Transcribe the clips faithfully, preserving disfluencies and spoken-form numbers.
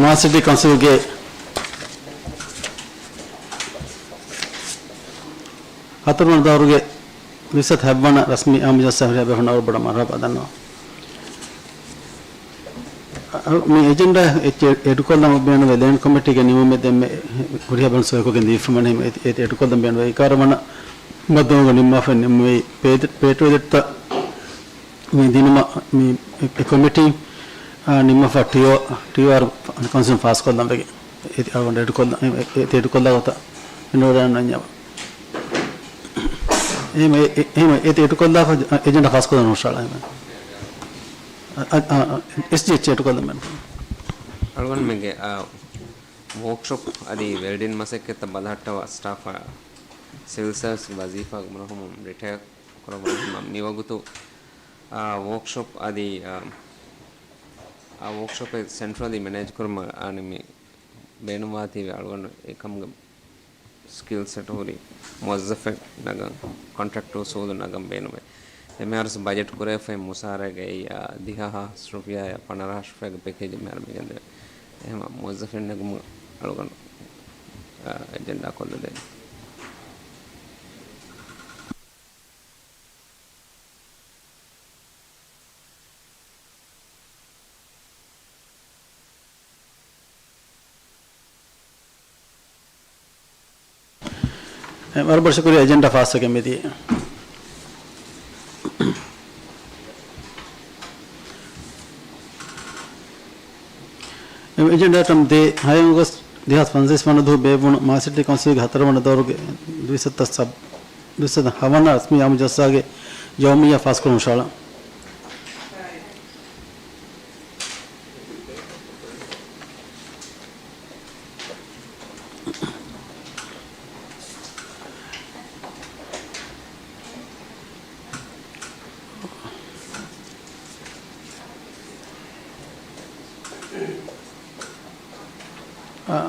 މާލެ ސިޓީ ކައުންސިލްގެ ހަތަރުވަނަ ދައުރުގެ ވިސް ހަތަރު ހަތްވަނަ ރަސްމީ އާއްމު ޖަލްސާ ހުރިހާ ބޭފުޅުން އަޅުގަނޑު މަރުޙަބާ ދަންނަވަން. އަ، މި އެޖެންޑާ އެއްޗެއް އެޑުކޮށްލަން ބޭނުންވޭ ލޭންޑް ކޮމިޓީގެ ނިމުމެއް ދެންމެ ހުރިހާ ބޭފުޅުން ސޮއިކޮށްގެން ދީފަ މަން އެހެން އެ-، އެ-، އެޑުކޮށްލަން ބޭނުންވޭ. އެކަހަލަ ވަނަ ބައްދަލުވުމުގަ ނިންމާފަ ނިންމުވީ ޕޭ-، ޕޭޓްރިއެޓްތައް މި ދިނުމަށް މި އެ-، އެ ކޮމިޓީ، އާ، ނިންމާފަ ޓީއޯ-، ޓީއޯއާރް ކައުންސިލުން ފާސްކޮށްލަން ވެގެން. އެތި އަޅުގަނޑު އެޑުކޮށްލަން، އެ-، އެ-، އެތި އެޑުކޮށްލާ ގޮތަށް މި ނުވަރައިން ނަންޏާ. އެހެން އެ-، އެ-، އެހެން އެތި އެޑުކޮށްލާފަ އެޖެންޑާ ފާސްކޮށްލަން ހުށަހަޅާ އެހެން. އަ-، އަ-، އަ-، އެސްޖީއެޗް އެޑުކޮށްލަން މެން. އަޅުގަނޑުމެންގެ، އާ، ވޯކްޝޮޕް އަދި ވެލްޑިން މަސައްކަތްތައް ބަލަހައްޓަވާ ސްޓާފް، އާ، ސިވިލް ސާވިސްގެ ވަޒީފާގެ މުރަހުމުން ރިޓަޔާ ކުރައްވަން މިވަގުތު، އާ، ވޯކްޝޮޕް އަދި، އާ، އާ ވޯކްޝޮޕެއް ސެންޓްރަލީ މެނޭޖް ކުރުމަށް އަނެއް މި ބޭނުންވާތީވެ އަޅުގަނޑު އެކަމުގެ ސްކިލް ސެޓް ހުރި މުވައްޒަފެއް ނަގަން ކޮންޓްރެކްޓް އުސޫލު ނަގަން ބޭނުމޭ. ދެމިހާރުސް ބަޖެޓް ކުރެވިފައި މުސާރައިގައި، އާ، ދިހަ ހާސް ރުފިޔާ ޕަނަރަ ހާސް ރުފިޔާގެ ބޭކޭޖެއް މިހާރު މިގެންދެވޭ. އެހެން މުވައްޒަފެއް ނެގުމަށް އަޅުގަނޑު، އާ، އެޖެންޑާ ކޮށްލަދޭނެ. އެ، ވަރަށް ބޮޑަށް ޝުކުރިއްޔާ އެޖެންޑާ ފާސްވެގެން މިދިޔަ. އެ، އެޖެންޑާ އައިޓަމް ދޭއް، ހައެއް އޮގަސްޓް ދެހާސް ފަންސަވީސް ވަނަ ދުވަހު ބޭއްވުނު މާލެ ސިޓީ ކައުންސިލްގެ ހަތަރުވަނަ ދައުރުގެ ދުވިސައްތަ ސަބް، ދުވިސައްތަ ހަވަނަ ރަސްމީ އާއްމު ޖަލްސާގެ ޔައުމިއްޔާ ފާސްކުރުން ހުށަހަޅަން. އާ،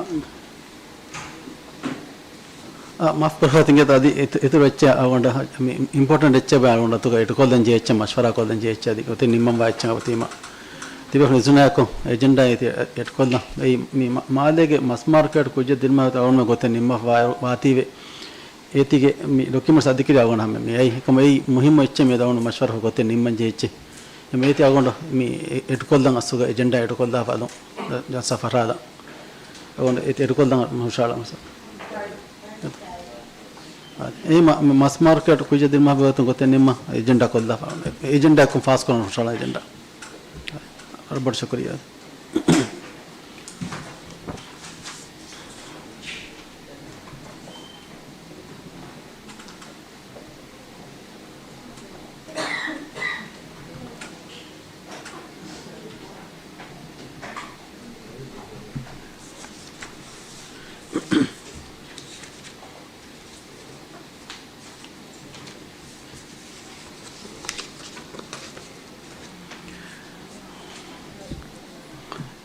އާ، މާފު ކުރައްވާ ތިންގެ އަދި އިތު-، އިތުރު އެއްޗެއް އަޅުގަނޑަށް މި އިމްޕޯޓެންޓް އެއްޗެއް އަޅުގަނޑު އަތުގަ އެޑުކޮށްލަން ޖެހޭ އެއްޗެއް، މަޝްވަރާ ކޮށްލަން ޖެހޭ އެއްޗެއް އަދި އޮތީ ނިންމަން ވާ އެއްޗެއް އޮތީމަ. ތިބޭފުޅުން އިޒުނައަކުން އެޖެންޑާ އެތި އެޑްކޮށްލަން. އެއީ މި މާ-، މާލޭގެ މަސް މާރުކޭޓް ކުއްޖެއް ދިނުމަށް އަޅުގަނޑުމެން ގޮތެއް ނިންމަ ވާ-، ވާތީވެ. އޭތީގެ މި ޑޮކިއުމެންޓްސް އަދިކިރި އަޅުގަނޑު ހަމަ މި އައި އެކަމަ އެއީ މުހިއްމު އެއްޗެއް މި ދައުނު މަޝްވަރާ ގޮތެއް ނިންމަން ޖެހޭ އެއްޗެއް. އެމެ އޭތި އަޅުގަނޑު މި އެ-، އެޑްކޮށްލަން އަސްލުގަ އެޖެންޑާ އެޑްކޮށްލާފަ އަލުން ޖަލްސާ ފަށާލަން. އަޅުގަނޑު އޭތި އެޑްކޮށްލަން ހުށަހަޅަން. އެއީ މަ-، މަސް މާރުކޭޓް ކުއްޖެއް ދިނުމަށް ގޮތުން ގޮތެއް ނިންމަ އެޖެންޑާ ކޮށްލާފަ. އެޖެންޑާއަކުން ފާސްކުރަން ހުށަހަޅާ އެޖެންޑާ. ވަރަށް ބޮޑަށް ޝުކުރިއްޔާ.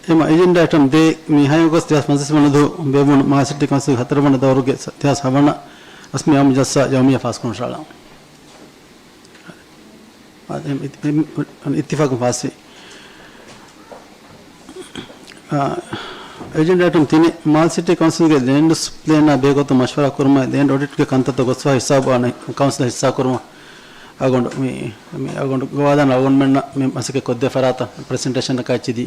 އެމަ އެޖެންޑާ އައިޓަމް ދޭއް، މި ހައެއް އޮގަސްޓް ދެހާސް ފަންސަވީސް ވަނަ ދުވަހު ބޭއްވުނު މާލެ ސިޓީ ކައުންސިލްގެ ހަތަރުވަނަ ދައުރުގެ ސަ-، ދެހާސް ހަވަނަ ރަސްމީ އާއްމު ޖަލްސާ ޔައުމިއްޔާ ފާސްކުރަން ހުށަހަޅާ. އާ، އެ-، އެ-، އިތްތިފާގުން ފާސްވި. އާ، އެޖެންޑާ އައިޓަމް ތިނެއް، މާލެ ސިޓީ ކައުންސިލްގެ ލޭންޑް ޔޫސް ޕްލޭނާ ބެހޭގޮތުން މަޝްވަރާ ކުރުމަށް ލޭންޑް އޮޑިޓްގެ ކަންތައްތައް ގޮސްފަ ހިސާބު އަންނަ ކައުންސިލަށް ހިއްސާ ކުރުމަށް އަޅުގަނޑު މި، މި އަޅުގަނޑު ގޮވާލާނަން އަޅުގަނޑުމެންނަށް މި މަސައްކަތް ކޮށްދޭ ފަރާތަށް ޕްރެޒެންޓޭޝަނަކާ އެއްޗެއް ދީ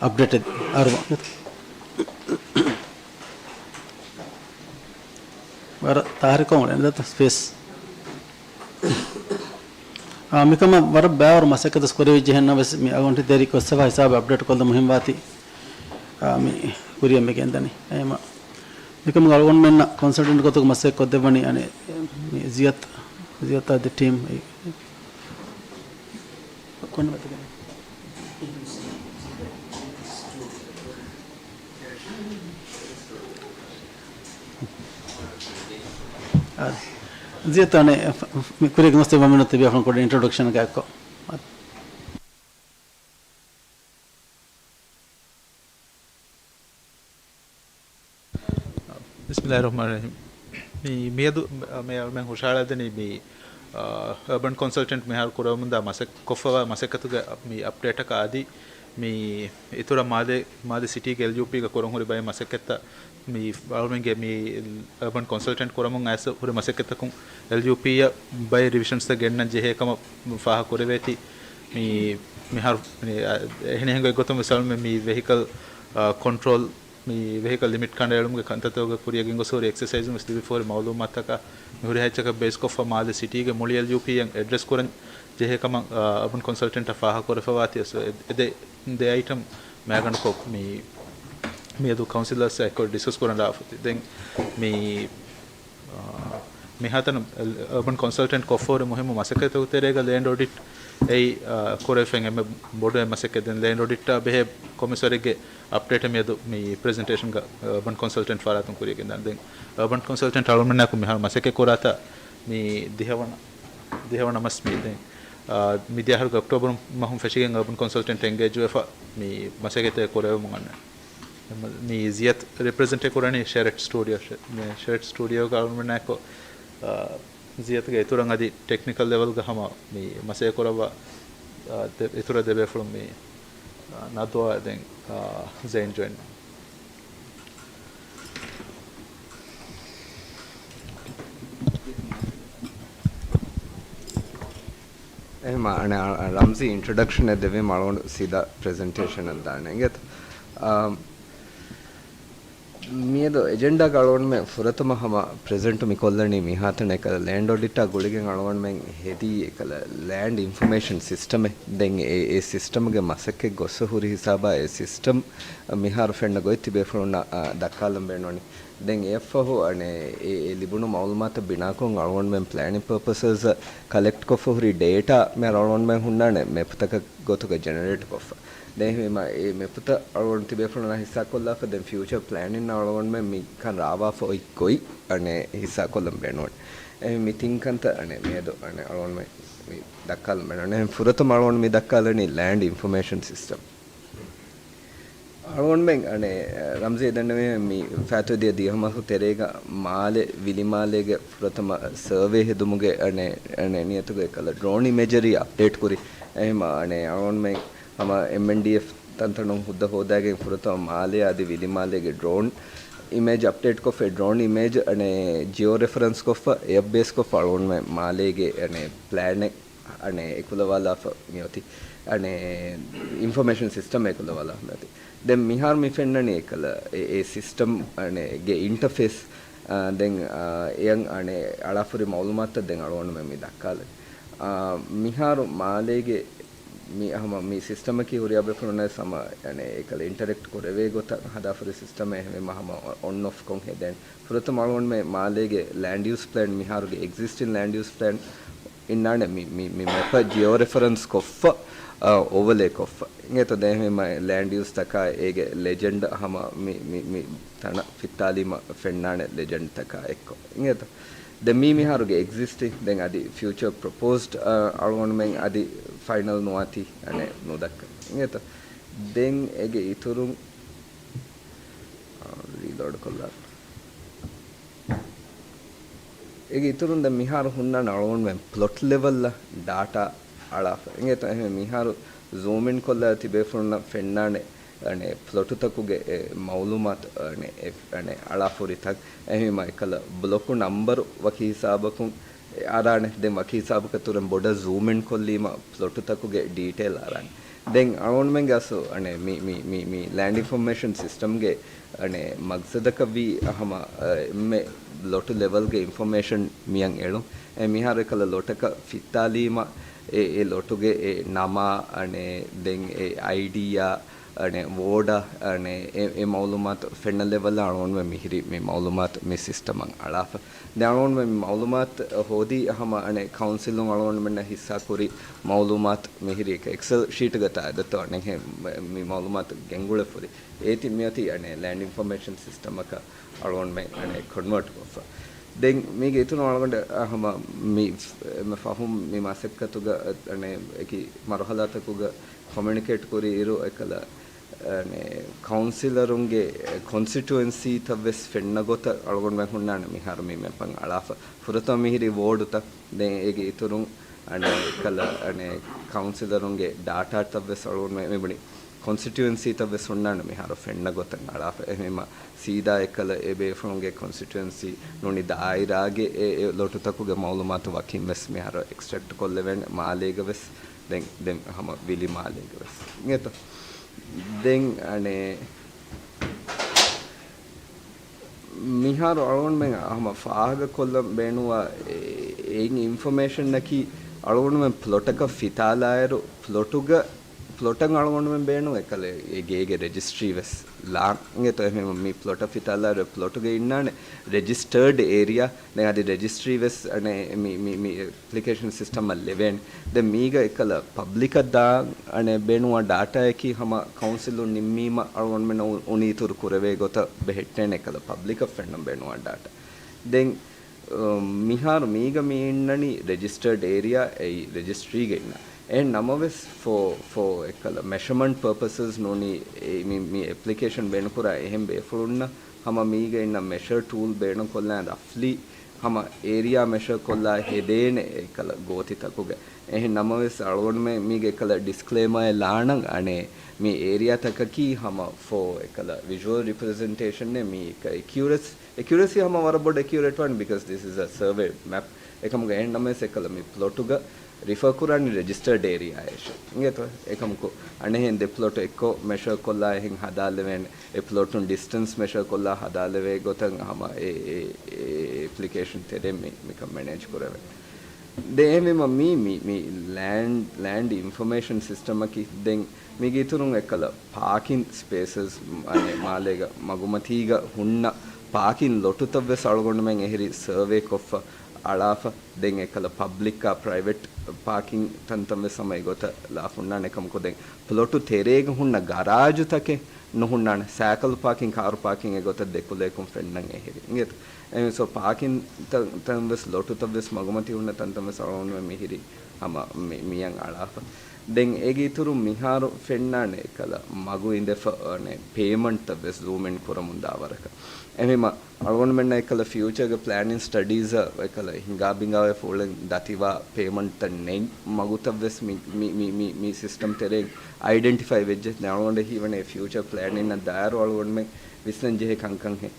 އަޕްޑޭޓެއް އަރުވަން. ވަރަށް ތާހިރުކޮށް އުޅެން ދަތަ ސްޕޭސް. އާ، މިކަމަށް ވަރަށް ބައިވަރު މަސައްކަތު ކުރެވިއްޖެ ހެންނަމަވެސް، މި އަޅުގަނޑު ދޭތެރޭ ގޮސްފަ ހިސާބަށް އަޕްޑޭޓް ކޮށްލަން މުހިންމުވާތީ، އާ، މި ކުރިއަށް މި ގެންދަނީ. އެހެންވީމަ، މިކަމުގަ އަޅުގަނޑުމެންނަށް ކޮންސަލްޓެންޓް ގޮތުގަ މަސައްކަތް ކޮށްދެއްވަނީ އަނެއް މި ޒިޔަތް، ޒިޔަތް އަދި ޓީމް. ކޮންމެ މަތިގެން. އާ، ޒިޔަތް އަނެއް މި ކުރިއަށް ގޮސް ތިބޭފުޅުން ކުޑަ އިންޓްރޮޑަކްޝަން އެއް ކޮށް. ބިސްމިއްލާހި ރަޙްމާނި ރަޙީމް. މި، މިއަދު މި އަޅުމެން ހުށަހަޅައިދެނީ މި، އާ، އަރބަން ކޮންސަލްޓެންޓް މިހާރު ކުރަމުންދާ މަސައް-، ކޮށްފަވާ މަސައްކަތުގެ މި އަޕްޑޭޓަކަށް އަދި މި އިތުރަށް މާލެ، މާލެ ސިޓީގެ އެލްޔޫޕީގަ ކުރަން ހުރި ބައެއް މަސައްކަތްތައް މި އަޅުމެންގެ މި އަރބަން ކޮންސަލްޓެންޓް ކުރަމުން އައިސް ހުރި މަސައްކަތްތަކުން އެލްޔޫޕީއަށް ބައެއް ރިވިޝަންސްތައް ގެންނަން ޖެހޭ ކަމަށް ފާހަގަ ކުރެވޭތީ. މި މިހާރު މި، އެހެނިހެން ގޮތްގޮތުން ވެސް އަޅުމެން މި ވެހިކަލް، އާ، ކޮންޓްރޯލް މި ވެހިކަލް ލިމިޓް ކަނޑައެޅުމުގެ ކަންތައްތަކުގެ ކުރިޔަށް ގެންގޮސް ހުރި އެކްސަސައިޒުން ވެސް ލިބިފަހުރި މައުލޫމާތަކާ މި ހުރި ހާއްޗަކަށް ބޭސްކޮށްފަ މާލެ ސިޓީގެ މުޅި އެލްޔޫޕީއަށް އެޑްރެސް ކުރަން ޖެހޭ ކަމަށް، އާ، އަރބަން ކޮންސަލްޓެންޓަށް ފާހަގަ ކުރެފަވާތީ. އެ، އެދެ، ދެ އައިޓަމް މައިގަނޑުކޮށް މި، މިއަދު ކައުންސިލަރސް އެއްކޮށް ޑިސްކަސް ކުރަން ރާފަތި. ދެން މި، އާ، މިހާތަނަށް އަރބަން ކޮންސަލްޓެންޓް ކޮށްފަހުރި މުހިއްމު މަސައްކަތްތަކުގެ ތެރޭގަ ލޭންޑް އޮޑިޓް އެއީ، އާ، ކުރެވިފައި އެންމެ ބޮޑު މަސައްކަތް. ދެން ލޭންޑް އޮޑިޓާ ބެހޭ ކޮމިސަރެއްގެ އަޕްޑޭޓެއް މިއަދު މި ޕްރެޒެންޓޭޝަންގަ އަރބަން ކޮންސަލްޓެންޓް ފަރާތުން ކުރިޔަށް ގެންދާނެ. ދެން އަރބަން ކޮންސަލްޓެންޓް އަޅުމެންނާއެކު މިހާރު މަސައްކަތް ކުރާތާ މި ދިހަވަނަ، ދިހަވަނަ މަސް މި ދެން، އާ، މިދިޔަ އަހަރުގެ އޮކްޓޯބަރު މަހުން ފެށިގެން އަރބަން ކޮންސަލްޓެންޓް އެންގޭޖް ވެފަ މި މަސައްކަތް ކުރެވެމުން އަންނަ. މި ޒިޔަތް ރެޕްރެޒެންޓެ ކުރަނީ ޝެރެޓް ސްޓޫޑިއޯ، ޝެ-، މި ޝެރެޓް ސްޓޫޑިއޯގަ އަޅުމެންނާއެކު، އާ، ޒިޔަތުގެ އިތުރަށް އަދި ޓެކްނިކަލް ލެވެލްގަ ހަމަ މި މަސައްކަތް ކުރައްވާ، އާ، ދެ-، އިތުރަށް ދެބޭފުޅުން މި، އާ، ނަދްވާ ދެން، އާ، ޒައިން ޖޮއިން. އެހެން އަނެއް ރަމްޒީ އިންޓްރޮޑަކްޝަނެއް ދެވީމަ އަޅުގަނޑު ސީދާ ޕްރެޒެންޓޭޝަނަށް ދާނެ އިނގޭތަ؟ އާ، މިއަދު އެޖެންޑާގަ އަޅުގަނޑުމެން ފުރަތަމަ ހަމަ ޕްރެޒެންޓު މި ކޮށްލަނީ މިހާތަނަށް އެކަލަ ލޭންޑް އޮޑިޓާ ގުޅިގެން އަޅުގަނޑުމެން ހެދީ އެކަލަ ލޭންޑް އިންފޮމޭޝަން ސިސްޓަމެއް. ދެން އެ، އެ ސިސްޓަމްގެ މަސައްކަތް ގޮއްސަ ހުރި ހިސާބާ އެ ސިސްޓަމް މިހާރު ފެންނަ ގޮތް ތިބޭފުޅުންނަށް، އާ، ދައްކާލަން ބޭނުންވަނީ. ދެން އެއަށްފަހު އަނެއް އެ، އެ ލިބުނު މައުލޫމާތަށް ބިނާކޮށް އަޅުގަނޑުމެން ޕްލޭނިން ޕަރޕަސަސް ކަލެކްޓް ކޮށްފަ ހުރި ޑޭޓާ މިހާރު އަޅުގަނޑުމެން ހުންނާނެ މެޕްތަކަށް ގޮތުގަ ޖެނެރޭޓް ކޮށްފަ. ދެން އެހެންވީމަ އެ މެޕުތައް އަޅުގަނޑު ތިބޭފުޅުންނަށް ހިއްސާކޮށްލާފަ ދެން ފިއުޗަރ ޕްލޭނިން އަޅުގަނޑުމެން މިކަން ރާވާފަ އޮތް ގޮތް އަނެއް ހިއްސާކޮށްލަން ބޭނުން. އެހެން މި ތިން ކަންތައް އަނެއް މިއަދު އަނެއް އަޅުގަނޑުމެން މި ދައްކާލަން ބޭނުން. އެހެން ފުރަތަމަ އަޅުގަނޑު މި ދައްކާލަނީ ލޭންޑް އިންފޮމޭޝަން ސިސްޓަމް. އަޅުގަނޑުމެން އަނެއް ރަމްޒީ ދެންނެވި މި ފާތު ދިޔަ ދިހަ މަހު ތެރޭގަ މާލެ ވިލިމާލޭގެ ފުރަތަމަ ސަރވޭ ހެދުމުގެ އަނެއް، އަނެއް ނިޔަތުގަ އެކަލަ ޑްރޯން އިމޭޖަރީ އަޕްޑޭޓް ކުރި. އެހެމަ އަނެއް އަޅުގަނޑުމެން ހަމަ އެމްއެންޑީއެފް ތަންތަނުން ހުއްދަ ހޯދާގެން ފުރަތަމަ މާލެ އަދި ވިލިމާލޭގެ ޑްރޯން އިމޭޖް އަޕްޑޭޓް ކޮށްފަ ޑްރޯން އިމޭޖް އަނެއް ޖިއޯ ރެފަރެންސް ކޮށްފަ އެއަށް ބޭސް ކޮށްފަ އަޅުގަނޑުމެން މާލޭގެ އަނެއް ޕްލޭނެއް އަނެއް އެކުލަވާލާފަ މިއޮތީ. އަނެއް އިންފޮމޭޝަން ސިސްޓަމް އެކުލަވާލާފަ މިއޮތީ. ދެން މިހާރު މި ފެންނަނީ އެކަލަ އެ، އެ ސިސްޓަމް އަނެއް ގެ އިންޓަފޭސް، އާ، ދެން، އާ، އެއަށް އަނެއް އަޅާފަ ހުރި މައުލޫމާތުތައް ދެން އަޅުގަނޑުމެން މި ދައްކާލަން. އާ، މިހާރު މާލޭގެ މި ހަމަ މި ސިސްޓަމަކީ ހުރިހާ ބޭފުޅުންނަށް ހަމަ އަނެއް އެކަލަ އިންޓަރެކްޓް ކުރެވޭ ގޮތަށް ހަދާފަ ހުރި ސިސްޓަމެއް. އެހެންވީމަ ހަމަ އޮން އޮފް ކޮށް ހެދޭނެ. ފުރަތަމަ އަޅުގަނޑުމެން މާލޭގެ ލޭންޑް ޔޫސް ޕްލޭން މިހާރުގެ އެގްޒިސްޓިން ލޭންޑް ޔޫސް ޕްލޭން އިންނާނެ މި، މި، މި މެޕަށް ޖިއޯ ރެފަރެންސް ކޮށްފަ، އާ، އޯވަލޭ ކޮށްފަ. އިނގޭތޯ ދެން އެހެންވީމަ ލޭންޑް ޔޫސް ތަކާ އޭގެ ލެޖެންޑް ހަމަ މި، މި، މި ތަނަށް ފިއްތާލީމަ ފެންނާނެ ލެޖެންޑް ތަކާ އެއްކޮށް. އިނގޭތޯ؟ ދެން މީ މިހާރުގެ އެގްޒިސްޓިން ދެން އަދި ފިއުޗަރ ޕްރޮޕޯސްޑް، އާ، އަޅުގަނޑުމެން އަދި ފައިނަލް ނުވާތީ އަނެއް ނުދައްކަ. އިނގޭތޯ؟ ދެން އޭގެ އިތުރުން، އާ، ރީލޯޑް ކޮށްލާ. އޭގެ އިތުރުން ދެން މިހާރު ހުންނާނެ އަޅުގަނޑުމެން ޕްލޮޓް ލެވެލްއަށް ޑާޓާ އަޅާފަ. އިނގޭތޯ އެހެން މިހާރު ޒޫމް އިން ކޮށްލާ ތިބޭފުޅުންނަށް ފެންނާނެ، އަނެއް ޕްލޮޓުތަކުގެ އެ މައުލޫމާތު، އަނެއް އެ، އަނެއް އަޅާފަ ހުރި ތަން. އެހެންވީމަ އެކަލަ ބްލޮކު ނަމްބަރު ވަކި ހިސާބަކުން އަރާނެ. ދެން ވަކި ހިސާބަކަށް ތުރެން ބޮޑަށް ޒޫމް އިން ކޮށްލީމަ ޕްލޮޓުތަކުގެ ޑީޓެއިލް އަރާނެ. ދެން އަޅުގަނޑުމެންގެ އަސްލު އަނެއް މި، މި، މި، މި ލޭންޑް އިންފޮމޭޝަން ސިސްޓަމްގެ އަނެއް މަގްސަދަކަށް ވީ ހަމަ، އަ، އެންމެ ލޮޓު ލެވެލްގެ އިންފޮމޭޝަން މިއަށް އެޅުން. އެ މިހާރު އެކަލަ ލޮޓަކަށް ފިއްތާލީމަ އެ، އެ ލޮޓުގެ އެ ނަމާ، އަނެއް ދެން އެ އައިޑީއާ، އަނެއް ވޯޑާ، އަނެއް އެ، އެ މައުލޫމާތު ފެންނަ ލެވެލް އަޅުގަނޑުމެން މިހިރީ މި މައުލޫމާތު މި ސިސްޓަމަށް އަޅާފަ. ދެން އަޅުގަނޑުމެން މި މައުލޫމާތު ހޯދީ ހަމަ އަނެއް ކައުންސިލުން އަޅުގަނޑުމެންނަށް ހިއްސާ ކުރި މައުލޫމާތު މިހިރީ އެކްސެލް ޝީޓްގަ ތާ އެދަތޯ އަނެއް މި މައުލޫމާތު ގެންގުޅެފަ ހުރި. އޭތި މިއޮތީ އަނެއް ލޭންޑް އިންފޮމޭޝަން ސިސްޓަމަކަށް އަޅުގަނޑުމެން އަނެއް ކޮންވަރޓް ކޮށްފަ. ދެން މީގެ އިތުރުން އަޅުގަނޑު ހަމަ މި ފަހުން މި މަސައްކަތުގަ އަނެއް އެކި މަރުހަލާތަކުގަ ކޮމިއުނިކޭޓް ކުރި އިރު އެކަލަ އަނެއް ކައުންސިލަރުންގެ ކޮންސިޓުއެންސީތައް ވެސް ފެންނަ ގޮތަށް އަޅުގަނޑުމެން ހުންނާނެ މިހާރު މި މެޕަށް އަޅާފަ. ފުރަތަމަ މިހިރީ ވޯޑުތައް. ދެން އޭގެ އިތުރުން އަނެއް އެކަލަ އަނެއް ކައުންސިލަރުންގެ ޑާޓާތައް ވެސް އަޅުގަނޑުމެން މިބުނީ. ކޮންސްޓިޓުއެންސީތައް ވެސް ހުންނާނެ މިހާރު ފެންނަ ގޮތަށް އަޅާފަ. އެހެންވީމަ ސީދާ އެއްކަލަ އެ ބޭފުޅުންގެ ކޮންސްޓިޓުއެންސީ ނޫނީ ދާއިރާގެ އެ، އެ ލޮޓުތަކުގެ މައުލޫމާތު ވަކިން ވެސް މިހާރު އެކްސްޓްރެކްޓް ކޮށްލެވޭނެ މާލޭގަ ވެސް. ދެން، ދެން ހަމަ ވިލި މާލޭގަ ވެސް. އިނގޭތޯ؟ ދެން އަނެއް މިހާރު އަޅުގަނޑުމެން ހަމަ ފާހަގަކޮށްލަން ބޭނުންވާ އެ، އެއިން އިންފޮމޭޝަންއަކީ، އަޅުގަނޑުމެން ޕްލޮޓަކަށް ފިތާލާއިރު، ޕްލޮޓުގަ، ޕްލޮޓަށް އަޅުގަނޑުމެން ބޭނުން އެކަލަ އެ ގޭގެ ރެޖިސްޓްރީ ވެސް ލާން. އިނގޭތޯ؟ އެހެންވީމަ މި ޕްލޮޓަށް ފިތާލާއިރު، ޕްލޮޓުގަ އިންނާނެ ރެޖިސްޓަރޑް އޭރިއާ. ދެން އަދި ރެޖިސްޓްރީ ވެސް އަނެއް މި، މި، މި، މި އެޕްލިކޭޝަން ސިސްޓަމަށް ލެވޭނެ. ދެން މީގަ އެކަލަ ޕަބްލިކަށް ދާން އަނެއް ބޭނުންވާ ޑާޓާއަކީ ހަމަ ކައުންސިލުން ނިންމީމަ އަޅުގަނޑުމެންނަށް އު-، އުނިއިތުރު ކުރެވޭ ގޮތަށް ބެހެއްޓޭނެ އެކަލަ ޕަބްލިކަށް ފެންނަން ބޭނުންވާ ޑާޓާ. ދެން، އަ، މިހާރު މީގަ މި އިންނަނީ ރެޖިސްޓަރޑް އޭރިއާ އެއީ ރެޖިސްޓްރީގަ އިންނަ. އެހެން ނަމަވެސް ފޯ، ފޯ އެކަލަ މެޝަމަންޓް ޕަރޕަސް ނޫނީ އެ މި، މި އެޕްލިކޭޝަން ބޭނުންކުރާ އެހެން ބޭފުޅުންނަށް ހަމަ މީގަ އިންނަ މެޝަރ ޓޫލް ބޭނުންކޮށްލާ ރަފްލީ ހަމަ އޭރިއާ މެޝަރ ކޮށްލާ ހެދޭނެ އެކަލަ ގޯތިތަކުގަ. އެހެން ނަމަވެސް އަޅުގަނޑުމެން މީގެ އެކަލަ ޑިސްކްލޭމާއެއް ލާނަން އަނެއް މި އޭރިއާތަކަކީ ހަމަ ފޯ އެކަލަ ވިޒުއަލް ރިޕްރެޒެންޓޭޝަންއެއް މީ އެކަ އެކިއުރެސް، އެކިއުރެސީ ހަމަ ވަރަށް ބޮޑު އެކިއުރޭޓް ވާނެ because this is a survey map. އެކަމުގަ އެހެން ނަމަވެސް އެކަލަ މި ޕްލޮޓުގަ ރިފަރ ކުރާނީ ރެޖިސްޓަރޑް އޭރިއާއަށް. އިނގޭތޯ؟ އެކަމަކު އަނެއްހެން ދެ ޕްލޮޓު އެއްކޮށް މެޝަރ ކޮށްލާ އެހެން ހަދާލެވޭނެ. އެ ޕްލޮޓުން ޑިސްޓެންސް މެޝަރ ކޮށްލާ ހަދާލެވޭ ގޮތަށް ހަމަ އެ، އެ، އެ އެޕްލިކޭޝަން ތެރެއިން މި، މިކަން މެނޭޖް ކުރެވޭ. ދެން އެހެންވީމަ މީ، މި، މި ލޭންޑް، ލޭންޑް އިންފޮމޭޝަން ސިސްޓަމަކީ ދެން މީގެ އިތުރުން އެއްކަލަ ޕާކިން ސްޕޭސަސް، އަނެއް މާލޭގަ މަގުމަތީގަ ހުންނަ ޕާކިން ލޮޓުތައް ވެސް އަޅުގަނޑުމެން އެހެރީ ސަރވޭ ކޮށްފަ އަޅާފަ. ދެން އެކަލަ ޕަބްލިކާ ޕްރައިވެޓް ޕާކިން ތަންތަން ވެސް ހަމަ އެގޮތަށް ލާފަ ހުންނާނެ. އެކަމަކު ދެން ޕްލޮޓު ތެރޭގަ ހުންނަ ގަރާޖުތަކެއް ނުހުންނާނެ. ސައިކަލް ޕާކިން، ކާރު ޕާކިން އެގޮތަށް ދެކުލައަކުން ފެންނަން އެހެރީ. އިނގޭތޯ؟ އެހެން ސޯ ޕާކިން ތަން، ތަން ވެސް ލޮޓުތައް ވެސް މަގުމަތީ ހުންނަ ތަންތަން ވެސް އަޅުގަނޑުމެން މިހިރީ ހަމަ މި، މިއަށް އަޅާފަ. ދެން އޭގެ އިތުރުން މިހާރު ފެންނާނެ އެކަލަ މަގު އިނދެފަ، އަނެއް ޕޭމަންޓްތައް ވެސް ޒޫމް އިން ކުރަމުން ދާ ވަރަކަށް. އެހެންވީމަ އަޅުގަނޑުމެންނަށް އެކަލަ ފިއުޗާގެ ޕްލޭނިން ސްޓަޑީޒަށް އެކަލަ ހިނގާ ބިނގާވެފަ އުޅެން ދަތިވާ ޕޭމަންޓްތައް ނެތް މަގުތައް ވެސް މި، މި، މި، މި، މި ސިސްޓަމް ތެރެއިން އައިޑެންޓިފައި ވެއްޖެ. ދެން އަޅުގަނޑަށް ހީވަނީ ފިއުޗާ ޕްލޭނިންއަށް ދާއިރު އަޅުގަނޑުމެން ވިސްނަން ޖެހޭ ކަންކަންހެން.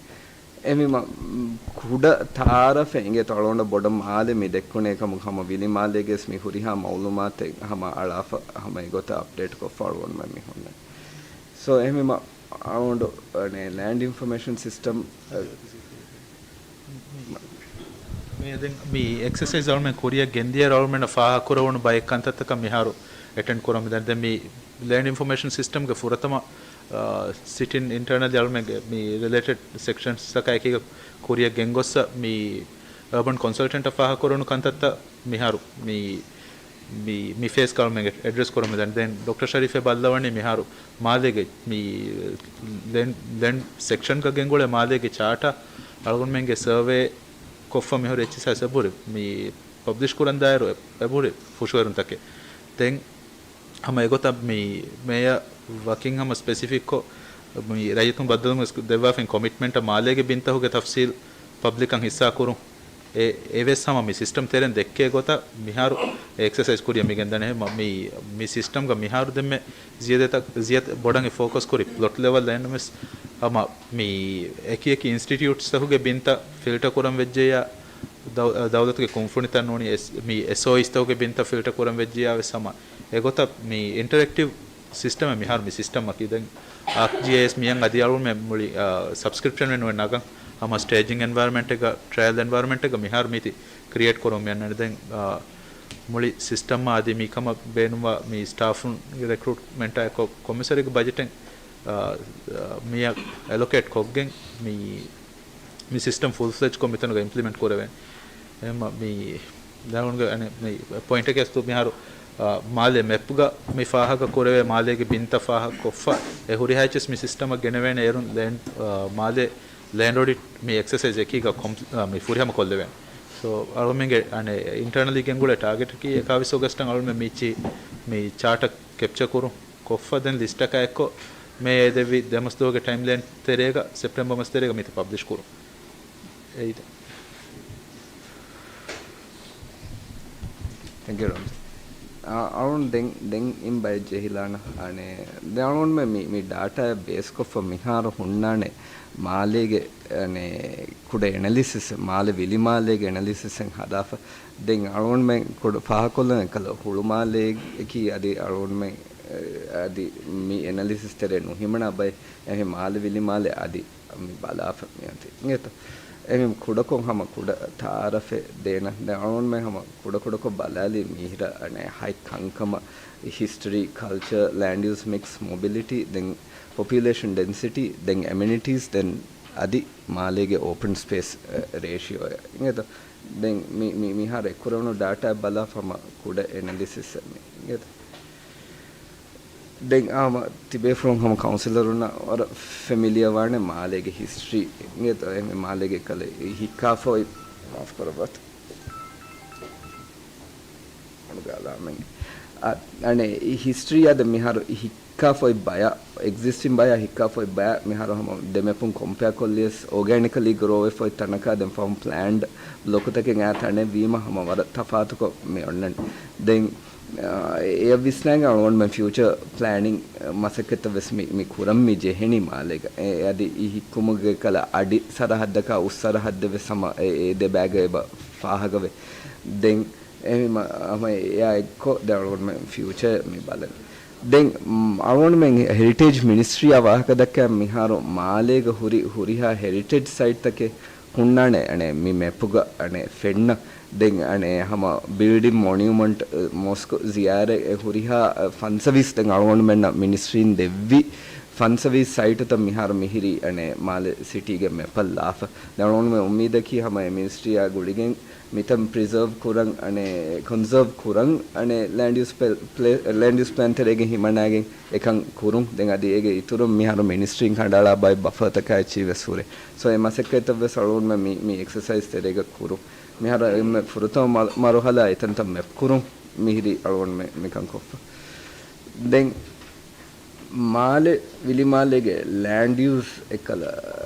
އެހެންވީމަ، މް، ކުޑަ ތައާރަފެއް އިނގޭތޯ އަޅުގަނޑަށް ބޮޑަށް މާލެ މި ދެއްކުނީ އެކަމަކު ހަމަ ވިލި މާލޭގެސް މި ހުރިހާ މައުލޫމާތެއް ހަމަ އަޅާފަ ހަމަ އެގޮތަށް އަޕްޑޭޓް ކޮށްފަ އަޅުގަނޑުމެން މި ހުންނަނީ. ސޯ އެހެންވީމަ އަޅުގަނޑު އަނެއް ލޭންޑް އިންފޮމޭޝަން ސިސްޓަމް، އަ، މި ދެން މި އެކްސަސައިޒް އަޅުމެން ކުރިއަށް ގެންދިޔަ އަޅުމެންނަށް ފާހަގަކުރެވުނު ބައެއް ކަންތައްތަކަށް މިހާރު އެޓެންޑް ކުރަމުން ދެން، ދެން މި ލޭންޑް އިންފޮމޭޝަން ސިސްޓަމްގެ ފުރަތަމަ، އާ، ސިޓިން އިންޓަރނަލް އަޅުމެންގެ މި ރިލޭޓެޑް ސެކްޝަންސްތަކާ އެކީގަ ކުރިއަށް ގެންގޮއްސަ މި އަރބަން ކޮންސަލްޓެންޓަށް ފާހަގަކުރެވުނު ކަންތައްތައް މިހާރު މި، މި، މި ފޭސް އަޅުމެން އެޑްރެސް ކުރަމުން ދެން، ދެން ޑޮކްޓަރ ޝަރީފް ބައްލަވަނީ މިހާރު މާލޭގެ މި ލެން، ލެން ސެކްޝަންގަ ގެންގުޅޭ މާލޭގެ ޗާޓާ އަޅުގަނޑުމެންގެ ސަރވޭ ކޮށްފަ މިހުރި އެޗްއިސާސް އެބުރި މި ޕަބްލިޝް ކުރަން ދާއިރު އެ، އެބުރި ފުށުއެރުންތަކެއް. ދެން ހަމަ އެގޮތަށް މި މޭޔަ ވަކިން ހަމަ ސްޕެސިފިކްކޮށް، މި ރައްޔިތުން ބައްދަލުވުމުން ދެއްވާފައި ކޮމިޓްމަންޓަށް މާލޭގެ ބިންތަކުގެ ތަފްސީލް ޕަބްލިކަށް ހިއްސާކުރުން. އެ، އެވެސް ހަމަ މި ސިސްޓަމް ތެރެއިން ދެއްކޭ ގޮތަށް މިހާރު އެ އެކްސަސައިޒް ކުރިއަށް މި ގެންދަނީ. މަ-، މި، މި ސިސްޓަމްގަ މިހާރު ދެންމެ ޒިޔަދަތައް، ޒިޔަދަ ބޮޑަށް ފޯކަސް ކުރި ޕްލޮޓް ލެވަލް އެންއެމްއެސް ހަމަ މި އެކި އެކި އިންސްޓިޓިއުޓްސްތަކުގެ ބިންތައް ފިލްޓަ ކުރަން ވެއްޖެޔާ، ދައު-، ދައުލަތުގެ ކުންފުނިތައް ނޫނީ އެސް-، މި އެސްއޯއީސްތަކުގެ ބިންތައް ފިލްޓަ ކުރަން ވެއްޖިޔާ ވެސް ހަމަ އެގޮތަށް މި އިންޓަރެކްޓިވް ސިސްޓަމެއް މިހާރު މި ސިސްޓަމަކީ. ދެން އާކްޖީއައިއެސް މިއަށް އަދި އަޅުމެ މުޅި، އާ، ސަބްސްކްރިޕްޝަން ނުވެ ނަގަން ހަމަ ސްޓޭޖިން އެންވަޔަރަމެންޓެއްގަ، ޓްރަޔަލް އެންވަޔަރަމެންޓެއްގަ މިހާރު މީތި ކްރިއޭޓް ކުރަމުން މިއަންނަނީ. ދެން، އާ، މުޅި ސިސްޓަމްއާ އަދި މިކަމަށް ބޭނުންވާ މި ސްޓާފުން ރެކްރޫޓްމަންޓާ އެއްކޮށް ކޮމިސަރީގެ ބަޖެޓެއް، އާ، އާ، މިއަށް އެލޮކޭޓް ކޮށްގެން މި މި ސިސްޓަމް ފުލް ފްލެޖްކޮށް މިތަނުގަ އިމްޕްލިމެންޓް ކުރެވޭނެ. އެހެންމަ މި ދާންގެ އަނެއް މި ޕޮއިންޓަކީ އަސްލު މިހާރު، އާ، މާލޭ މެޕްގަ މި ފާހަގަ ކުރެވޭ މާލޭގެ ބިންތައް ފާހަގަ ކޮށްފަ އެ ހުރިހާ އެއްޗެސް މި ސިސްޓަމަށް ގެނެވޭނެ. އޭރުން ލޭންޑް، އާ، މާލޭ ލޭންޑް އޮޑިޓް މި އެކްސަސައިޒް އެކީގަ ކޮމް-، އާ، މި ފުރިހަމަ ކޮށްލެވޭނެ. ސޯ އަޅުމެންގެ އަނެއް އިންޓަރނަލީ ގެންގުޅޭ ޓާގެޓަކީ އެކާވީސް އޮގަސްޓަށް އަޅުމެން މިއްޗި މި ޗާޓަ ކެޕްޗަ ކުރުން ކޮށްފަ ދެން ލިސްޓަކާ އެއްކޮށް މޭ އެދެއްވި ދެމަސް ދުވަހުގެ ޓައިމްލައިން ތެރޭގަ ސެޕްޓެމްބަރ މަސް ތެރޭގަ މިތި ޕަބްލިޝް ކުރުން. އެއީ ދެން. ތެންކް ޔޫ ރަމްޒާން. އަޅުން ދެން، ދެން އިން ބައެއް ޖެހިލާނަ. އަނެ، ދެން އަޅުންމެ މި، މި ޑާޓާއަށް ބޭސްކޮށްފަ މިހާރު ހުންނާނެ މާލޭގެ، އަނެ، ކުޑަ އެނަލިސިސް، މާލެ ވިލިމާލޭގެ އެނަލިސިސްއެއް ހަދާފަ. ދެން އަޅުންމެ ކުޑަ ފާހަކޮށްލަން އެކަލަ ހުޅުމާލޭއަކީ އަދި އަޅުންމެ، އަދި މި އެނަލިސިސް ތެރޭ ނުހިމަނާ ބައެއް. އެހެން މާލެ ވިލިމާލެ އަދި މި ބަލާފަ މިއޮތީ. އިނގޭތޯ؟ އެހެން ކުޑަކޮށް ހަމަ ކުޑަ ތައާރަފެއް ދޭނަ. ދެން އަޅުންމެ ހަމަ ކުޑަކުޑަކޮށް ބަލާލީ މީހިރަ އަނެ ހަތް ކަންކަމަށް ހިސްޓަރީ، ކަލްޗަރ، ލޭންޑް ޔޫސް މިކްސް، މޮބިލިޓީ، ދެން ޕޮޕިއުލޭޝަން ޑެންސިޓީ، ދެން އެމެނިޓީސް، ދެން އަދި މާލޭގެ އޯޕަން ސްޕޭސް ރޭޝިއޯއެއް. އިނގޭތޯ؟ ދެން މި، މި، މިހާރު އެއްކުރެވުނު ޑާޓާ ބަލާފަ ހަމަ ކުޑަ އެނަލިސިސް އެއް މި. އިނގޭތޯ؟ ދެން ހަމަ ތިބޭފުޅުން ހަމަ ކައުންސިލަރުންނަށް ވަރަށް ފެމިލިއަ ވާނެ މާލޭގެ ހިސްޓްރީ. އެ މާލޭގެ ކަލޭ ހިއްކާފަ އޮތް، މާފު ކުރައްވާތި. އަޅުގަ އަލާމެން. އަ، އަނެ ހިސްޓްރީ އަދަ މިހާރު ހިއްކާފަ އޮތް ބަޔާ، އެގްޒިސްޓިން ބަޔާ ހިއްކާފަ އޮތް ބަޔާ މިހާރު ހަމަ ދެ މެޕުން ކޮމްޕެއާ ކޮށްލިޔަސް އޯގޭނިކަލީ ގްރޯވެފަ އޮތް ތަނަކާ ދެން ފަހުން ޕްލޭންޑް ބްލޮކުތަކެއް އާ ތަނެއް ވީމަ ހަމަ ވަރަށް ތަފާތުކޮށް މި އޮންނަން. ދެން އާ، އެ، އެއަށް ވިސްނާގެން އަޅުގަނޑުމެން ފިއުޗަރ ޕްލޭނިން، އާ، މަސައްކަތްތައް ވެސް މި، މި ކުރަން މި ޖެހެނީ މާލޭގަ. އެ، އަދި އި ހިއްކުމުގެ ކަލަ އަޑި ސަރަހައްދަކާ އުސް ސަރަހައްދެއް ވެސް ހަމަ އެ، އެ ދެ ބައިގަ އެބަ ފާހަގަވޭ. ދެން އެހެން ހަމަ އެއާ އެއްކޮށް ދެން އަޅުގަނޑުމެން ފިއުޗަރ މި ބަލަނީ. ދެން، މް، އަޅުގަނޑުމެން ހެރިޓޭޖް މިނިސްޓްރީއާ ވާހަކަ ދައްކާ މިހާރު މާލޭގަ ހުރި، ހުރިހާ ހެރިޓޭޖް ސައިޓްތަކެއް ހުންނާނެ، އަނެ، މި މެޕުގަ، އަނެ، ފެންނަ. ދެން، އަނެ، ހަމަ ބިލްޑިން، މޮނިއުމަންޓް، މޮސްކް، ޒިޔާރަތް، އެ ހުރިހާ، އަ، ފަންސަވީސް ދެން އަޅުގަނޑުމެންނަށް މިނިސްޓްރީން ދެއްވި ފަންސަވީސް ސައިޓުތައް މިހާރު މިހިރީ، އަނެ، މާލެ ސިޓީގެ މެޕަށް ލާފަ. ދެން އަޅުގަނޑުމެން އުއްމީދަކީ ހަމަ އެ މިނިސްޓްރީއާ ގުޅިގެން މިތަން ޕްރިޒާވް ކުރަން، އަނެ، ކޮންސާވް ކުރަން، އަނެ، ލޭންޑް ޔޫސް ޕްލޭ-، ޕްލޭ-، ލޭންޑް ޔޫސް ޕްލޭން ތެރޭގަ ހިމަނާގެން އެކަން ކުރުން. ދެން އަދި އޭގެ އިތުރުން މިހާރު މިނިސްޓްރީން ކަނޑައަޅާ ބައެއް ބަފަރތަކާ އެއްޗިހި ވެސް ހުރޭ. ސޯ އެ މަސައްކަތްތައް ވެސް އަޅުގަނޑުމެން މި، މި އެކްސަސައިޒް ތެރޭގަ ކުރުން. މިހާރު އެންމެ ފުރަތަމަ މަ-، މަރުހަލާ އެތަންތަން މެޕް ކުރުން މިހިރީ އަޅުގަނޑުމެން މިކަން ކޮށްފަ. ދެން މާލެ، ވިލިމާލޭގެ ލޭންޑް ޔޫސް އެކަލަ،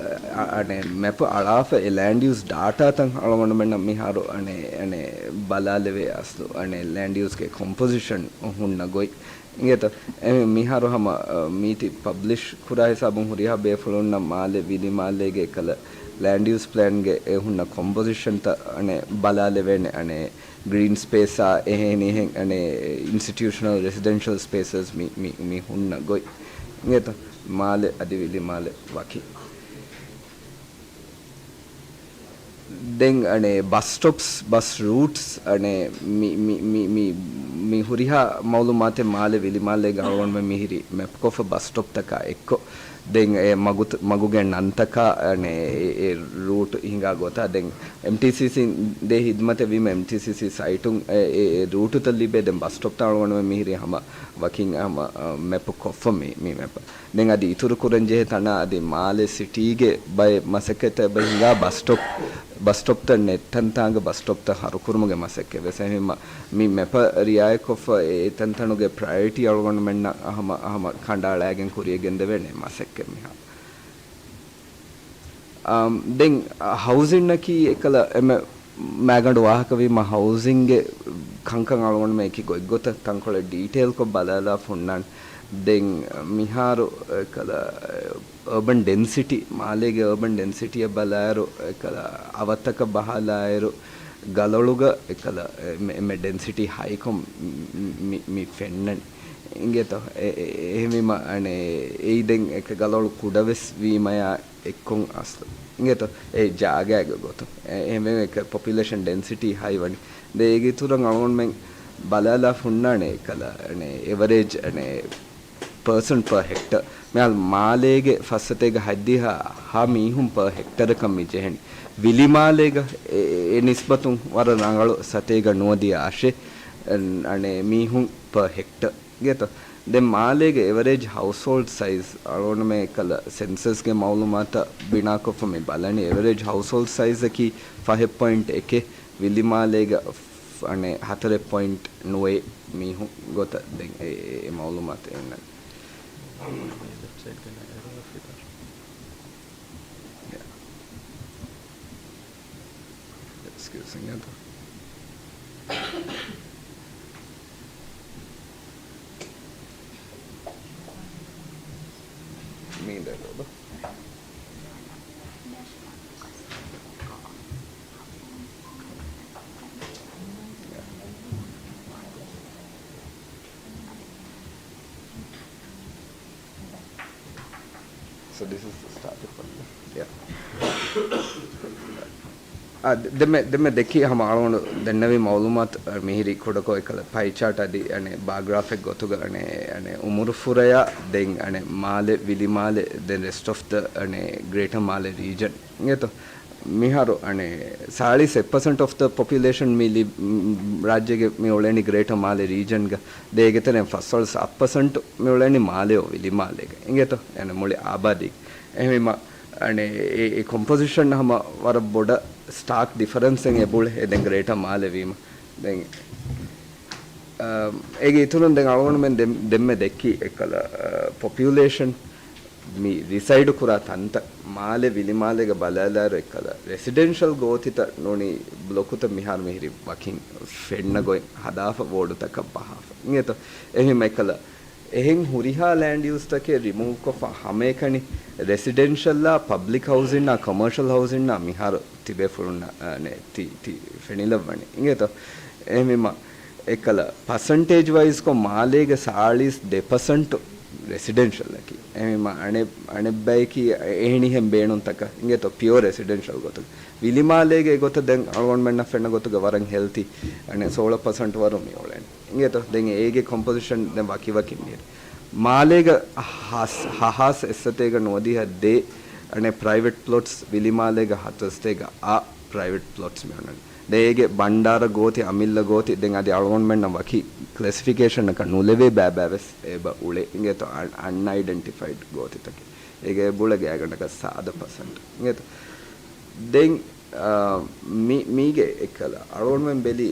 އަ-، އަނެ، މެޕް އަޅާފަ އެ ލޭންޑް ޔޫސް ޑާޓާތައް އަޅުގަނޑުމެންނަށް މިހާރު އަނެ، އަނެ، ބަލާލެވޭ އަސްލު އަނެ، ލޭންޑް ޔޫސްގެ ކޮމްޕޮޒިޝަން ހުންނަ ގޮތް. އިނގޭތަ؟ އެ މިހާރު ހަމަ، އަ، މީތި ޕަބްލިޝް ކުރާ ހިސާބުން ހުރިހާ ބޭފުޅުންނަށް މާލެ، ވިލިމާލޭގެ އެކަލަ ލޭންޑް ޔޫސް ޕްލޭންގެ އެ ހުންނަ ކޮމްޕޮޒިޝަންތައް އަނެ، ބަލާލެވޭނެ އަނެ، ގްރީން ސްޕޭސާ އެހެނިހެން އަނެ، އިންސްޓިޓިއުޝަނަލް ރެސިޑެންޝަލް ސްޕޭސަސް މި، މި، މި ހުންނަ ގޮތް. އިނގޭތަ؟ މާލެ އަދި ވިލިމާލެ ވަކި. ދެން އަނެ، ބަސް ސްޓޮޕްސް، ބަސް ރޫޓްސް އަނެ، މި، މި، މި، މި، މި ހުރިހާ މައުލޫމާތެއް މާލެ ވިލިމާލޭގެ އަޅުގަނޑުމެން މިހިރީ މެޕްކޮށްފަ ބަސް ސްޓޮޕްތަކާ އެއްކޮށް. ދެން އެ މަގު، މަގުގެ ނަންތަކާ އަނެ، އެ، އެ ރޫޓް ހިނގާ ގޮތާ. ދެން އެމްޓީސީސީ ދޭ ހިދުމަތެއް ވީމަ އެމްޓީސީސީ ސައިޓުން އެ، އެ، އެ ރޫޓުތައް ލިބޭ. ދެން ބަސް ސްޓޮޕްތައް އަޅުގަނޑުމެން މިހިރީ ހަމަ ވަކިން ހަމަ، އަ، މެޕް ކޮށްފަ މި، މި މެޕް. ދެން އަދި އިތުރު ކުރަން ޖެހޭ ތަނާ އަދި މާލެ ސިޓީގެ ބައެއް މަސައްކަތްތައް އެބަ ހިނގާ ބަސް ސްޓޮޕް، ބަސް ސްޓޮޕްތައް ނެތް ތަންތާނގެ ބަސް ސްޓޮޕްތައް ހަރުކުރުމުގެ މަސައްކަތް ވެސް. އެހެންމަ މި މެޕަށް ރިއާޔަތްކޮށްފަ އެ ތަންތަނުގެ ޕްރަޔޮރިޓީ އަޅުގަނޑުމެންނަށް ހަމަ، ހަމަ ކަނޑައަޅާގެން ކުރިޔަށް ގެންދެވޭނެ މަސައްކަތް މިހާރު. އާ، ދެން ހައުސިންއަކީ އެކަލަ އެންމެ މާގަނޑު ވާހަކަވީމަ ހައުސިންގެ ކަންކަން އަޅުގަނޑުމެން އެކި ގޮތްގޮތަށް ތަންކޮޅެއް ޑީޓެއިލްކޮށް ބަލާލާފަ ހުންނާނެ. ދެން މިހާރު އެކަލަ އަރބަން ޑެންސިޓީ، މާލޭގެ އަރބަން ޑެންސިޓީއަށް ބަލާއިރު، އެކަލަ އަވަށްތަކަށް ބަހާލާއިރު، ގަލޮޅުގަ އެކަލަ އެ، މެ-، މެ ޑެންސިޓީ ހައިކޮށް މި، މި، މި ފެންނަނީ. އިނގޭތޯ؟ އެ، އެ، އެހެންވީމަ، އަނެ، އެއީ ދެން އެކަ ގަލޮޅު ކުޑަވެސް ވީމަޔާ އެއްކޮށް އަސްލު. އިނގޭތޯ؟ އެ ޖާގައިގެ ގޮތުން. އެ، އެހެންވީމަ އެކަ ޕޮޕިއުލޭޝަން ޑެންސިޓީ ހައިވަނީ. ދެން އޭގެ އިތުރަށް އަޅުގަނޑުމެން ބަލާލާފަ ހުންނާނެ އެކަލަ، އަނެ، އެވަރޭޖް، އަނެ، ޕާސަންޓް ޕާ ހެކްޓާ. މިހާރު މާލޭގެ ފައްސަތޭކަ ހަތްދިހަ ހާ މީހުން ޕާ ހެކްޓަރަކަށް މި ޖެހެނީ. ވިލިމާލޭގަ އެ، އެ، އެ ނިސްބަތުން ވަރަށް ރަނގަޅު ސަތޭކަ ނުވަދިހަ އަށެއް، އަނެ، މީހުން ޕާ ހެކްޓަ. އިނގޭތޯ؟ ދެން މާލޭގެ އެވަރޭޖް ހައުސްހޯލްޑް ސައިޒް އަޅުގަނޑުމެން އެކަލަ ސެންސަސްގެ މައުލޫމާތަށް ބިނާކޮށްފަ މި ބަލަނީ. އެވަރޭޖް ހައުސްހޯލްޑް ސައިޒަކީ ފަހެއް ޕޮއިންޓް އެކެއް. ވިލިމާލޭގަ ފް-، އަނެ، ހަތަރެއް ޕޮއިންޓް ނުވައެއް މީހުން ގޮތަށް ދެން އެ، އެ، އެ މައުލޫމާތު އެންނަނީ. އެކްސްކިއުސް މީ. So this is the starting point. Yeah. އާ، ދެ-، ދެންމެ، ދެންމެ ދެއްކި ހަމަ އަޅުގަނޑު ދެންނެވި މައުލޫމާތު، އަ، މިހިރީ ކުޑަކޮށް އެކަލަ ޕައި ޗާޓް އަދި، އަނެ، ބާ ގްރާފެއް ގޮތުގަ، އަނެ، އަނެ، އުމުރުފުރަޔާ ދެން، އަނެ، މާލެ، ވިލިމާލެ، ދެން ރެސްޓް އޮފް ދަ، އަނެ، ގްރޭޓަ މާލެ ރީޖަން. އިނގޭތޯ؟ މިހާރު، އަނެ، ސާޅީސް އެއް ޕަސެންޓް އޮފް ދަ ޕޮޕިއުލޭޝަން މި ލި-، މް، ރާއްޖޭގެ މި އުޅެނީ ގްރޭޓަ މާލެ ރީޖަންގަ. ދޭގެތެރެން ފަސްވަޅަސް އަށް ޕަސެންޓް މި އުޅެނީ މާލެއޯ ވިލިމާލޭގަ. އިނގޭތޯ؟ އަނެ، މުޅި އާބާދީ. އެހެންވީމަ، އަނެ، އެ، އެ ކޮމްޕޮޒިޝަން ހަމަ ވަރަށް ބޮޑަށް ސްޓާކް ޑިފަރެންސެއް އެބުޅެ އެ ދެން ގްރޭޓަ މާލެ ވީމަ. ދެން، އަ، އޭގެ އިތުރުން ދެން އަޅުގަނޑުމެން ދެން، ދެންމެ ދެއްކި އެކަލަ، އަ، ޕޮޕިއުލޭޝަން މި ރިސައިޑު ކުރާ ތަންތައް މާލެ ވިލިމާލޭގަ ބަލާލާއިރު އެކަލަ ރެސިޑެންޝަލް ގޯތިތައް ނޫނީ ބްލޮކުތައް މިހާރު މިހިރީ ވަކިން ފެންނަ ގޮތް ހަދާފަ ވޯޑުތަކަށް ބަހާފަ. އިނގޭތޯ؟ އެހެން އެކަލަ އެހެން ހުރިހާ ލޭންޑް ޔޫސްތަކެއް ރިމޫވްކޮށްފަ ހަމައެކަނި ރެސިޑެންޝަލްއާ ޕަބްލިކް ހައުސިންއާ ކޮމާޝަލް ހައުސިންއާ މިހާރު ތިބޭފުޅުންނަށް، އަނެ، ތި، ތި ފެނިލައްވަނީ. އިނގޭތޯ؟ އެހެންވީމަ އެކަލަ ޕަސެންޓޭޖް ވައިޒްކޮށް މާލޭގެ ސާޅީސް ދެ ޕަސެންޓް ރެސިޑެންޝަލްއަކީ. އެހެންވީމަ އަނެ-، އަނެއްބަޔަކީ އެހެނިހެން ބޭނުންތަކަށް. އިނގޭތޯ؟ ޕިއޯ ރެސިޑެންޝަލް ގޮތުގަ. ވިލިމާލޭގެ އެގޮތަށް ދެން އަޅުގަނޑުމެންނަށް ފެންނަ ގޮތުގަ ވަރަށް ހެލްތީ، އަނެ، ސޯޅަ ޕަސެންޓް ވަރު މި އުޅެނީ. އިނގޭތޯ؟ ދެން އޭގެ ކޮމްޕޮޒިޝަން ދެން ވަކިވަކި މިހިރީ. މާލޭގަ ހަސް-، ހަ-، ހާސް އެއްސަތޭކަ ނުވަދިހަ ދޭ، އަނެ، ޕްރައިވެޓް ޕްލޮޓްސް، ވިލިމާލޭގަ ހަތަރުސަތޭކަ އަށް ޕްރައިވެޓް ޕްލޮޓްސް މި އޮންނަނީ. ދެން އޭގެ ބަންޑާރަ ގޯތި، އަމިއްލަ ގޯތި، ދެން އަދި އަޅުގަނޑުމެންނަށް ވަކި ކްލެސިފިކޭޝަނަކަށް ނުލެވޭ ބައިބައިވެސް އެބަ އުޅޭ. އިނގޭތޯ؟ އަން-، އަންއައިޑެންޓިފައިޑް ގޯތިތަކެއް. އޭގެ އެބުޅެ ގާތްގަނޑަކަށް ސާދަ ޕަސެންޓް. އިނގޭތޯ؟ ދެން، އާ، މި-، މީގެ އެކަލަ އަޅުގަނޑުމެން ބެލީ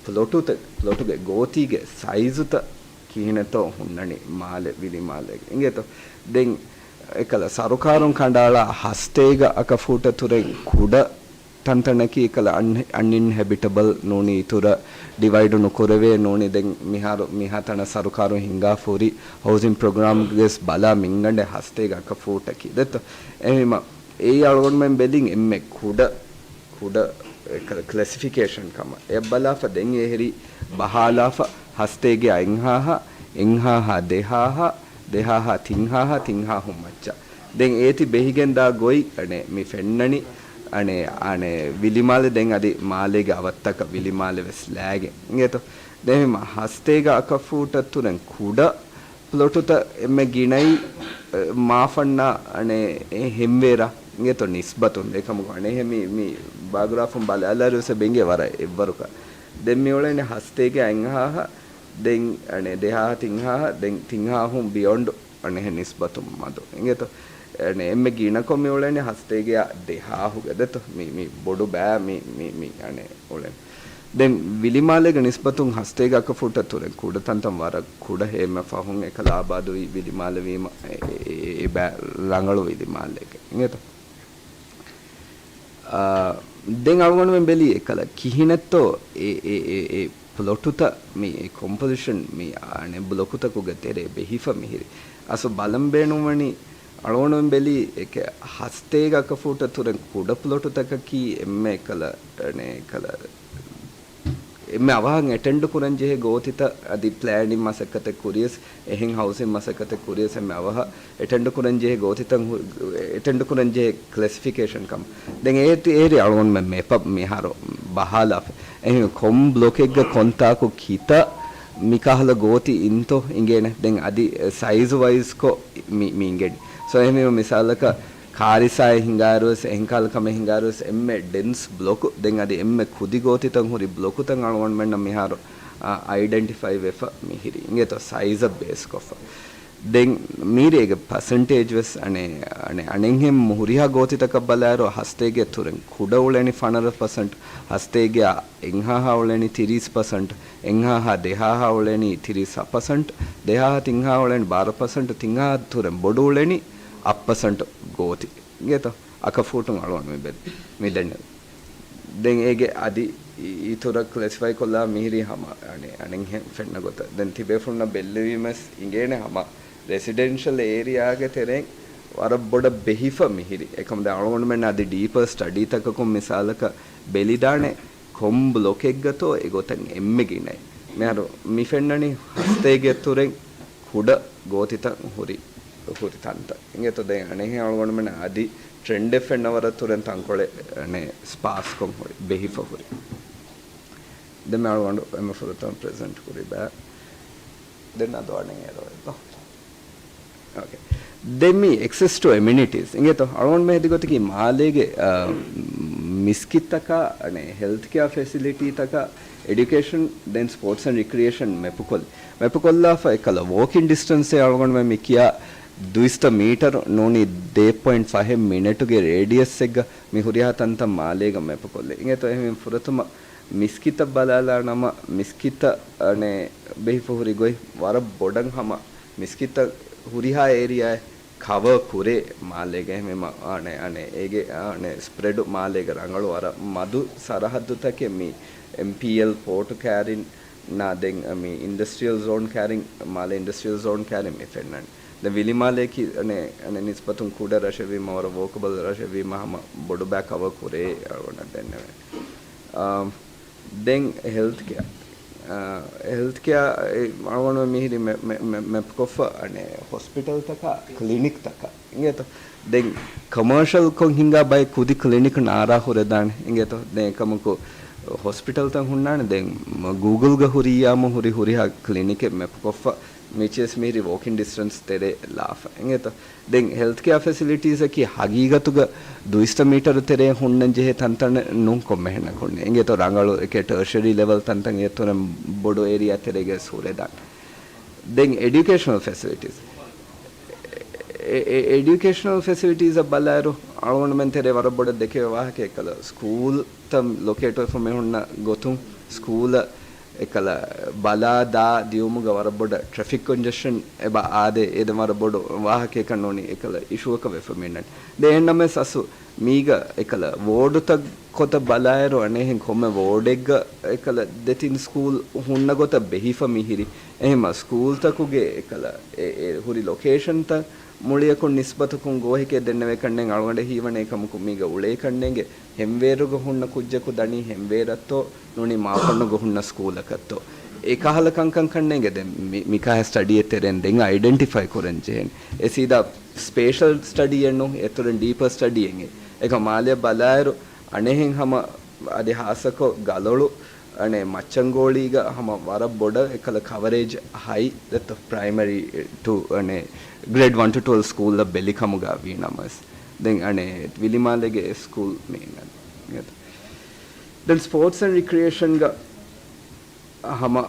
ޕްލޮޓުތަ-، ޕްލޮޓުގެ ގޯތީގެ ސައިޒުތައް ކިހިނެއްތޯ ހުންނަނީ މާލެ ވިލިމާލޭގެ. އިނގޭތޯ؟ ދެން އެކަލަ ސަރުކާރުން ކަނޑައަޅާ ހަސްތޭކަ އަކަފޫޓަށް ތުރެން ކުޑަ ތަންތަނަކީ އެކަލަ އަން-، އަންއިންހެބިޓަބަލް ނޫނީ އިތުރަށް ޑިވައިޑު ނުކުރެވޭ ނޫނީ. ދެން މިހާރު މިހާތަނަށް ސަރުކާރުން ހިންގާފަ ހުރި ހައުސިން ޕްރޮގްރާމްގެ ވެސް ބަލާ މިންގަނޑެއް ހަސްތޭކަ އަކަފޫޓަކީ. ދެއްތޯ؟ އެހެންވީމަ އެއީ އަޅުގަނޑުމެން ބެލިން އެންމެ ކުޑަ، ކުޑަ ކްލެސިފިކޭޝަން ކަމަށް. އެ ބަލާފަ ދެން އެހެރީ ބަހާލާފަ ހަސްތޭކަ އެއްހާހާ، އެއްހާހާ ދެހާހާ، ދެހާހާ ތިންހާހާ، ތިންހާހުން މައްޗަށް. ދެން އޭތި ބެހިގެން ދާ ގޮތް އަނެ މި ފެންނަނީ، އަނެ، އަނެ ވިލިމާލެ ދެން އަދި މާލޭގެ އަވަށްތަކަށް ވިލިމާލެ ވެސް ލާގެން. އިނގޭތޯ؟ ދެން ހަސްތޭކަ އަކަފޫޓަށް ތުރެން ކުޑަ ޕްލޮޓުތައް އެންމެ ގިނައީ، އެ، މާފަންނާ އަނެ އެ ހެންވޭރާ އިނގޭތޯ ނިސްބަތުން. އެކަމަކު އަނެއްހެން މި، މި ބާގްރާފުން ބަލާލާއިރު ވެސް އެބަ އިނގޭ ވަރަށް އެއްވަރުކަށް. ދެން މި އުޅެނީ ހަސްތޭކަ އެއްހާހަށް، ދެން އަނެ ދެހާހަށް ތިންހާހަށް، ދެން ތިންހާހުން ބިޔޮންޑް އަނެއްހެން ނިސްބަތުން މަދު. އިނގޭތޯ؟ އަނެ އެންމެ ގިނަކޮށް މި އުޅެނީ ހަސްތޭކަ ދެހާހުގަ ދެތޯ. މި، މި ބޮޑު ބައި މި، މި، މި އަނެ އުޅެނީ. ދެން ވިލިމާލޭގެ ނިސްބަތުން ހަސްތޭކަ އަކަފޫޓަށް ތުރެން ކުޑަ ތަންތަން ވަރަށް ކުޑަ ހޭމަ ފަހުން އެކަލަ އާބާދުވި ވިލިމާލެ ވީމަ އެ، އެ، އެ، އެ ބައި ރަނގަޅު ވިލިމާލޭގެ. އިނގޭތޯ؟ އާ، ދެން އަޅުގަނޑުމެން ބެލީ އެކަލަ ކިހިނެއްތޯ އެ، އެ، އެ، އެ ޕްލޮޓުތައް މި އެ ކޮމްޕޮޒިޝަން މި އަނެއް ބްލޮކުތަކުގެ ތެރޭ ބެހިފަ މިހިރީ. އަސްލު ބަލަން ބޭނުންވަނީ އަޅުގަނޑުމެން ބެލީ އެކެ ހަސްތޭކަ އަކަފޫޓަށް ތުރެން ކުޑަ ޕްލޮޓުތަކަކީ އެންމެ އެކަލަ، އަނެއް އެކަލަ އެންމެ އަވަހަށް އެޓެންޑް ކުރަން ޖެހޭ ގޯތިތައް އަދި ޕްލޭނިން މަސައްކަތެއް ކުރިޔަސް، އެހެން ހައުސިން މަސައްކަތެއް ކުރިޔަސް އެންމެ އަވަހަށް އެޓެންޑް ކުރަން ޖެހޭ ގޯތިތައް ހު-، އެޓެންޑް ކުރަން ޖެހޭ ކްލެސިފިކޭޝަން ކަމަށް. ދެން އޭތި އޭރި އަޅުގަނޑުމެން މެޕަށް މިހާރު ބަހާލާފަ. އެހެން ކޮން ބްލޮކެއްގަ ކޮންތާކު ކިތައް މިކަހަލަ ގޯތި އިންތޯ އިނގޭނެ. ދެން އަދި ސައިޒު ވައިޒްކޮށް މި، މި އިނގެނީ. ސޯ އެހެންވީމަ މިސާލަކަށް ކާރިސާއެއް ހިނގާއިރުވެސް، އެހެން ކަހަލަ ކަމެއް ހިނގާއިރުވެސް، އެންމެ ޑެންސް ބްލޮކު، ދެން އަދި އެންމެ ކުދި ގޯތިތައް ހުރި ބްލޮކުތައް އަޅުގަނޑުމެންނަށް މިހާރު، އަ، އައިޑެންޓިފައި ވެފަ މިހިރީ. އިނގޭތޯ ސައިޒަށް ބޭސްކޮށްފަ. ދެން މީރޭގެ ޕަސެންޓޭޖް ވެސް އަނެ، އަނެ، އަނެއްހެން ހުރިހާ ގޯތިތަކަށް ބަލާއިރު ހަސްތޭކަ އަތުރެން ކުޑަ އުޅެނީ ފަނަރަ ޕަސެންޓް، ހަސްތޭކަ އެއްހާހާ އުޅެނީ ތިރީސް ޕަސެންޓް، އެއްހާހާ ދެހާހާ އުޅެނީ ތިރީސް އަށް ޕަސެންޓް، ދެހާހާ ތިންހާ އުޅެނީ ބާރަ ޕަސެންޓް، ތިންހާ އަތުރެން ބޮޑު އުޅެނީ އަށް ޕަސެންޓް ގޯތި. އިނގޭތޯ؟ އަކަފޫޓުން އަޅުގަނޑު މި ބެ-، މި ދެންނެވި. ދެން އޭގެ އަދި އި-، އިތުރަށް ކްލެސިފައި ކޮށްލާ މިހިރީ ހަމަ އަނެއް، އަނެއްހެން ފެންނަ ގޮތަށް. ދެން ތިބޭފުޅުންނަށް ބެއްލެވީމަސް އިނގޭނެ ހަމަ ރެސިޑެންޝަލް އޭރިއާގެ ތެރެއިން ވަރަށް ބޮޑަށް ބެހިފަ މިހިރި. އެކަމުދާ އަޅުގަނޑުމެން އަދި ޑީޕަރ ސްޓަޑީތަކަކުން މިސާލަކަށް ބެލިދާނެ ކޮން ބްލޮކެއްގަތޯ އެގޮތަށް އެންމެ ގިނައި. މިހާރު މި ފެންނަނީ ހަސްތޭގެ އަތުރެން ކުޑަ ގޯތިތައް ހުރި، ހުރި ތަންތައް. އިނގޭތޯ ދެން އަނެއްހެން އަޅުގަނޑުމެން އަދި ޓްރެންޑެއް ފެންނަ ވަރަށް އަތުރެން ތަންކޮޅެއް އަނެއް ސްޕާސްކޮށް ހުރި، ބެހިފަ ހުރި. ދެން މި އަޅުގަނޑު އެންމެ ފުރަތަމަ ޕްރެޒެންޓް ކުރި ބައި. ދެން އަދު އަނެއް އެރޯއެއް ދޯ. އޯކޭ. ދެން މި އެކްސެސް ޓު އެމެނިޓީސް. އިނގޭތޯ އަޅުގަނޑު މި ހެދި ގޮތަކީ މާލޭގެ، އާ، މިސްކިތްތަކާ، އަނެއް ހެލްތް ކެއާ ފެސިލިޓީތަކާ، އެޑިއުކޭޝަން، ދެން ސްޕޯޓްސް އެންޑް ރިކްރިއޭޝަން މެޕުކޮށްލި. މެޕުކޮށްލާފަ އެކަލަ ވޯކިން ޑިސްޓެންސް އަޅުގަނޑު މި ކިޔާ ދުއިސައްތަ މީޓަރު ނޫނީ ދޭއް ޕޮއިންޓް ފަހެއް މިނެޓުގެ ރޭޑިއަސްއެއްގަ މި ހުރިހާ ތަންތަން މާލޭގަ މެޕުކޮށްލި. އިނގޭތޯ އެހެން ފުރަތަމަ މިސްކިތަށް ބަލާލާ ނަމަ، މިސްކިތަށް އަނެއް ބެހިފަ ހުރި ގޮތް ވަރަށް ބޮޑަށް ހަމަ މިސްކިތަށް ހުރިހާ އޭރިއާއެއް ކަވަރ ކުރޭ މާލޭގަ. އެހެންވީމަ އަނެއް، އަނެއް އޭގެ އަނެއް ސްޕްރެޑު މާލޭގަ ރަނގަޅު ވަރަށް މަދު ސަރަހައްދުތަކެއް މި އެމްޕީއެލް ޕޯޓު ކާރިން ނާ ދެން މި އިންޑަސްޓްރިއަލް ޒޯން ކާރިން، މާލޭ އިންޑަސްޓްރިއަލް ޒޯން ކާރިން މި ފެންނަން. ދެން ވިލިމާލޭ ކި-، އަނެއް، އަނެއް ނިސްބަތުން ކުޑަ ރަށެއްވީމަ ވަރަށް ވޯކަބަލް ރަށެއްވީމަ ހަމަ ބޮޑު ބައި ކަވަރ ކުރޭ އަޅުގަނޑަށް ދެންނެވެ. އާ، ދެން ހެލްތް ކެއާ. އާ، ހެލްތް ކެއާ އެ އަޅުގަނޑު މިހިރި މެ-، މެ-، މެ-، މެޕްކޮށްފަ އަނެއް ހޮސްޕިޓަލްތަކާ ކްލިނިކްތަކާ. އިނގޭތޯ؟ ދެން ކޮމާޝަލްކޮށް ހިނގާ ބައެއް ކުދި ކްލިނިކް ނާރާ ހުރެދާނެ. އިނގޭތޯ؟ ދެން އެކަމަކު ހޮސްޕިޓަލްތައް ހުންނާނެ. ދެން މަ-، ގޫގުލްގަ ހުރިއްޔާމު ހުރި ހުރިހާ ކްލިނިކެއް މެޕްކޮށްފަ މިޗިޔަސް މިހިރި ވޯކިން ޑިސްޓެންސް ތެރޭ ލާފަ. އިނގޭތޯ؟ ދެން ހެލްތް ކެއާ ފެސިލިޓީސްއަކީ ހަގީގަތުގަ ދުއިސައްތަ މީޓަރު ތެރޭ ހުންނަން ޖެހޭ ތަންތަނެއް ނޫން ކޮންމެހެންނަކުންނެ. އިނގޭތޯ ރަނގަޅު އެކެއް ޓަރޝަރީ ލެވެލް ތަންތަން އެއަށްވުރެ ބޮޑު އޭރިއާ ތެރޭގަ ހުރެދާނެ. ދެން އެޑިއުކޭޝަނަލް ފެސިލިޓީސް. އެ-، އެ-، އެޑިއުކޭޝަނަލް ފެސިލިޓީސްއަށް ބަލާއިރު، އަޅުގަނޑުމެން ތެރޭ ވަރަށް ބޮޑަށް ދެކެވޭ ވާހަކަ އެކަލަ ސްކޫލްތައް ލޮކޭޓްވެފަ މި ހުންނަ ގޮތުން، ސްކޫލަށް އެކަލަ ބަލާ ދާ ދިޔުމުގަ ވަރަށް ބޮޑަށް ޓްރެފިކް ކޮންޖެޝަން އެބަ އާދޭ، އޭދެން ވަރަށް ބޮޑު ވާހަކައެއްކަން ނޫނީ އެކަލަ އިޝޫއަކަށް ވެފަ މިންނަން. ދެން އެހެންނަމަވެސް އަސްލު މީގަ އެކަލަ ވޯޑުތައް ކޮތަށް ބަލާއިރު، އަނެއްހެން ކޮންމެ ވޯޑެއްގަ އެކަލަ ދެތިން ސްކޫލް ހުންނަ ގޮތަށް ބެހިފަ މިހިރި. އެހެންމަ ސްކޫލްތަކުގެ އެކަލަ އެ، އެ ހުރި ލޮކޭޝަންތައް މުޅިއަކުން ނިސްބަތަކުން ގޯހެކޭ ދެންނެވޭ ކަންނޭނގެ އަޅުގަނޑަށް ހީވަނީ އެކަމަކު މީގަ އުޅޭ ކަންނޭނގެ ހެންވޭރުގަ ހުންނަ ކުއްޖަކު ދަނީ ހެންވޭރަށްތޯ ނޫނީ މާފަންނުގަ ހުންނަ ސްކޫލަކަށްތޯ. އެ ކަހަލަ ކަންކަން ކަންނޭނގެ ދެން މި-، މިކަހަ ސްޓަޑީއެއް ތެރެއިން ދެން އައިޑެންޓިފައި ކުރަން ޖެހޭނެ. އެ ސީދާ ސްޕޭޝަލް ސްޓަޑީއެއް ނޫން، އޭތުރެން ޑީޕަރ ސްޓަޑީއެއް. އެކަމަ މާލެ ބަލާއިރު އަނެއްހެން ހަމަ އަދި ހާއްސަކޮށް ގަލޮޅު އަނެއް މައްޗަންގޯޅީގަ ހަމަ ވަރަށް ބޮޑަށް އެކަލަ ކަވަރޭޖް ހައި ދެއްތޯ ޕްރައިމަރީ ޓު އަނެއް ގްރޭޑް ވަން ޓު ޓްވެލްވް ސްކޫލްއަށް ބެލި ކަމުގަ ވީ ނަމަވެސް. ދެން އަނެއް ވިލިމާލޭގެ ސްކޫލް މި އިންނަން. ދެން ސްޕޯޓްސް އެންޑް ރިކްރިއޭޝަންގަ ހަމަ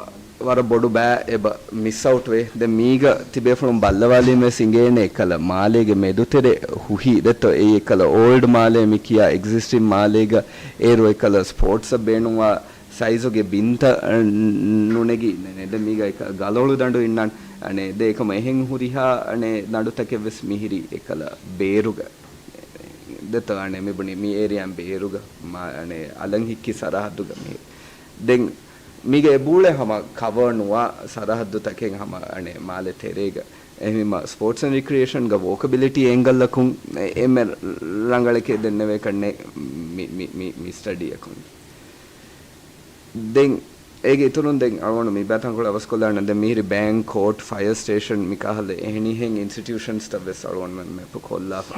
ވަރަށް ބޮޑު ބައި އެބަ މިސް އައުޓް ވޭ. ދެން މީގަ ތިބޭފުޅުން ބައްލަވާލީމަވެސް އިނގޭނެ އެކަލަ މާލޭގެ މެދުތެރެ ހުހި ދެއްތޯ އެއީ އެކަލަ އޯލްޑް މާލޭ މި ކިޔާ އެގްޒިސްޓިން މާލޭގަ އޭރު އެކަލަ ސްޕޯޓްސްއަށް ބޭނުންވާ ސައިޒުގެ ބިންތައް ނުނެގި ނެ-، ނެ-، ދެން މީގަ އެކަ ގަލޮޅު ދަނޑު އިންނަން. އަނެއް ދެ އެކަމަ އެހެން ހުރިހާ އަނެއް ދަނޑުތަކެއް ވެސް މިހިރި އެކަލަ ބޭރުގަ ދެއްތޯ އަނެއް މި ބުނި މި އޭރިއާއިން ބޭރުގަ މާ-، އަނެއް އަލަށް ހިއްކި ސަރަހައްދުގަ މި. ދެން މީގަ އެބޫޅެ ހަމަ ކަވަރ ނުވާ ސަރަހައްދުތަކެއް ހަމަ އަނެއް މާލެ ތެރޭގަ. އެހެންވީމަ ސްޕޯޓްސް އެންޑް ރިކްރިއޭޝަންގަ ވޯކަބިލިޓީ އެންގަލްއަކުން އެ-، އެންމެ ރަނގަޅެކޭ ދެންނެވޭ ކަންނޭ މި-، މި-، މި-، މި ސްޓަޑީއަކުން. ދެން އޭގެ އިތުރުން ދެން އަޅުގަނޑު މި ބައި ތަންކޮޅެއް އަވަސްކޮށްލާނަން. ދެން މިހިރި ބޭންކް، ކޯޓް، ފަޔަރ ސްޓޭޝަން މި ކަހަލަ އެހެނިހެން އިންސްޓިޓިއުޝަންސްތައް ވެސް އަޅުގަނޑުމެން މެޕް ކޮށްލާފަ.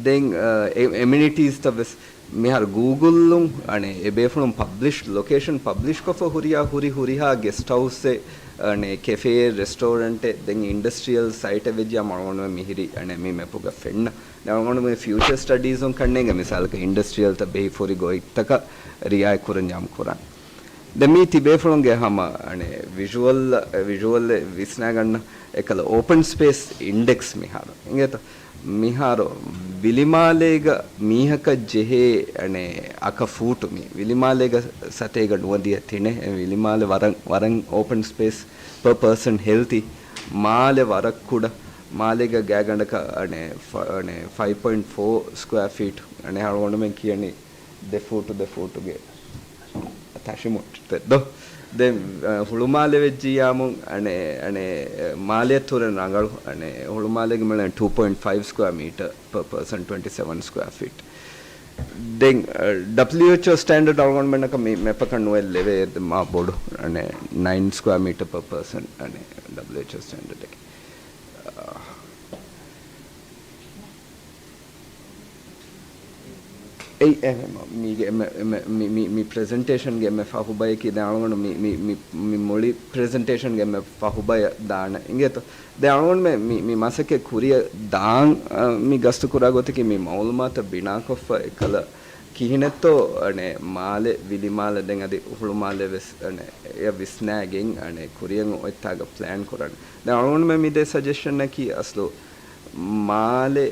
ދެން، އަ، އެ-، އެމިނިޓީސްތައް ވެސް މިހާރު ގޫގުލުން އަނެއް އެބޭފުޅުން ޕަބްލިޝް، ލޮކޭޝަން ޕަބްލިޝްކޮށްފަ ހުރިހާ، ހުރި ހުރިހާ ގެސްޓް ހައުސްއެއް، އަނެއް ކެފޭއެއް، ރެސްޓޯރެންޓެއް، ދެން އިންޑަސްޓްރިއަލް ސައިޓެއް ވެއްޖާ އަޅުގަނޑުމެން މިހިރި އަނެއް މި މެޕުގަ ފެންނަ. ދެން އަޅުގަނޑުމެން ފިއުޗަރ ސްޓަޑީޒުން ކަންނޭނގެ މިސާލަކަށް އިންޑަސްޓްރިއަލްތައް ބެހިފަހުރި ގޮތްތަކަށް ރިއާޔަތް ކުރަން ޖާމް ކުރާނެ. ދެން މީ ތިބޭފުޅުންގެ ހަމަ އަނެއް ވިޝުއަލް، ވިޝުއަލް ވިސްނާގަންނަ އެކަލަ އޯޕަން ސްޕޭސް އިންޑެކްސް މިހާރު. އިނގޭތަ؟ މިހާރު ވިލިމާލޭގަ މީހަކަށް ޖެހޭ އަނެއް އަކަ ފޫޓު މީ. ވިލިމާލޭގަ ސަތޭކަ ނުވަދިހަ ތިނެއް. ވިލިމާލެ ވަރަށް، ވަރަށް އޯޕަން ސްޕޭސް ޕަ ޕާސަން ހެލްތީ. މާލެ ވަރަށް ކުޑަ. މާލޭގަ ގާތްގަނޑަކަށް އަނެއް ފަ-، އަނެއް ފައިވް ޕޮއިންޓް ފޯ ސްކޮއާ ފީޓް. އަނެއް އަޅުގަނޑުމެން ކިޔަނީ ދެ ފޫޓު ދެ ފޫޓުގެ ތަށިމުއްޓުތެއް ދޯ. ދެން، އަ، ހުޅުމާލެ ވެއްޖިއްޔާމު، އަނެއް، އަނެއް، މާލެއަށް ތުރެން ރަނގަޅު، އަނެއް، ހުޅުމާލޭގެ މިޅެން ޓޫ ޕޮއިންޓް ފައިވް ސްކޮއާ މީޓަރ ޕަ ޕާސަން، ޓްވެންޓީ ސެވަން ސްކޮއާ ފީޓް. ދެން، އަ، ޑަބްލިއުއެޗްއޯ ސްޓޭންޑަޑް އަޅުގަނޑުމެންނަކަށް މި މެޕަކަށް ނުވެ ލެވޭ މާ ބޮޑު، އަނެއް، ނައިން ސްކޮއާ މީޓަރ ޕަ ޕާސަން، އަނެއް، ޑަބްލިއުއެޗްއޯ ސްޓޭންޑަޑަކީ. އަ، އެއީ އެ، މީގެ އެންމެ، އެންމެ، މި، މި، މި ޕްރެޒެންޓޭޝަންގެ އެންމެ ފަހު ބަޔަކީ ދެ އަޅުގަނޑު މި، މި، މި، މި މުޅި ޕްރެޒެންޓޭޝަންގެ އެންމެ ފަހު ބަޔަށް ދާނެ އިނގޭތޯ. ދެ އަޅުގަނޑުމެ މި، މި މަސައްކަތް ކުރިއަށް ދާން، އަ، މި ގަސްތު ކުރާ ގޮތަކީ މި މައުލޫމާތަށް ބިނާކޮށްފަ އެކަލަ ކިހިނެއްތޯ، އަނެއް، މާލެ، ވިލިމާލެ، ދެން އަދި ހުޅުމާލެ ވެސް، އަނެއް، އެއަށް ވިސްނާގެން، އަނެއް، ކުރިއަށް އޮތްތާގަ ޕްލޭން ކުރަން. ދެ އަޅުގަނޑުމެ މި ދޭ ސަޖެޝަނަކީ އަސްލު މާލެ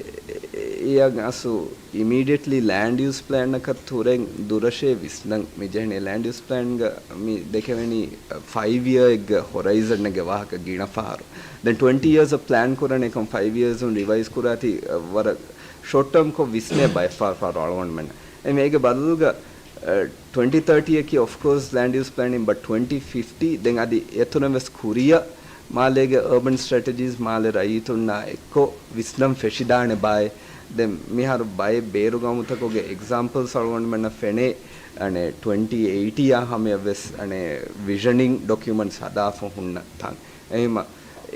އެއަށް އަސްލު އިމީޑިއެޓްލީ ލޭންޑް ޔޫސް ޕްލޭނަކަށް ތުރެން ދުރަށޭ ވިސްނަން މި ޖެހެނީ. ލޭންޑް ޔޫސް ޕްލޭންގަ މި ދެކެވެނީ ފައިވް އިޔާއެއްގެ ހޮރައިޒަންގެ ވާހަކަ ގިނަ ފަހަރު. ދެން ޓްވެންޓީ އިޔާސް ޕްލޭން ކުރަނީ އެކަމް ފައިވް އިޔާސް ރިވައިޒް ކުރާތީ، އަ، ވަރަށް ޝޮޓް ޓާމްކޮށް ވިސްނޭ ބައެއް ފަހަރު ފަހަރު އަޅުގަނޑުމެން. އެ މީގެ ބަދަލުގަ އަ، ޓްވެންޓީ ތާޓީއަކީ، އޮފްކޯސް، ލޭންޑް ޔޫސް ޕްލޭނިން، ބަޓް ޓްވެންޓީ ފިފްޓީ ދެން އަދި އެތުރެން ވެސް ކުރިއަށް މާލޭގެ އަރބަން ސްޓްރެޓެޖީސް މާލެ ރައްޔިތުންނާ އެއްކޮށް ވިސްނަން ފެށިދާނެ ބާއޭ. ދެން މިހާރު ބައެއް ބޭރު ގައުމުތަކުގެ އެގްޒާމްޕަލްސް އަޅުގަނޑުމެންނަށް ފެނޭ، އަނެއް، ޓްވެންޓީ އެއިޓީއާ ހަމަޔަށް ވެސް، އަނެއް، ވިޝަނިން ޑޮކިއުމަންޓްސް ހަދާފަ ހުންނަ ތަން. އެހެންމަ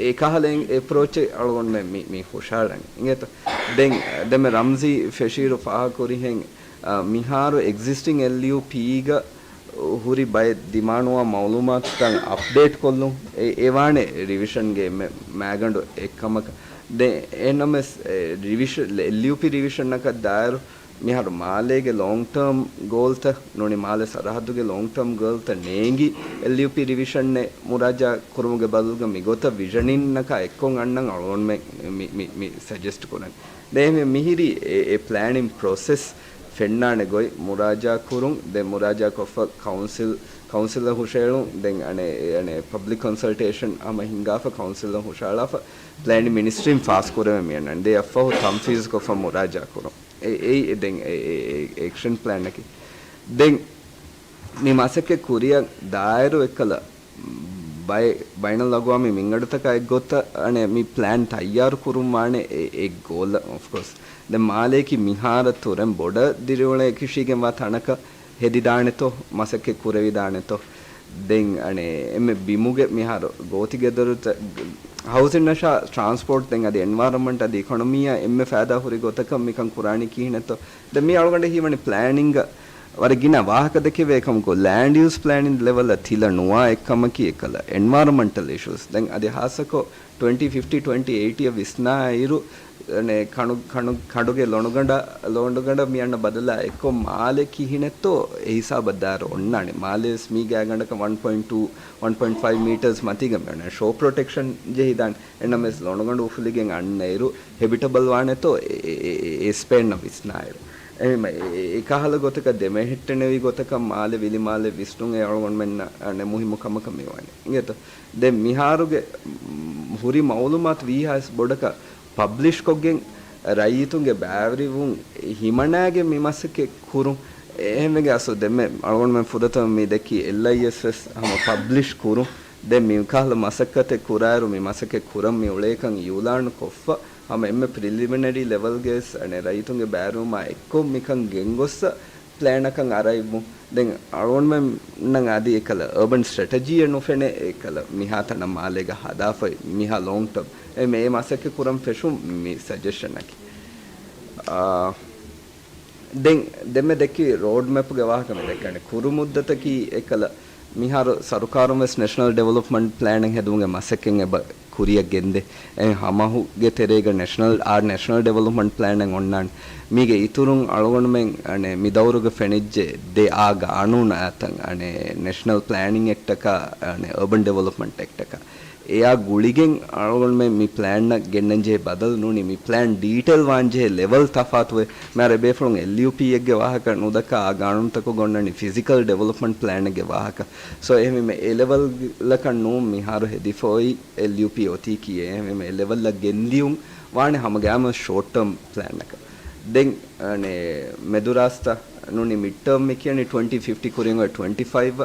އެކަހަލަ އެޕްރޯޗެއް އަޅުގަނޑުމެން މި، މި ހުށަހަޅަނީ. އިނގޭތަ؟ ދެން ދެންމެ ރަމްޒީ ފެށިއިރު ފާހަގަކުރިހެން، އަ، މިހާރު އެގްޒިސްޓިން އެލްޔޫޕީގަ ހުރި ބައެއް ދިމާނުވާ މައުލޫމާތުތައް އަޕްޑޭޓް ކޮށްލުން އެ، އެވާނެ ރިވިޝަންގެ އެންމެ މައިގަނޑު އެއްކަމަކަށް. ދެން އެހެންނަމަވެސް، އެ، ރިވިޝަ-، އެލްޔޫޕީ ރިވިޝަންއަކަށް ދާއިރު މިހާރު މާލޭގެ ލޯންގް ޓާމް ގޯލްތައް ނޫނީ މާލެ ސަރަހައްދުގެ ލޯންގް ޓާމް ގޯލްތައް ނޭނގި އެލްޔޫޕީ ރިވިޝަންއެއް މުރާޖާ ކުރުމުގެ ބަދަލުގަ މިގޮތަށް ވިޝަނިންއަކާ އެއްކޮށް އަންނަން އަޅުގަނޑުމެން މި، މި، މި ސަޖެސްޓް ކުރަން. ދެން މިހިރީ އެ، އެ ޕްލޭނިން ޕްރޮސެސް ފެންނާނެ ގޮތް މުރާޖާ ކުރުން، ދެން މުރާޖާ ކޮށްފަ ކައުންސިލް، ކައުންސިލަށް ހުށައެޅުން، ދެން އަނެއް، އަނެއް ޕަބްލިކް ކޮންސަލްޓޭޝަން ހަމަ ހިންގާފަ ކައުންސިލަށް ހުށައަޅާފަ ޕްލޭނިން މިނިސްޓްރީން ފާސް ކުރެވެން މިއަންނަން. ދެން އެއަށްފަހު ތަންފީޒް ކޮށްފަ މުރާޖާ ކުރުން. އެ، އެ، ދެން އެ، އެ، އެ، އެކްޝަން ޕްލޭނަކީ. ދެން މި މަސައްކަތް ކުރިއަށް ދާއިރު އެއްކަލަ ބައެއް ބައިނަލްއަގުވާމީ މިންގަނޑުތަކާ އެއްގޮތަށް އަނެއް މި ޕްލޭން ތައްޔާރު ކުރުން ވާނެ އެ، އެއް ގޯލަށް، އޮފްކޯސް. ދެން މާލޭގެ މިހާރަށް ތުރެން ބޮޑަށް ދިރިއުޅޭ ކިށީގެންވާ ތަނަކަށް ހެދިދާނެތޯ، މަސައްކަތް ކުރެވިދާނެތޯ. ދެން އަނެއް އެންމެ ބިމުގެ މިހާރު ގޯތިގެދޮރުތައް، ހައުސިން ނަޝާ، ޓްރާންސްޕޯޓް، ދެން އަދި އެންވަޔަރަންމަންޓް އަދި އިކޮނޮމީއާ އެންމެ ފައިދާ ހުރި ގޮތަކަށް މިކަން ކުރާނީ ކިހިނެއްތޯ؟ ދެން މި އަޅުގަނޑަށް ހީވަނީ ޕްލޭނިންގ ވަރަށް ގިނަ ވާހަކަ ދެކެވޭ ކަމަކު، ލޭންޑް ޔޫސް ޕްލޭނިން ލެވަލްއަށް ތިލަ ނުވާ އެއްކަމަކީ އެކަލަ އެންވަޔަރަންމަންޓަލް އިޝޫސް. ދެން އަދި ހާއްސަކޮށް ޓްވެންޓީ ފިފްޓީ، ޓްވެންޓީ އެއިޓީއަށް ވިސްނާއިރު، އަނެއް ކަނޑު، ކަނޑު، ކަނޑުގެ ލޮނޑުގަނޑަށް، ލޮނޑުގަނޑަށް މިއަންނަ ބަދަލާ އެއްކޮށް މާލެ ކިހިނެއްތޯ އެ ހިސާބަށް ދާއިރު އޮންނާނެ. މާލެ ވެސް މީގެ ގަނޑަކަށް ވަން ޕޮއިންޓް ޓޫ، ވަން ޕޮއިންޓް ފައިވް މީޓަރސް މަތީގަ މިއޮންނާނެ. ޝޯ ޕްރޮޓެކްޝަން ޖެހިދާނެ. އެންނަމެސް ލޮނޑުގަނޑު އުފުލިގެން އަންނައިރު ހެބިޓަބަލް ވާނެތޯ އެ، އެ، އެ، އެ، އެ ސްޕޭންއަށް ވިސްނާއިރު. އެހެންމެ އެ، އެ، އެ ކަހަލަ ގޮތަކަށް ދެމެހެއްޓެނެވި ގޮތަކަށް މާލެ ވިލިމާލެ ވިސްނުން އެ އަޅުގަނޑުމެންނަށް އަނެއް މުހިއްމު ކަމަކަށް މިވާނެ. އިނގޭތޯ؟ ދެން މިހާރުގެ، މް، ހުރި މައުލޫމާތު ވީހާވެސް ބޮޑަކަށް ޕަބްލިޝްކޮށްގެން ރައްޔިތުންގެ ބައިވެރިވުން ހިމަނާގެން މި މަސައްކަތް ކުރުން. އެހެންވެގެން އަސްލު ދެންމެ އަޅުގަނޑުމެން ފުރަތަމަ މި ދެއްކީ އެލްއައިއެސް ވެސް ހަމަ ޕަބްލިޝް ކުރުން. ދެން މި ކަހަލަ މަސައްކަތެއް ކުރާއިރު މި މަސައްކަތް ކުރަން މި އުޅޭކަން އިއުލާން ކޮށްފަ ހަމަ އެންމެ ޕްރިލިމިނަރީ ލެވަލްގައި ވެސް އަނެއް ރައްޔިތުންގެ ބައިވެރިވުމާ އެއްކޮށް މިކަން ގެންގޮއްސަ ޕްލޭނަކަށް އަރައިވުން. ދެން އަޅުގަނޑުމެންނަށް އަދި އެކަލަ އަރބަން ސްޓްރެޓެޖީއެއް ނުފެނޭ އެކަލަ މިހާތަނަށް މާލޭގަ ހަދާފައި މިހާ ލޯންގް ޓާމް އެ މޭ މަސައްކަތް ކުރަން ފެށުން މި ސަޖެޝަނަކީ. އާ، ދެން ދެންމެ ދެއްކި ރޯޑް މެޕްގެ ވާހަކަ މި ދެއްކަނީ. ކުރު މުއްދަތަކީ އެކަލަ މިހާރު ސަރުކާރުން ވެސް ނެޝަނަލް ޑިވެލޮޕްމަންޓް ޕްލޭނެއް ހެދުމުގެ މަސައްކަތް އެބަ ކުރިއަށް ގެންދޭ. އެ ހަމަހުގެ ތެރޭގަ ނެޝަނަލް، އާ، ނެޝަނަލް ޑިވެލޮޕްމަންޓް ޕްލޭނެއް އޮންނާނެ. މީގެ އިތުރުން އަޅުގަނޑުމެން، އަނެއް، މި ދައުރުގަ ފެނިއްޖެ ދެ އާ ގާނޫނާ ތަން، އަނެއް، ނެޝަނަލް ޕްލޭނިން އެކްޓަކާ، އަނެއް، އަރބަން ޑިވެލޮޕްމަންޓް އެކްޓަކާ. އެއާ ގުޅިގެން އަޅުގަނޑުމެން މި ޕްލޭންއަށް ގެންނަންޖެހޭ ބަދަލު ނޫނީ މި ޕްލޭން ޑީޓެއިލް ވާންޖެހޭ ލެވަލް ތަފާތުވޭ. މިހާރު އެބޭފުޅުން އެލްޔޫޕީއެއްގެ ވާހަކަ ނުދައްކާ އާ ގާނޫނުތަކުގަ އޮންނަނީ ފިޒިކަލް ޑިވެލޮޕްމަންޓް ޕްލޭނެއްގެ ވާހަކަ. ސޯ އެހެންވީމަ އެ ލެވަލްއަކަށް ނޫން މިހާރު ހެދިފަ އޮތް އެލްޔޫޕީ އޮތީކީ. އެހެންވީމަ އެ ލެވަލްއަށް ގެންދިޔުން ވާނެ ހަމަގައިމު ޝޯޓް ޓާމް ޕްލޭންއަކަށް. ދެން، އަނެއް، މެދުރާސްތައް ނޫނީ މިޑް ޓާމް މި ކިޔަނީ ޓްވެންޓީ ފިފްޓީ ކުރިން އޮތް ޓްވެންޓީ ފައިވް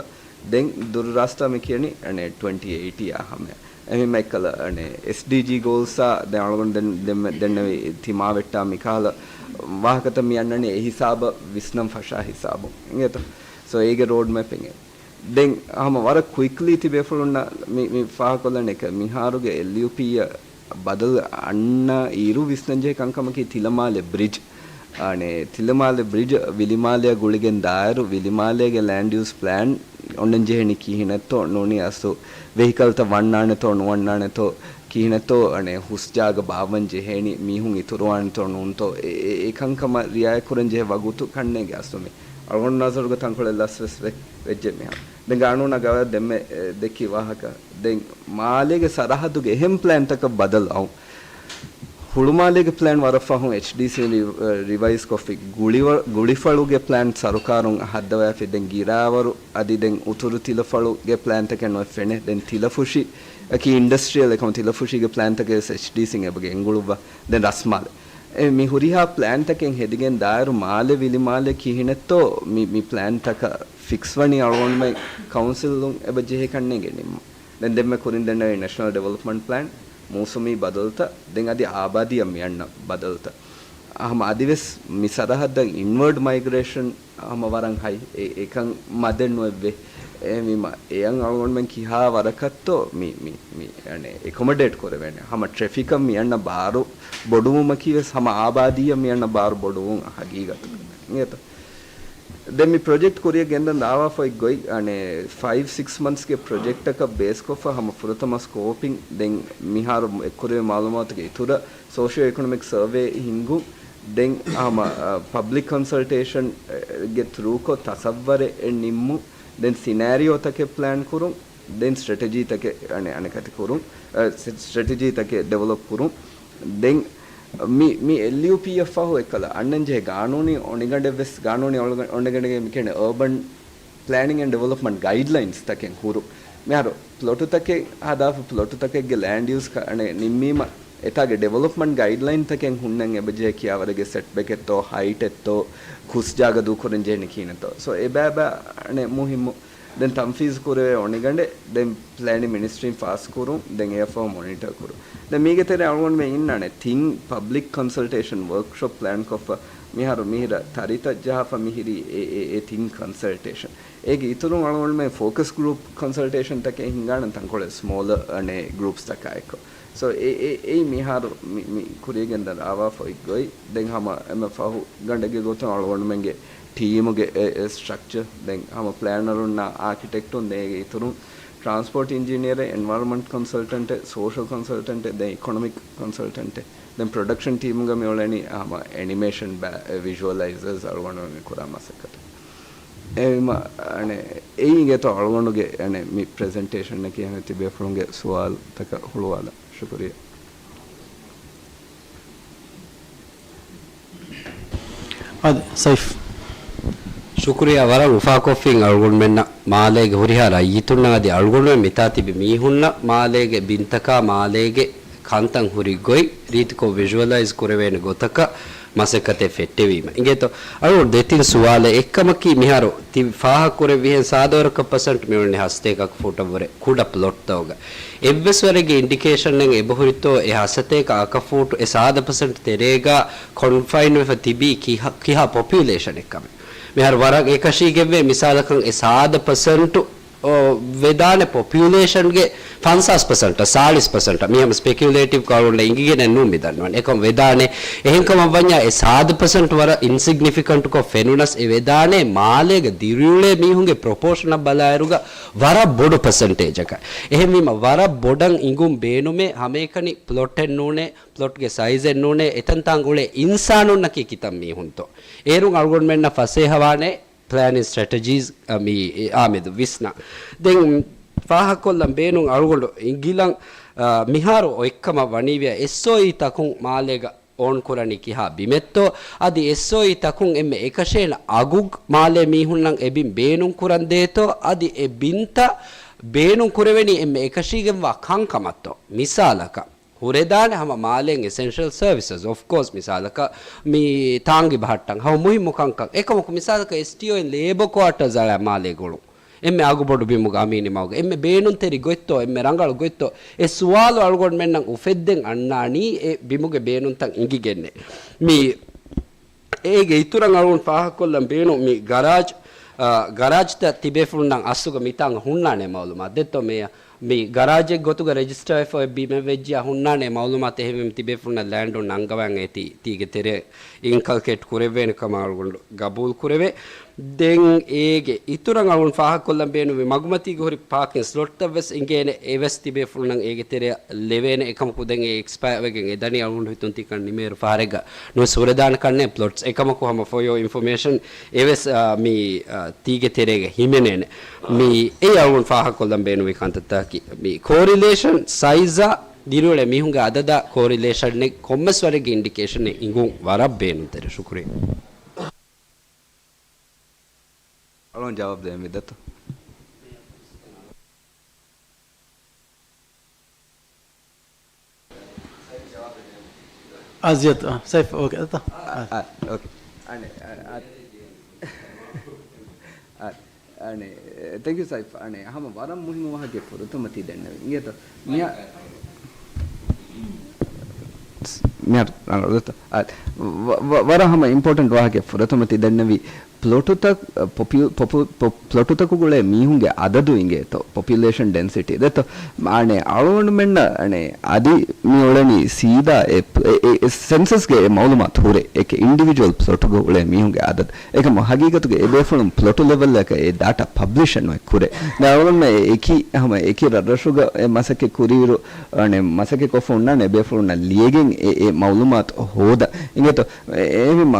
ދެން ދުރު ރާސްތާ މި ކިޔަނީ އަނެ ޓްވެންޓީ އެއިޓީ އާ ހަމަ. އެހެން އެއްކަލަ އަނެ އެސްޑީޖީ ގޯލްސް އާ ދެން އަޅުގަނޑު ދެން، ދެން، ދެންނެވި ތިމާވެއްޓާ މިކަހަލަ ވާހަކަތައް މި އަންނަނީ އެ ހިސާބަށް ވިސްނަން ފަށާ ހިސާބުން. އިނގޭތަ؟ ސޯ އޭގެ ރޯޑް މެޕް އިނގޭ. ދެން ހަމަ ވަރަށް ކުއިކްލީ ތިބޭފުޅުންނަށް މި، މި ފާހަގަކޮށްލަނީ މިހާރުގެ އެލްޔޫޕީއަށް ބަދަލު އަންނަ އިރު ވިސްނަންޖެހޭ ކަންކަމަކީ ތިލަމާލެ ބްރިޖް. އަނެ ތިލަމާލެ ބްރިޖް ވިލިމާލެއަށް ގުޅިގެން ދާއިރު ވިލިމާލޭގެ ލޭންޑް ޔޫސް ޕްލޭން އޮންނަން ޖެހެނީ ކިހިނެއްތޯ ނޫނީ އަސްލު ވެހިކަލްތައް ވަންނާނެތޯ ނުވަންނާނެތޯ ކިހިނެއްތޯ އަނެ ހުސް ޖާގަ ބާއްވަން ޖެހޭނީ މީހުން އިތުރުވާނެތޯ ނޫންތޯ އެ، އެ، އެ ކަންކަމަށް ރިއާޔަތް ކުރަން ޖެހޭ ވަގުތު ކަންނޭނގެ އަސްލު މި އަޅުގަނޑު ނަޒަރުގަ ތަންކޮޅެއް ލަސްވެސް ވެ، ވެއްޖެ މިހާރު. ދެން ގާނޫނާ ގަވާއިދު ދެންމެ، އެ، ދެއްކި ވާހަކަ. ދެން މާލޭގެ ސަރަހައްދުގެ އެހެން ޕްލޭންތަކަށް ބަދަލު އައުން. ހުޅުމާލޭގެ ޕްލޭން ވަރަށް ފަހުން އެޗްޑީސީ ރި-، ރިވައިޒް ކޮށްފި. ގުޅިވަ-، ގުޅިފަޅުގެ ޕްލޭން ސަރުކާރުން ހައްދަވައިފި. ދެން ގިރާވަރު އަދި ދެން އުތުރު ތިލަފަޅުގެ ޕްލޭންތަކެއް ނުވެ ފެނޭ. ދެން ތިލަފުށިއަކީ އިންޑަސްޓްރިއަލް އެކަމަ ތިލަފުށީގެ ޕްލޭންތަކެއް ވެސް އެޗްޑީސީން އެބަ ގެންގުޅުއްވާ. ދެން ރަސްމާލެ. އެ މި ހުރިހާ ޕްލޭންތަކެއް ހެދިގެން ދާއިރު މާލެ ވިލިމާލެ ކިހިނެއްތޯ މި، މި ޕްލޭންތަކަށް ފިކްސްވަނީ އަޅުގަނޑުމެން ކައުންސިލުން އެބަ ޖެހޭ ކަންނޭނގެ ނިންމުން. ދެން ދެންމެ ކުރިން ދެންނެވި ނޭޝަނަލް ޑިވެލޮޕްމަންޓް ޕްލޭން، މޫސުމީ ބަދަލުތައް، ދެން އަދި އާބާދީއަށް މިއަންނަ ބަދަލުތައް. ހަމަ އަދިވެސް މި ސަރަހައްދަށް އިންވަރޑް މައިގްރޭޝަން ހަމަ ވަރަށް ހައި. އެ، އެކަން މަދެއް ނުއެއްވޭ. އެހެންވީމަ އެޔަށް އަޅުގަނޑުމެން ކިހާ ވަރަކަށްތޯ މި، މި، މި، އަނެ، އެކޮމޮޑޭޓް ކުރެވޭނެ. ހަމަ ޓްރެފިކަށް މި އަންނަ ބާރު ބޮޑުވުމަކީ ވެސް ހަމަ އާބާދީއަށް މި އަންނަ ބާރު ބޮޑުވުން ހަގީގަތަކަށް. އިނގޭތަ؟ ދެން މި ޕްރޮޖެކްޓް ކުރިއަށް ގެންދަން ދާވާފައި ގޮތް، އަނެ، ފައިވް ސިކްސް މަންތްސްގެ ޕްރޮޖެކްޓަކަށް ބޭސްކޮށްފަ ހަމަ ފުރަތަމަ ސްކޯޕިން، ދެން މިހާރު އެ ކުރެވޭ މައުލޫމާތުގެ އިތުރަށް ސޯޝިއޯ އިކޮނޮމިކް ސަރވޭ ހިންގުން، ދެން ހަމަ، އަ، ޕަބްލިކް ކޮންސަލްޓޭޝަން، އެ، ގެ ތްރޫކޮށް ތަސައްވަރެއް ނިންމުން، ދެން ސިނާރިއޯތަކެއް ޕްލޭން ކުރުން، ދެން ސްޓްރެޓެޖީތަކެއް އަނެ އަނެކަތި ކުރުން، އަ، ސް-، ސްޓްރެޓެޖީތަކެއް ޑިވެލޮޕް ކުރުން. ދެން މި، މި އެލްޔޫޕީއަށް ފަހު އެއްކަލަ އަންނަން ޖެހޭ ގާނޫނީ އޮނިގަނޑެއް ވެސް، ގާނޫނީ އޮނިގަ-، އޮނިގަނޑެއް މި ކިޔަނީ އަރބަން ޕްލޭނިން އެންޑް ޑިވެލޮޕްމަންޓް ގައިޑްލައިންސް ތަކެއް ހުރު. މިހާރު ޕްލޮޓުތަކެއް ހަދާފަ ޕްލޮޓުތަކެއްގެ ލޭންޑް ޔޫސް ކަ-، އަނެ ނިންމީމަ އެތާގެ ޑިވެލޮޕްމަންޓް ގައިޑްލައިން ތަކެއް ހުންނަން އެބަޖެހޭ ކިޔާވަރެއްގެ ސެޓްބެކެއްތޯ، ހައިޓެއްތޯ، ހުސް ޖާގަ ދޫކުރަން ޖެހެނީ ކިހިނެއްތޯ. ސޯ އެބައިބައި އަނެ މުހިއްމު. ދެން ތަންފީޒު ކުރެވޭ އޮނިގަނޑެއް ދެން ޕްލޭނިން މިނިސްޓްރީން ފާސް ކުރުން، ދެން އެއަށްފަހު މޮނިޓަރ ކުރުން. ދެން މީގެ ތެރޭ އަޅުގަނޑުމެން އިންނާނެ ތިން ޕަބްލިކް ކޮންސަލްޓޭޝަން ވަރކްޝޮޕް ޕްލޭން ކޮށްފަ މިހާރު މިހިރަ ތަރިތައް ޖަހާފަ މިހިރީ އެ، އެ، އެ ތިން ކޮންސަލްޓޭޝަން. އޭގެ އިތުރުން އަޅުގަނޑުމެން ފޯކަސް ގްރޫޕް ކޮންސަލްޓޭޝަން ތަކެއް ހިންގާނަން ތަންކޮޅެއް ސްމޯލަރ އަނެ ގްރޫޕްސް ތަކާއެކު. ސޯ އެ، އެ، އެއީ މިހާރު މި، މި ކުރިޔަށް ގެންދަން ރާވާފަ އޮތް ގޮތް. ދެން ހަމަ އެންމެ ފަހު ގަނޑެއްގެ ގޮތުން އަޅުގަނޑުމެންގެ ޓީމުގެ އެ، އެ ސްޓްރަކްޗަ، ދެން ހަމަ ޕްލޭނަރުންނާ އާކިޓެކްޓުން ދޭގެ އިތުރުން ޓްރާންސްޕޯޓް އިންޖިނިއަރެއް، އެންވަޔަރަމަންޓް ކޮންސަލްޓަންޓެއް، ސޯޝަލް ކޮންސަލްޓަންޓެއް، ދެން އިކޮނޮމިކް ކޮންސަލްޓަންޓެއް، ދެން ޕްރޮޑަކްޝަން ޓީމުގަ މި އުޅެނީ ހަމަ އެނިމޭޝަން ބައި، ވިޒުއަލައިޒަރސް އަޅުގަނޑު މި ކުރާ މަސައްކަތު. އެހެންވީމަ، އަނެ، އެއީ އިނގޭތޯ އަޅުގަނޑުގެ، އަނެ، މި ޕްރެޒެންޓޭޝަންއަކީ އަނެ ތިބޭފުޅުންގެ ސުވާލުތަކަށް ހުޅުވާލަން. ޝުކުރިއްޔާ. އާދެ، ސައިފް. ޝުކުރިއްޔާ ވަރަށް އުފާކޮށްފިން އަޅުގަނޑުމެންނަށް މާލޭގެ ހުރިހާ ރައްޔިތުންނަށް އަދި އަޅުގަނޑުމެން މިތާ ތިބި މީހުންނަށް މާލޭގެ ބިންތަކާ މާލޭގެ ކަންތައް ހުރި ގޮތް ރީތިކޮށް ވިޒުއަލައިޒް ކުރެވޭނެ ގޮތަކަށް މަސައްކަތެއް ފެއްޓެވީމަ. އިނގޭތޯ، އަޅުގަނޑު ދެތިން ސުވާލެއް. އެއްކަމަކީ، މިހާރު ތި ފާހަގަކުރެއްވިހެން ސާދަވަރަކަށް ޕަސެންޓް މިއުޅެނީ ހަސަތޭކަ އަކަފޫޓަށްވުރެ ކުޑަ ޕްލޮޓްތަކުގަ. އެއްވެސް ވަރެއްގެ އިންޑިކޭޝަނެއް އެބަހުރިތޯ، އެ ހަސަތޭކަ އަކަފޫޓު އެ ސާދަ ޕަސެންޓް ތެރޭގަ ކޮންފައިންވެފަ ތިބީ ކިހާ، ކިހާ ޕޮޕިއުލޭޝަނެއްކަމެއް. މިހާރު ވަރަށް އެކަށީގެންވޭ، މިސާލަކަށް އެ ސާދަ ޕަސެންޓު އޯ، ވެދާނެ ޕޮޕިއުލޭޝަންގެ ފަންސާސް ޕަސެންޓަށް، ސާޅީސް ޕަސެންޓަށް. މި ހަމަ ސްޕެކިއުލޭޓިވް ކައުންޓަށް އިނގިގެނެއް ނޫން މި ދަންނަވަން. އެކަމް ވެދާނެ. އެހެންކަމަށް ވަންޏާ އެ ސާދަ ޕަސެންޓް ވަރަށް އިންސިގްނިފިކަންޓްކޮށް ފެނުނަސް، އެ ވެދާނެ މާލޭގަ ދިރިއުޅޭ މީހުންގެ ޕްރޮޕޯޝަނަށް ބަލާއިރުގަ ވަރަށް ބޮޑު ޕަސެންޓޭޖަކަށް. އެހެންވީމަ ވަރަށް ބޮޑަށް އިނގުން ބޭނުމޭ ހަމައެކަނި ޕްލޮޓެއް ނޫނޭ، ޕްލޮޓްގެ ސައިޒެއް ނޫނޭ، އެތަންތާން އުޅޭ އިންސާނުންނަކީ ކިތަން މީހުންތޯ. އޭރުން އަޅުގަނޑުމެންނަށް ފަސޭހަވާނެ ޕްލޭނިން ސްޓްރެޓެޖީސް، އަ، މި، އާމެދު ވިސްނާ. ދެން ފާހަގަކޮށްލަން ބޭނުން އަޅުގަނޑު އިނގިލަން، އަ، މިހާރު އޮތްކަމަށް ވަނީވިޔަ އެސްއޯއީ ތަކުން މާލޭގަ އޯން ކުރަނީ ކިހާ ބިމެއްތޯ، އަދި އެސްއޯއީ ތަކުން އެންމެ އެކަށޭނަ އަގު މާލޭ މީހުންނަށް އެ ބިން ބޭނުން ކުރަން ދޭތޯ، އަދި އެ ބިންތައް ބޭނުން ކުރެވެނީ އެންމެ އެކަށީގެންވާ ކަންކަމަށްތޯ. މިސާލަކަށް، ހުރެދާނެ ހަމަ މާލޭން އެސެންޝަލް ސަރވިސަސް، އޮފް ކޯސް، މިސާލަކަށް މި ތާނގި ބަހައްޓަން ހަމަ މުހިއްމު ކަންކަން. އެކަމަކު މިސާލަކަށް އެސްޓީއޯއިން ލޭބަ ކުއާޓަރސް އަޅާ މާލޭ ގުޅުން. އެންމެ އަގުބޮޑު ބިމުގަ އަމީނި މަގުގަ އެންމެ ބޭނުންތެރި ގޮތްތޯ، އެންމެ ރަނގަޅު ގޮތްތޯ؟ އެ ސުވާލު އަޅުގަނޑުމެންނަށް އުފެއްދެން އަންނާނީ އެ ބިމުގެ ބޭނުންތައް އިނގިގެންނޭ. މި އޭގެ އިތުރަށް އަޅުގަނޑު ފާހަގަކޮށްލަން ބޭނުން މި ގަރާޖް، އާ، ގަރާޖްތައް ތިބޭފުޅުންނަށް އަސްލުގަ މިތާނގަ ހުންނާނެ މައުލޫމާތު ދެއްތޯ މޭޔަ؟ މި ގަރާޖެއް ގޮތުގަ ރެޖިސްޓާވެފަ ބިމެއް ވެއްޖިޔާ ހުންނާނެ މައުލޫމާތު. އެހެންވީމަ ތިބޭފުޅުންނަށް ލޭންޑުން ނަންގަވަން އޭތި ތީގެ ތެރެ އިންކަލްކޭޓް ކުރެވޭނެ ކަމަށް އަޅުގަނޑު ގަބޫލު ކުރެވޭ. ދެން އޭގެ އިތުރަށް އަޅުގަނޑު ފާހަގަކޮށްލަން ބޭނުންވީ މަގުމަތީގަ ހުރި ޕާކިން ސްލޮޓްތައް ވެސް އިނގޭނެ. އެވެސް ތިބޭފުޅުންނަށް އޭގެ ތެރެއަށް ލެވޭނެ. އެކަމަކު ދެން އެ އެކްސްޕަޔަރ ވެގެން އެ ދަނީ އަޅުގަނޑު ހިތުން ތިކަން ނިމޭއިރު ފަހަރެއްގަ ނުވެސް ހުރެދާނެ ކަންނޭ ޕްލޮޓްސް. އެކަމަކު ހަމަ ފޮ ޔޯ އިންފޮމޭޝަން އެވެސް، އާ، މި، އާ، ތީގެ ތެރޭގަ ހިމެނޭނެ. މި އެ އަޅުގަނޑު ފާހަގަކޮށްލަން ބޭނުންވި ކަންތައްތަކަކީ މި ކޯރިލޭޝަން ސައިޒާ ދިރިއުޅޭ މީހުންގެ އަދަދާ ކޯރިލޭޝަނެއް ކޮންމެސް ވަރެއްގެ އިންޑިކޭޝަނެއް އިނގުން ވަރަށް ބޭނުންތެރި. ޝުކުރިއްޔާ. އަޅުން ޖަވާބު ދޭން ވިދަތު. އާ، ޒިޔަދު، އާ، ސައިފް، އޯކޭ، ދަތު. އާ، އާ، އޯކޭ. އަނެ، އާ، އާ، އާ، އަނެ، ތެންކް ޔޫ ސައިފް. އަނެ، ހަމަ ވަރަށް މުހިއްމު ވާހަކައެއް ފުރަތަމަ ތި ދެންނެވި. އިނގޭތޯ؟ މިހާ-، މިހާރު ރަނގަޅު ދަތު. އާ، ވަ-، ވަ-، ވަރަށް ހަމަ އިމްޕޯޓެންޓް ވާހަކައެއް ފުރަތަމަ ތި ދެންނެވި. ޕްލޮޓުތައް، ޕޮޕިއު-، ޕޮޕު-، ޕޮ-، ޕްލޮޓުތަކުގަ އުޅޭ މީހުންގެ އަދަދު އިނގޭތޯ، ޕޮޕިއުލޭޝަން ޑެންސިޓީ ދެއްތޯ. އަނެ، އަޅުގަނޑުމެންނަށް، އަނެ، އަދި މި އުޅެނީ ސީދާ އެ، އެ، އެ، އެ ސެންސަސްގެ އެ މައުލޫމާތު ހުރޭ، އެކެ އިންޑިވިޖުއަލް ޕްލޮޓުގަ އުޅޭ މީހުންގެ އަދަދު. އެކަމު ހަގީގަތުގަ އެބޭފުޅުން ޕްލޮޓު ލެވެލްއަކަށް އެ ޑާޓާ ޕަބްލިޝެއް ނުއެއް ކުރޭ. ދެން އަޅުގަނޑުމެން އެ އެކި ހަމަ އެކި ރަށްރަށުގަ އެ މަސައްކަތް ކުރިއިރު، އަނެ، މަސައްކަތް ކޮށްފަ ހުންނާނެ އެބޭފުޅުންނަށް ލިޔެގެން އެ، އެ މައުލޫމާތު ހޯދަން. އިނގޭތޯ؟ އެ، އެހެންވީމަ،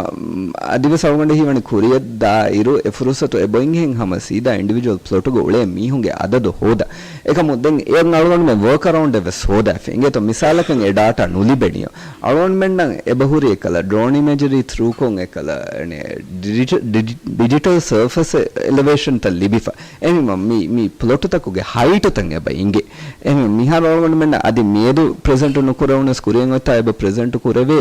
އަދިވެސް އަޅުގަނޑަށް ހީވަނީ ކުރިއަށް ދާއިރު އެ ފުރުސަތު އެބައޮތްހެން ހަމަ ސީދާ އިންޑިވިޖުއަލް ޕްލޮޓުގަ އުޅޭ މީހުންގެ އަދަދު ހޯދަން. އެކަމު ދެން އެއަށް އަޅުގަނޑުމެން ވޯކް އަރައުންޑެއް ވެސް ހޯދާފި. އިނގޭތޯ؟ މިސާލަކަށް އެ ޑާޓާ ނުލިބެނިޔޯ. އަޅުގަނޑުމެންނަށް އެބަހުރި އެކަލަ ޑްރޯން އިމޭޖަރީ ތްރޫކޮށް އެކަލަ، އަނެ، ޑިޖިޓަ-، ޑިޖި-، ޑިޖިޓަލް ސަރފޭސް އެލެވޭޝަންތައް ލިބިފަ. އެހެންވީމަ މި، މި ޕްލޮޓުތަކުގެ ހައިޓުތައް އެބަ އިނގޭ. އެހެން މިހާރު އަޅުގަނޑުމެންނަށް އަދި މިއަދު ޕްރެޒެންޓު ނުކުރެވުނަސް ކުރިއަށް އޮތްތާ އެބަ ޕްރެޒެންޓު ކުރެވޭ،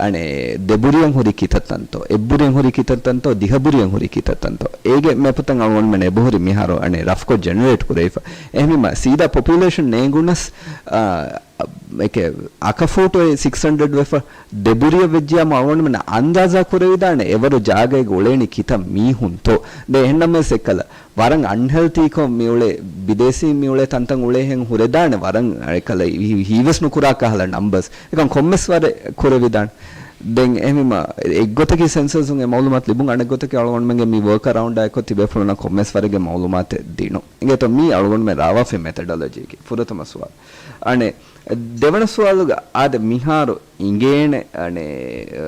އަނެ، ދެބުރިއަށް ހުރި ކިތައްތަންތޯ، އެއްބުރިއަށް ހުރި ކިތައްތަންތޯ، ދިހަބުރިއަށް ހުރި ކިތައްތަންތޯ. އޭގެ މެޕުތައް އަޅުގަނޑުމެން އެބަހުރި މިހާރު، އަނެ، ރަފްކޮށް ޖެނެރޭޓް ކުރެވިފަ. އެހެންވީމަ ސީދާ ޕޮޕިއުލޭޝަން ނޭނގުނަސް، އާ، އެކެ އަކަ ފޫޓު ސިކްސް ހަންޑްރެޑް ވެފަ، ދެބުރިއަށް ވެއްޖިޔާމަ އަޅުގަނޑުމެން އަންދާޒާ ކުރެވިދާނެ އެވަރު ޖާގައިގަ އުޅޭނީ ކިތައް މީހުންތޯ. ދެން އެހެންނަމަވެސް އެކަލަ ވަރަށް އަންހެލްތީކޮށް މިއުޅޭ، ބިދޭސީން މިއުޅޭ ތަންތަން އުޅޭހެން ހުރެދާނެ ވަރަށް އެކަލަ ހީ-، ހީވެސް ނުކުރާ ކަހަލަ ނަމްބަސް. އެކަން ކޮންމެސް ވަރެއް ކުރެވިދާނެ. ދެން އެހެންވީމަ އެއްގޮތަކީ ސެންސަސްއުން އެ މައުލޫމާތު ލިބުން، އަނެއްގޮތަކީ އަޅުގަނޑުމެންގެ މި ވޯކް އަރައުންޑާ އެއްކޮށް ތިބޭފުޅުންނަށް ކޮންމެސް ވަރެއްގެ މައުލޫމާތެއް ދިނުން. އިނގޭތޯ މީ އަޅުގަނޑުމެން ރާވާފި މެތަޑޮލޮޖީގެ ފުރަތަމަ ސުވާލު. އަނެ، ދެވަނަ ސުވާލުގަ އާދެ މިހާރު އިނގޭނެ، އަނެ، އަ،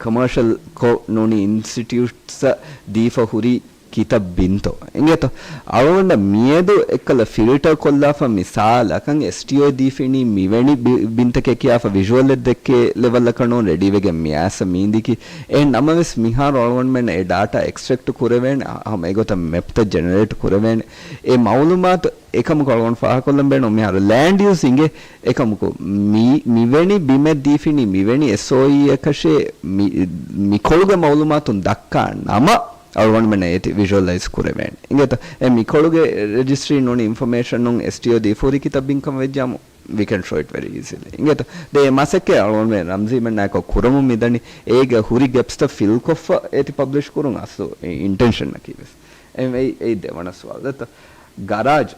ކޮމާޝަލް ކޮށް ނޫނީ އިންސްޓިޓިއުޓްސްއަށް ދީފަ ހުރި ކިތައް ބިންތޯ. އިނގޭތޯ؟ އަޅުގަނޑަށް މިއަދު އެއްކަލަ ފިލްޓަރ ކޮށްލާފަ މިސާލަކަށް އެސްޓީއޯ ދީފިނީ މިވެނި ބި-، ބިންތަކެއް ކިޔާފަ ވިޝުއަލްއެއް ދެއްކޭ ލެވަލްއަކަށް ނޫން ރެޑީވެގެން މިއާސަ މީނދިކި. އެހެން ނަމަވެސް މިހާރު އަޅުގަނޑުމެން އެ ޑާޓާ އެކްސްޓްރެކްޓް ކުރެވޭނެ، އަ-، ހަމަ އެގޮތަށް މެޕްތައް ޖެނެރޭޓް ކުރެވޭނެ. އެ މައުލޫމާތު އެކަމަކު އަޅުގަނޑު ފާހަގަކޮށްލަން ބޭނުން މިހާރު ލޭންޑް ޔޫސް އިނގޭ. އެކަމަކު މި-، މިވެނި ބިމެއް ދީފިނީ މިވެނި އެސްއޯއީއަކަށޭ މި-، މިކޮޅުގެ މައުލޫމާތުން ދައްކާ ނަމަ، އަޅުގަނޑުމެންނަށް އޭތި ވިޝުއަލައިޒް ކުރެވޭނެ. އިނގޭތަ؟ އެ މިކޮޅުގެ ރެޖިސްޓްރީ ނޫނީ އިންފޮމޭޝަނުން އެސްޓީއޯ ދީފަ ހުރި ކިތައް ބިންކަމަށް ވެއްޖާމު، we can show it very easily. އިނގޭތަ؟ ދެ މަސައްކަތް އަޅުގަނޑުމެން ރަމްޒީމެންނާއެކު ކުރަމުން މިދަނީ. އޭގެ ހުރި ގެޕްސްތައް ފިލްކޮށްފަ އޭތި ޕަބްލިޝް ކުރުން އަސްލު އިންޓެންޝަންއަކީ ވެސް. އެ، އެއީ، އެއީ ދެވަނަ ސުވާލު. ދެއްތަ؟ ގަރާޖް.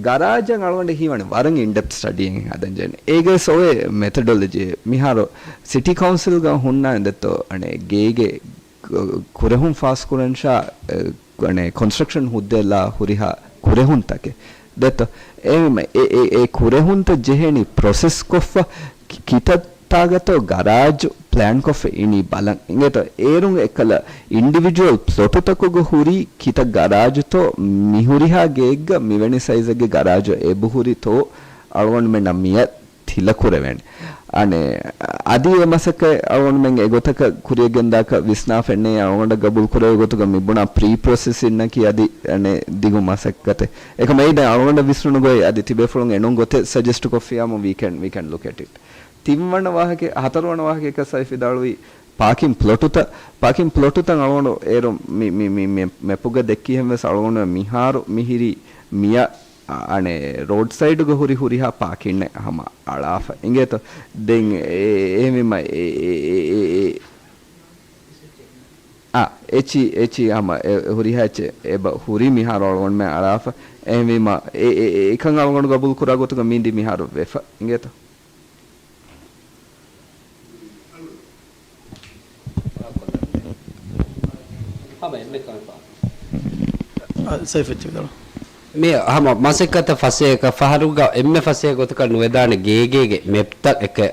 ގަރާޖަށް އަޅުގަނޑަށް ހީވަނީ ވަރަށް އިންޑެޕްތް ސްޓަޑީއެއް ހަދަން ޖެހޭނެ. އޭގެ ސޮވޭ މެތަޑޮލޮޖީ މިހާރު ސިޓީ ކައުންސިލްގަ ހުންނާނެ ދެއްތޯ، އަނެ ގޭގެ ކު-، ކުރެހުން ފާސްކުރަންށާ، އެ، އަނެ ކޮންސްޓްރަކްޝަން ހުއްދައެއްލާ ހުރިހާ ކުރެހުންތަކެއް ދެއްތޯ. އެ، އެ، އެ ކުރެހުންތައް ޖެހޭނީ ޕްރޮސެސްކޮށްފަ ކި-، ކިތައް ތާގަތޯ ގަރާޖު ޕްލޭންކޮށްފަ އިނީ ބަލަން. އިނގޭތޯ އޭރުން އެއްކަލަ އިންޑިވިޖުއަލް ޕްލޮޓުތަކުގަ ހުރި ކިތައް ގަރާޖުތޯ މިހުރިހާ ގެއެއްގަ މިވެނި ސައިޒެއްގެ ގަރާޖު އެބަހުރިތޯ އަޅުގަނޑުމެންނަށް މިއަށް ތިލަކުރެވޭނެ. އަނެ، އަދި އެ މަސައްކަތް އަޅުގަނޑުމެން އެގޮތަކަށް ކުރިޔަށް ގެންދާކަށް ވިސްނާފައެއްނެތް. އަޅުގަނޑަށް ގަބޫލު ކުރެވޭ ގޮތުގަ މި ބުނާ ޕްރީ ޕްރޮސެސިންއަކީ އަދި އަނެ ދިގު މަސައްކަތެއް. އެކަމަކު އެއީ ދެން އަޅުގަނޑަށް ވިސްނުނު ގޮތް އަދި ތިބޭފުޅުން އެނޫން ގޮތެއް ސަޖެސްޓް ކޮށްފިޔާމު we can, we can look at it. ތިންވަނަ ވާހަކަ، ހަތަރުވަނަ ވާހަކައަކަށް ސައިފް ވިދާޅުވީ، ޕާކިން ޕްލޮޓުތައް، ޕާކިން ޕްލޮޓުތައް އަޅުގަނޑު އޭރު މި، މި، މި، މެ، މެޕުގަ ދެއްކި ހެން ވެސް އަޅުގަނޑު މިހާރު މިހިރީ މިޔަ، އަ، އަނެއް ރޯޑް ސައިޑުގަ ހުރި ހުރިހާ ޕާކިންއެއް ހަމަ އަޅާފަ އިނގޭތޯ. ދެން އެ، އެ، އެހެންވީމަ އެ، އެ، އެ، އެ، އެ، އާ، އެޗި، އެޗި ހަމަ އެ، ހުރިހާ އެއްޗެއް އެބަ ހުރީ މިހާރު އަޅުގަނޑުމެން އަޅާފަ. އެހެންވީމަ އެ، އެ، އެ، އެކަން އަޅުގަނޑު ގަބޫލު ކުރާ ގޮތުގަ މީންޑި މިހާރު ވެފަ އިނގޭތޯ. ހަމަ އެންމެ ކަމެއް ފާ. އަ، ސައިފް އެއްޗެއް ވިދާޅު. މި ހަމަ މަސައްކަތަށް ފަސޭހަކަށް ފަހަރުގަ އެންމެ ފަސޭހަ ގޮތަކަށް ނުވެދާނެ ގޭގޭގެ މެޕްތައް އެކެ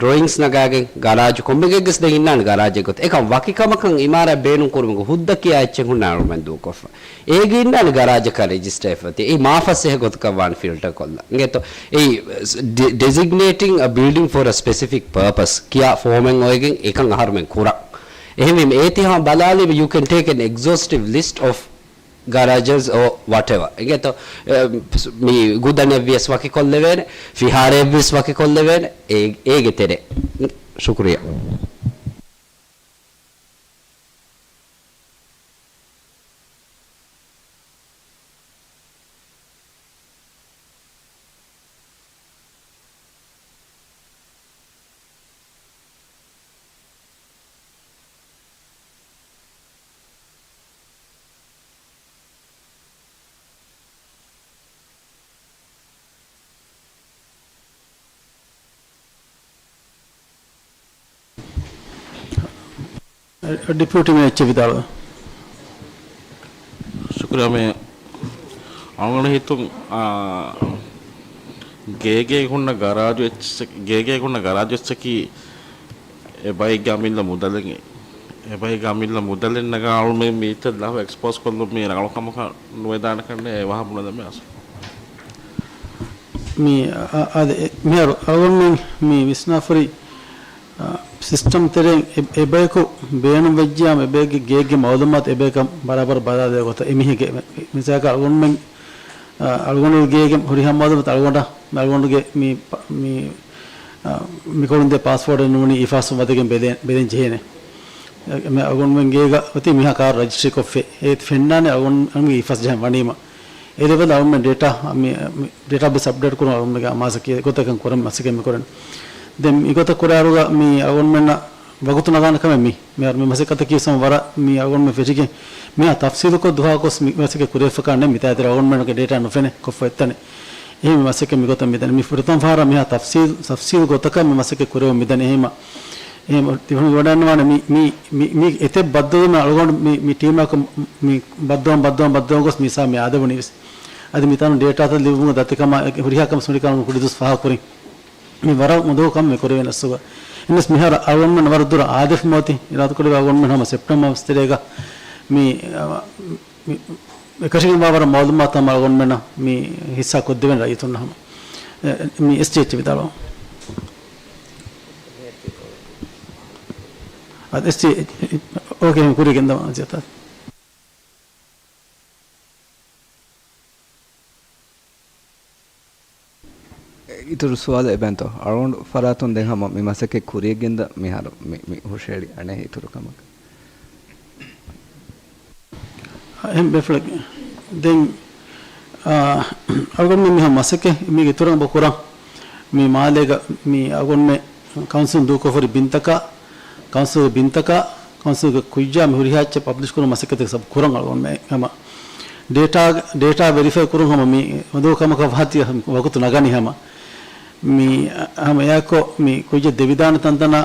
ޑްރޮއިންސް ނަގާގެން ގަރާޖު ކޮންމެގެއްގެސް ދެން އިންނާނެ ގަރާޖެއް ގޮތަށް. އެކަން ވަކި ކަމަކަށް އިމާރާތް ބޭނުން ކުރުމުގެ ހުއްދަ ކިޔާ އެއްޗެއް ހުންނަ އަޅުމެން ދޫކޮށްފަ. އޭގެ އިންނާނެ ގަރާޖަކަށް ރެޖިސްޓަރ ވެފަ ތި. އެއީ މާ ފަސޭހަ ގޮތަކަށް ވާން ފިލްޓަރ ކޮށްލަ. އިނގޭތޯ؟ އެއީ ޑެ، ޑެޒިގްނޭޓިން އަ ބިލްޑިން ފޯރ އަ ސްޕެސިފިކް ޕާޕަސް ކިޔާ ފޯމެއް އޮވެގެން އެކަން އަހަރުމެން ކުރަން. އެހެންވީމަ އޭތި ހަމަ ބަލާލީމަ you can take an exhaustive list of garages or whatever. އިނގޭތޯ؟ އެ، މި ގުދަނެއް ވިޔަސް ވަކި ކޮށްލެވޭނެ، ފިހާރައެއް ވިޔަސް ވަކި ކޮށްލެވޭނެ، އޭ، އޭގެ ތެރޭ. ޝުކުރިއްޔާ. ޑިޕިއުޓީ މޭޔަރ އެއްޗެއް ވިދާޅުވެ. ޝުކުރިއްޔާ މޭޔަރ. އަޅުގަނޑު ހިތުން، އާ، ގޭގޭގަ ހުންނަ ގަރާޖު އެއްޗެއް، ގޭގޭގަ ހުންނަ ގަރާޖު އެއްޗަކީ އެ ބައެއްގެ އަމިއްލަ މުދަލެއް، އެ ބައެއްގެ އަމިއްލަ މުދަލެއް ނަގާ އަޅުމެން މީތައް ލަހު އެކްސްޕޯޒް ކޮށްލުން މީ ރަނގަޅު ކަމަކަށް ނުވެދާނެ ކަންނޭ އެ ވާހަކަ ބުނެދެން މި އަސް. މި އަ، އަ، އަދި އެ، މިހާރު އަޅުގަނޑުމެން މި ވިސްނާފަރި، އަ، ސިސްޓަމް ތެރެއިން އެ، އެބަޔަކު ބޭނުން ވެއްޖިއްޔާމު އެބައެއްގެ ގޭގެ މައުލޫމާތު އެބަޔަކަށް ބަރާބަރަށް ބަލާލެވޭ ގޮތަށް އެމީހެއްގެ މި، މިސާލަކަށް އަޅުގަނޑުމެން އަ، އަޅުގަނޑުގެ ގޭގެ ހުރިހާ މައުލޫމާތު އަޅުގަނޑަށް، އަޅުގަނޑުގެ މި، މި، އަ، މިކޮޅުން ދޭ ޕާސްވޯޑެއް ނޫނީ އިފާސް ވަދެގެން ބެލެ، ބެލެން ޖެހޭނެ. އަ، މި އަޅުގަނޑުމެން ގޭގަ އޮތީ މިހާ ކާރު ރަޖިސްޓްރީ ކޮށްފަ. އޭ ފެންނާނެ އަޅުގަނޑުގެ އިފާސް ޖަހަން ވަނީމަ. އެ ލެވެލް އަޅުގަނޑުމެން ޑޭޓާ، މި، މި ޑޭޓާބޭސް އަޕްޑޭޓް ކުރުން އަޅުގަނޑުމެންގެ މާސަކީ ގޮތަކަށް ކުރަން މަސައްކަތް މި ކުރަން. ދެން މިގޮތަށް ކުރާއިރުގަ މި އަޅުގަނޑުމެންނަށް ވަގުތު ނަގާނެ ކަމެއް މި. މިހާރު މި މަސައްކަތަކީ ސަމް ވަރަށް މި އަޅުގަނޑުމެން ފެށިގެން މިހާ ތަފްސީލުކޮށް ދުވަހަކުވެސް މި މަސައްކަތް ކުރެވިފަކާ ނެތް މިތާތިރ އަޅުގަނޑުމެންގެ ޑޭޓާ ނުފެނޭ ކޮށްފަ އެއްތަނެއް. އެހެން މި މަސައްކަތް މިގޮތަށް މިދަނީ. މި ފުރަތަމަ ފަހަރަށް މިހާ ތަފްސީލް، ތަފްސީލު ގޮތަކަށް މި މަސައްކަތް ކުރެވުން މިދަނީ. އެހެން އެހެން ތިބުނު ވަޑައިގަންނަވާނެ މި، މި، މި، މި އެތައް ބައްދަލުވުމެއް އަޅުގަނޑު މި، މި ޓީމަކަށް މި ބައްދަލުވަން، ބައްދަލުވަން، ބައްދަލުވަން ގޮސް މިސާ މި އާދެވުނީ ވެސް. އަދި މިތާނު ޑޭޓާތައް ލިބުމުގެ ދަތިކަމާ އެ ހުރިހާ ކަމެއް ހުރިކަން ކުޑިދުވަސް ފާހަގަކުރިން. މި ވަރަށް މަދު ކަމެއް ކުރެވޭ ނަސްގަ. އެންވެސް މިހާރު އަޅުގަނޑުމެން ވަރަށް ދުރަށް އާދެފަ މަތި އިރާދަކުރެވި އަޅުގަނޑުމެން ހަމަ ސެޕްޓެމްބަރ މަސް ތެރޭގަ މި، މި، މި އެކަށީގެންވާ ވަރަށް މައުލޫމާތު ހަމަ އަޅުގަނޑުމެންނަށް މި ހިއްސާ ކޮށްދެވޭނެ ރައްޔިތުންނަށް ހަމަ. އެ، މި އެސްޖީއެޗް ވިދާޅުވާ. އަދި އެސްޖީއެޗް، އޯކޭ، ކުރިޔަށް ގެންދަވާ ޒިޔާތާ. އިތުރު ސުވާލެއް އެބައިންތޯ؟ އަޅުގަނޑު ފަރާތުން ދެން ހަމަ މި މަސައްކަތް ކުރިޔަށް ގެންދަ މިހާރު މި، މި ހުށަހެޅި އަނެއް އިތުރު ކަމަކަށް. އެހެން ބޭފުޅެއް. ދެން، އާ، އަޅުގަނޑުމެން މިހާ މަސައްކަތް މީގެ އިތުރަށް އެބަ ކުރަން. މި މާލޭގަ މި އަޅުގަނޑުމެން ކައުންސިލުން ދޫކޮށްފަ ހުރި ބިންތަކާ، ކައުންސިލްގެ ބިންތަކާ، ކައުންސިލްގެ ކުއްޖާ މި ހުރިހާ އެއްޗެއް ޕަބްލިޝް ކުރުން މަސައްކަތެއް ސަބް ކުރަން އަޅުގަނޑުމެން ހަމަ. ޑޭޓާ، ޑޭޓާ ވެރިފައި ކުރުން ހަމަ މި މަދު ކަމަކަށް ވާތީ ވަގުތު ނަގަނީ ހަމަ. މި ހަމަ އެއާކޮށް މި ކުއްޖެއް ދެވިދާނެ ތަންތަނާ،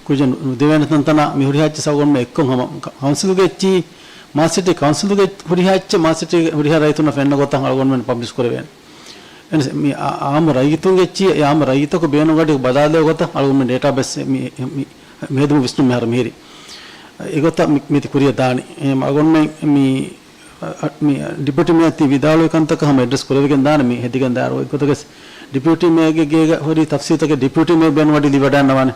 ކުއްޖެއް ނު، ނުދެވޭނެ ތަންތަނާ މި ހުރިހާ އެއްޗެއް ސަބް އަޅުގަނޑުމެން އެއްކޮށް ހަމަ ކަ، ކައުންސިލުގެ އެއްޗިހި، މާލެ ސިޓީ ކައުންސިލުގެ ހުރިހާ އެއްޗެއް މާލެ ސިޓީގެ ހުރިހާ ރައްޔިތުންނަށް ފެންނަ ގޮތަށް އަޅުގަނޑުމެން ޕަބްލިޝް ކުރެވޭނެ. އެން، މި އާ، އާއްމު ރައްޔިތުންގެ އެއްޗިހި، އެ އާއްމު ރައްޔިތަކު ބޭނުން ގަޑި ބަލާލެވޭ ގޮތަށް އަޅުގަނޑުމެން ޑޭޓާބޭސް މި، މި، މި ހެދުމަށް ވިސްނުން މިހާރު މިހިރީ. އެގޮތަށް މި، މިތި ކުރިޔަށް ދާނީ. އެހެން އަޅުގަނޑުމެން މި، އަ، މި ޑިޕިއުޓީ މޭޔަރ ތި ވިދާޅުވި ކަންތަކަށް ހަމަ އެޑްރެސް ކުރެވިގެން ދާނެ މި ހެދިގެން ދާއިރު. އެގޮތަކަސް ޑިޕިއުޓީ މޭޔަރގެ ގޭގަ ހުރި ތަފްސީލުތަކެއް ޑިޕިއުޓީ މޭޔަރ ބޭނުން ވަޑި ލިބިވަޑައިގަންނަވާނެ.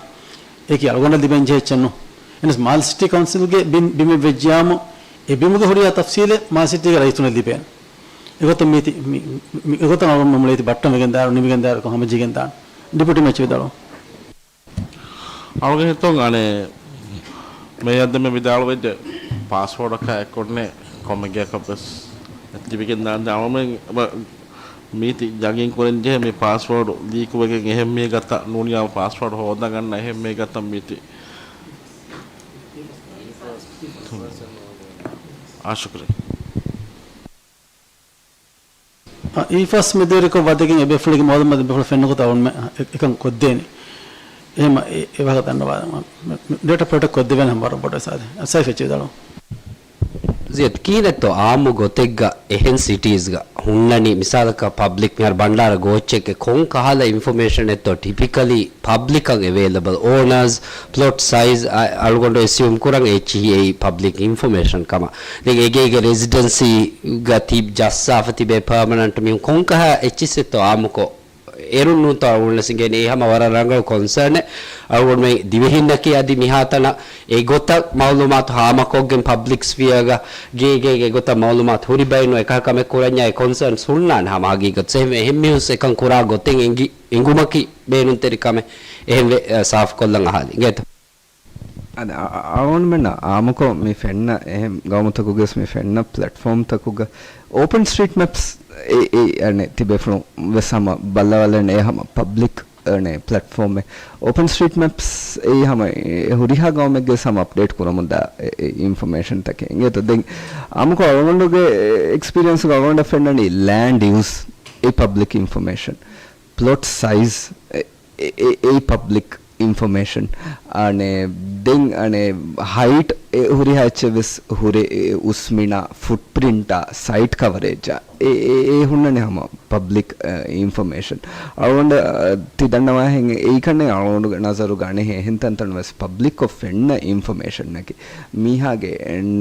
އެކީ އަޅުގަނޑަށް ލިބެން ޖެހޭ އެއްޗެއް ނޫން. އެންވެސް މާލެ ސިޓީ ކައުންސިލްގެ ބިން، ބިމެއް ވެއްޖިޔާމު، އެ ބިމުގެ ހުރިހާ ތަފްސީލެއް މާލެ ސިޓީގެ ރައްޔިތުންނަށް ލިބޭނެ. އެގޮތަށް މީތި، މި، މި، އެގޮތަށް އަޅުގަނޑު މުޅި ތި ބައްޓަން ވެގެން ދާއިރު، ނިމިގެން ދާއިރު ހަމަޖެހިގެން ދާނެ. ޑިޕިއުޓީ މޭޔަރ ވިދާޅުވާ. އަޅުގަނޑު ހިތުން އަނެއް މޭޔަރު ދެމެ ވިދާޅުވެއްޖެ ޕާސްވޯޑަކާ އެއްކޮށްނެ ކޮންމެ ގެއަކަށް ވެސް ތިބިގެން ދާން އަޅުމެން މީތި ޖަގިން ކުރަން ޖެހޭ މި ޕާސްވޯޑު ލީކުވެގެން އެހެން މީގަތަށް ނޫނިޔާ ޕާސްވޯޑު ހޯދަން އަންނަ އެހެން މީގަތަށް މީތި. އާ، ޝުކުރިއްޔާ. އާ، އީފާސް މެދުވެރިކޮށް ވަދެގެން އެބޭފުޅުންގެ މައުލޫމާތު އެބޭފުޅުން ފެންނަ ގޮތަށް އަޅުގަނޑުމެން އެ-، އެކަން ކޮށްދޭނެ. އެހެން އެ-، އެ ވާހަކަ ދަންނަވާ، ޑޭޓާ ޕްރޮޓެކްޓް ކޮށްދެވޭނެ ހަމަ ވަރަށް ބޮޑަށް ސާދެ. ސައިފް އެއްޗެއް ވިދާޅު. ޒިޔަދް، ކިހިނެއްތޯ އާއްމު ގޮތެއްގަ އެހެން ސިޓީޒްގަ ހުންނަނީ، މިސާލަކަށް ޕަބްލިކް މިހާރު ބަންޑާރަ ގޯއްޗެއްގެ ކޮން ކަހަލަ އިންފޮމޭޝަން އެއްތޯ ޓިޕިކަލީ ޕަބްލިކަށް އެވޭލަބަލް؟ އޯނާސް، ޕްލޮޓް ސައިޒް، އަ-، އަޅުގަނޑު އެސިއުމް ކުރަން އެއްޗިހި އެއީ ޕަބްލިކް އިންފޮމޭޝަން ކަމަށް. ދެން އެގޭގެ ރެސިޑެންސީގަ ތި ޖައްސާފަ ތިބޭ ޕާމަނަންޓް މީހުން ކޮންކަހަ އެއްޗިސް އެއްތޯ އާއްމުކޮށް އޭރުން ނޫންތޯ އަޅުގަނޑު ސިނގޭނެ. އެ ހަމަ ވަރަށް ރަނގަޅު ކޮންސާނެއް. އަޅުގަނޑުމެން ދިވެހިންނަކީ އަދި މިހާތަނަށް އެގޮތަށް މައުލޫމާތު ހާމަކޮށްގެން ޕަބްލިކް ސްފިއަރގަ ގޭގޭގެ އެގޮތަށް މައުލޫމާތު ހުރި ބައެއްނު އެކަހަ ކަމެއް ކުރަންޏާ އެ ކޮންސާންސް ހުންނާނެ ހަމަ ހަގީގަތު. އެހެންވެ އެހެން މީހުން އެކަން ކުރާ ގޮތެއް އެނގި-، އެނގުމަކީ ބޭނުންތެރި ކަމެއް. އެހެންވެ، އަ، ސާފުކޮށްލަން އަހާލި. އިނގޭތަ؟ އަދި އަ-، އަ-، އަޅުގަނޑުމެންނަށް އާއްމުކޮށް މި ފެންނަ އެހެން ގައުމުތަކުގަސް މި ފެންނަ ޕްލެޓްފޯމްތަކުގަ އޯޕަން ސްޓްރީޓް މެޕްސް އެ-، އެ-، އަނެއް ތިބޭފުޅުން ވެސް ހަމަ ބައްލަވާލަން އެ ހަމަ ޕަބްލިކް އަނެއް ޕްލެޓްފޯމެއް. އޯޕަން ސްޓްރީޓް މެޕްސް އެއީ ހަމަ އެ ހުރިހާ ގައުމެއްގެ ހަމަ އަޕްޑޭޓް ކުރަމުންދާ އެ-، އެ އިންފޮމޭޝަންތަކެއް. އިނގޭތަ؟ ދެން އާއްމުކޮށް އަޅުގަނޑުގެ އެކްސްޕީރިއަންސްގަ އަޅުގަނޑަށް ފެންނަނީ ލޭންޑް ޔޫސް އެ ޕަބްލިކް އިންފޮމޭޝަން، ޕްލޮޓް ސައިޒް އެ-، އެ-، އެ-، އެއީ ޕަބްލިކް އިންފޮމޭޝަން. އަނެއް ދެން އަނެއް ހައިޓް އެ ހުރިހާ އެއްޗެއް ވެސް ހުރެ، އެ އުސްމިނާ، ފުޓްޕްރިންޓާ، ސައިޓް ކަވަރޭޖާ އެ-، އެ-، އެ ހުންނަނީ ހަމަ ޕަބްލިކް، އަ، އިންފޮމޭޝަން. އަޅުގަނޑަށް، އަ، ތި ދަންނަވާހެން އެއީކަންނެ އަޅުގަނޑުގެ ނަޒަރުގަ އަނެއް އެހެން ތަންތަން ވެސް ޕަބްލިކްކޮށް ފެންނަ އިންފޮމޭޝަންއަކީ މީހާގެ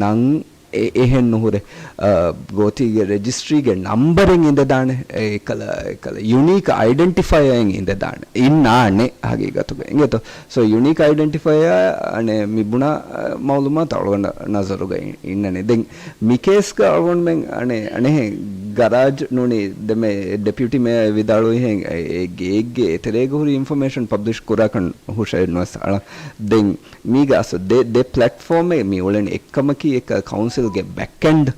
ނަން އެ-، އެހެން ނުހުރެ، އަ، ގޯތީގެ ރެޖިސްޓްރީގެ ނަމްބަރެއް އިނދެދާނެ، އެ އެކަލަ، އެކަލަ ޔުނީކް އައިޑެންޓިފަޔަރއެއް އިނދެދާނެ، އިންނާނެ ހަގީގަތުގަ. އިނގޭތޯ؟ ސޯ، ޔުނީކް އައިޑެންޓިފަޔަރ އަނެއް މި ބުނާ، އަ، މައުލޫމާތު އަޅުގަނޑަށް ނަޒަރުގަ އި-، އިންނަނީ. ދެން މި ކޭސްގަ އަޅުގަނޑުމެން އަނެއް އަނެއް ގަރާޖް ނޫނީ ދެމެ ޑެޕިއުޓީ މޭޔަރ ވިދާޅުވިހެން އެ-، އެ ގޭގެ އެތެރޭގަ ހުރި އިންފޮމޭޝަން ޕަބްލިޝް ކުރާކަން ހުށައެއްނުވެސް އަޅަން. ދެން މީގަ އަސް ދެ، ދެ ޕްލެޓްފޯމެއް މި އުޅެނީ. އެއްކަމަކީ އެކަ ކައުންސިލްގެ ބެކްއެންޑް،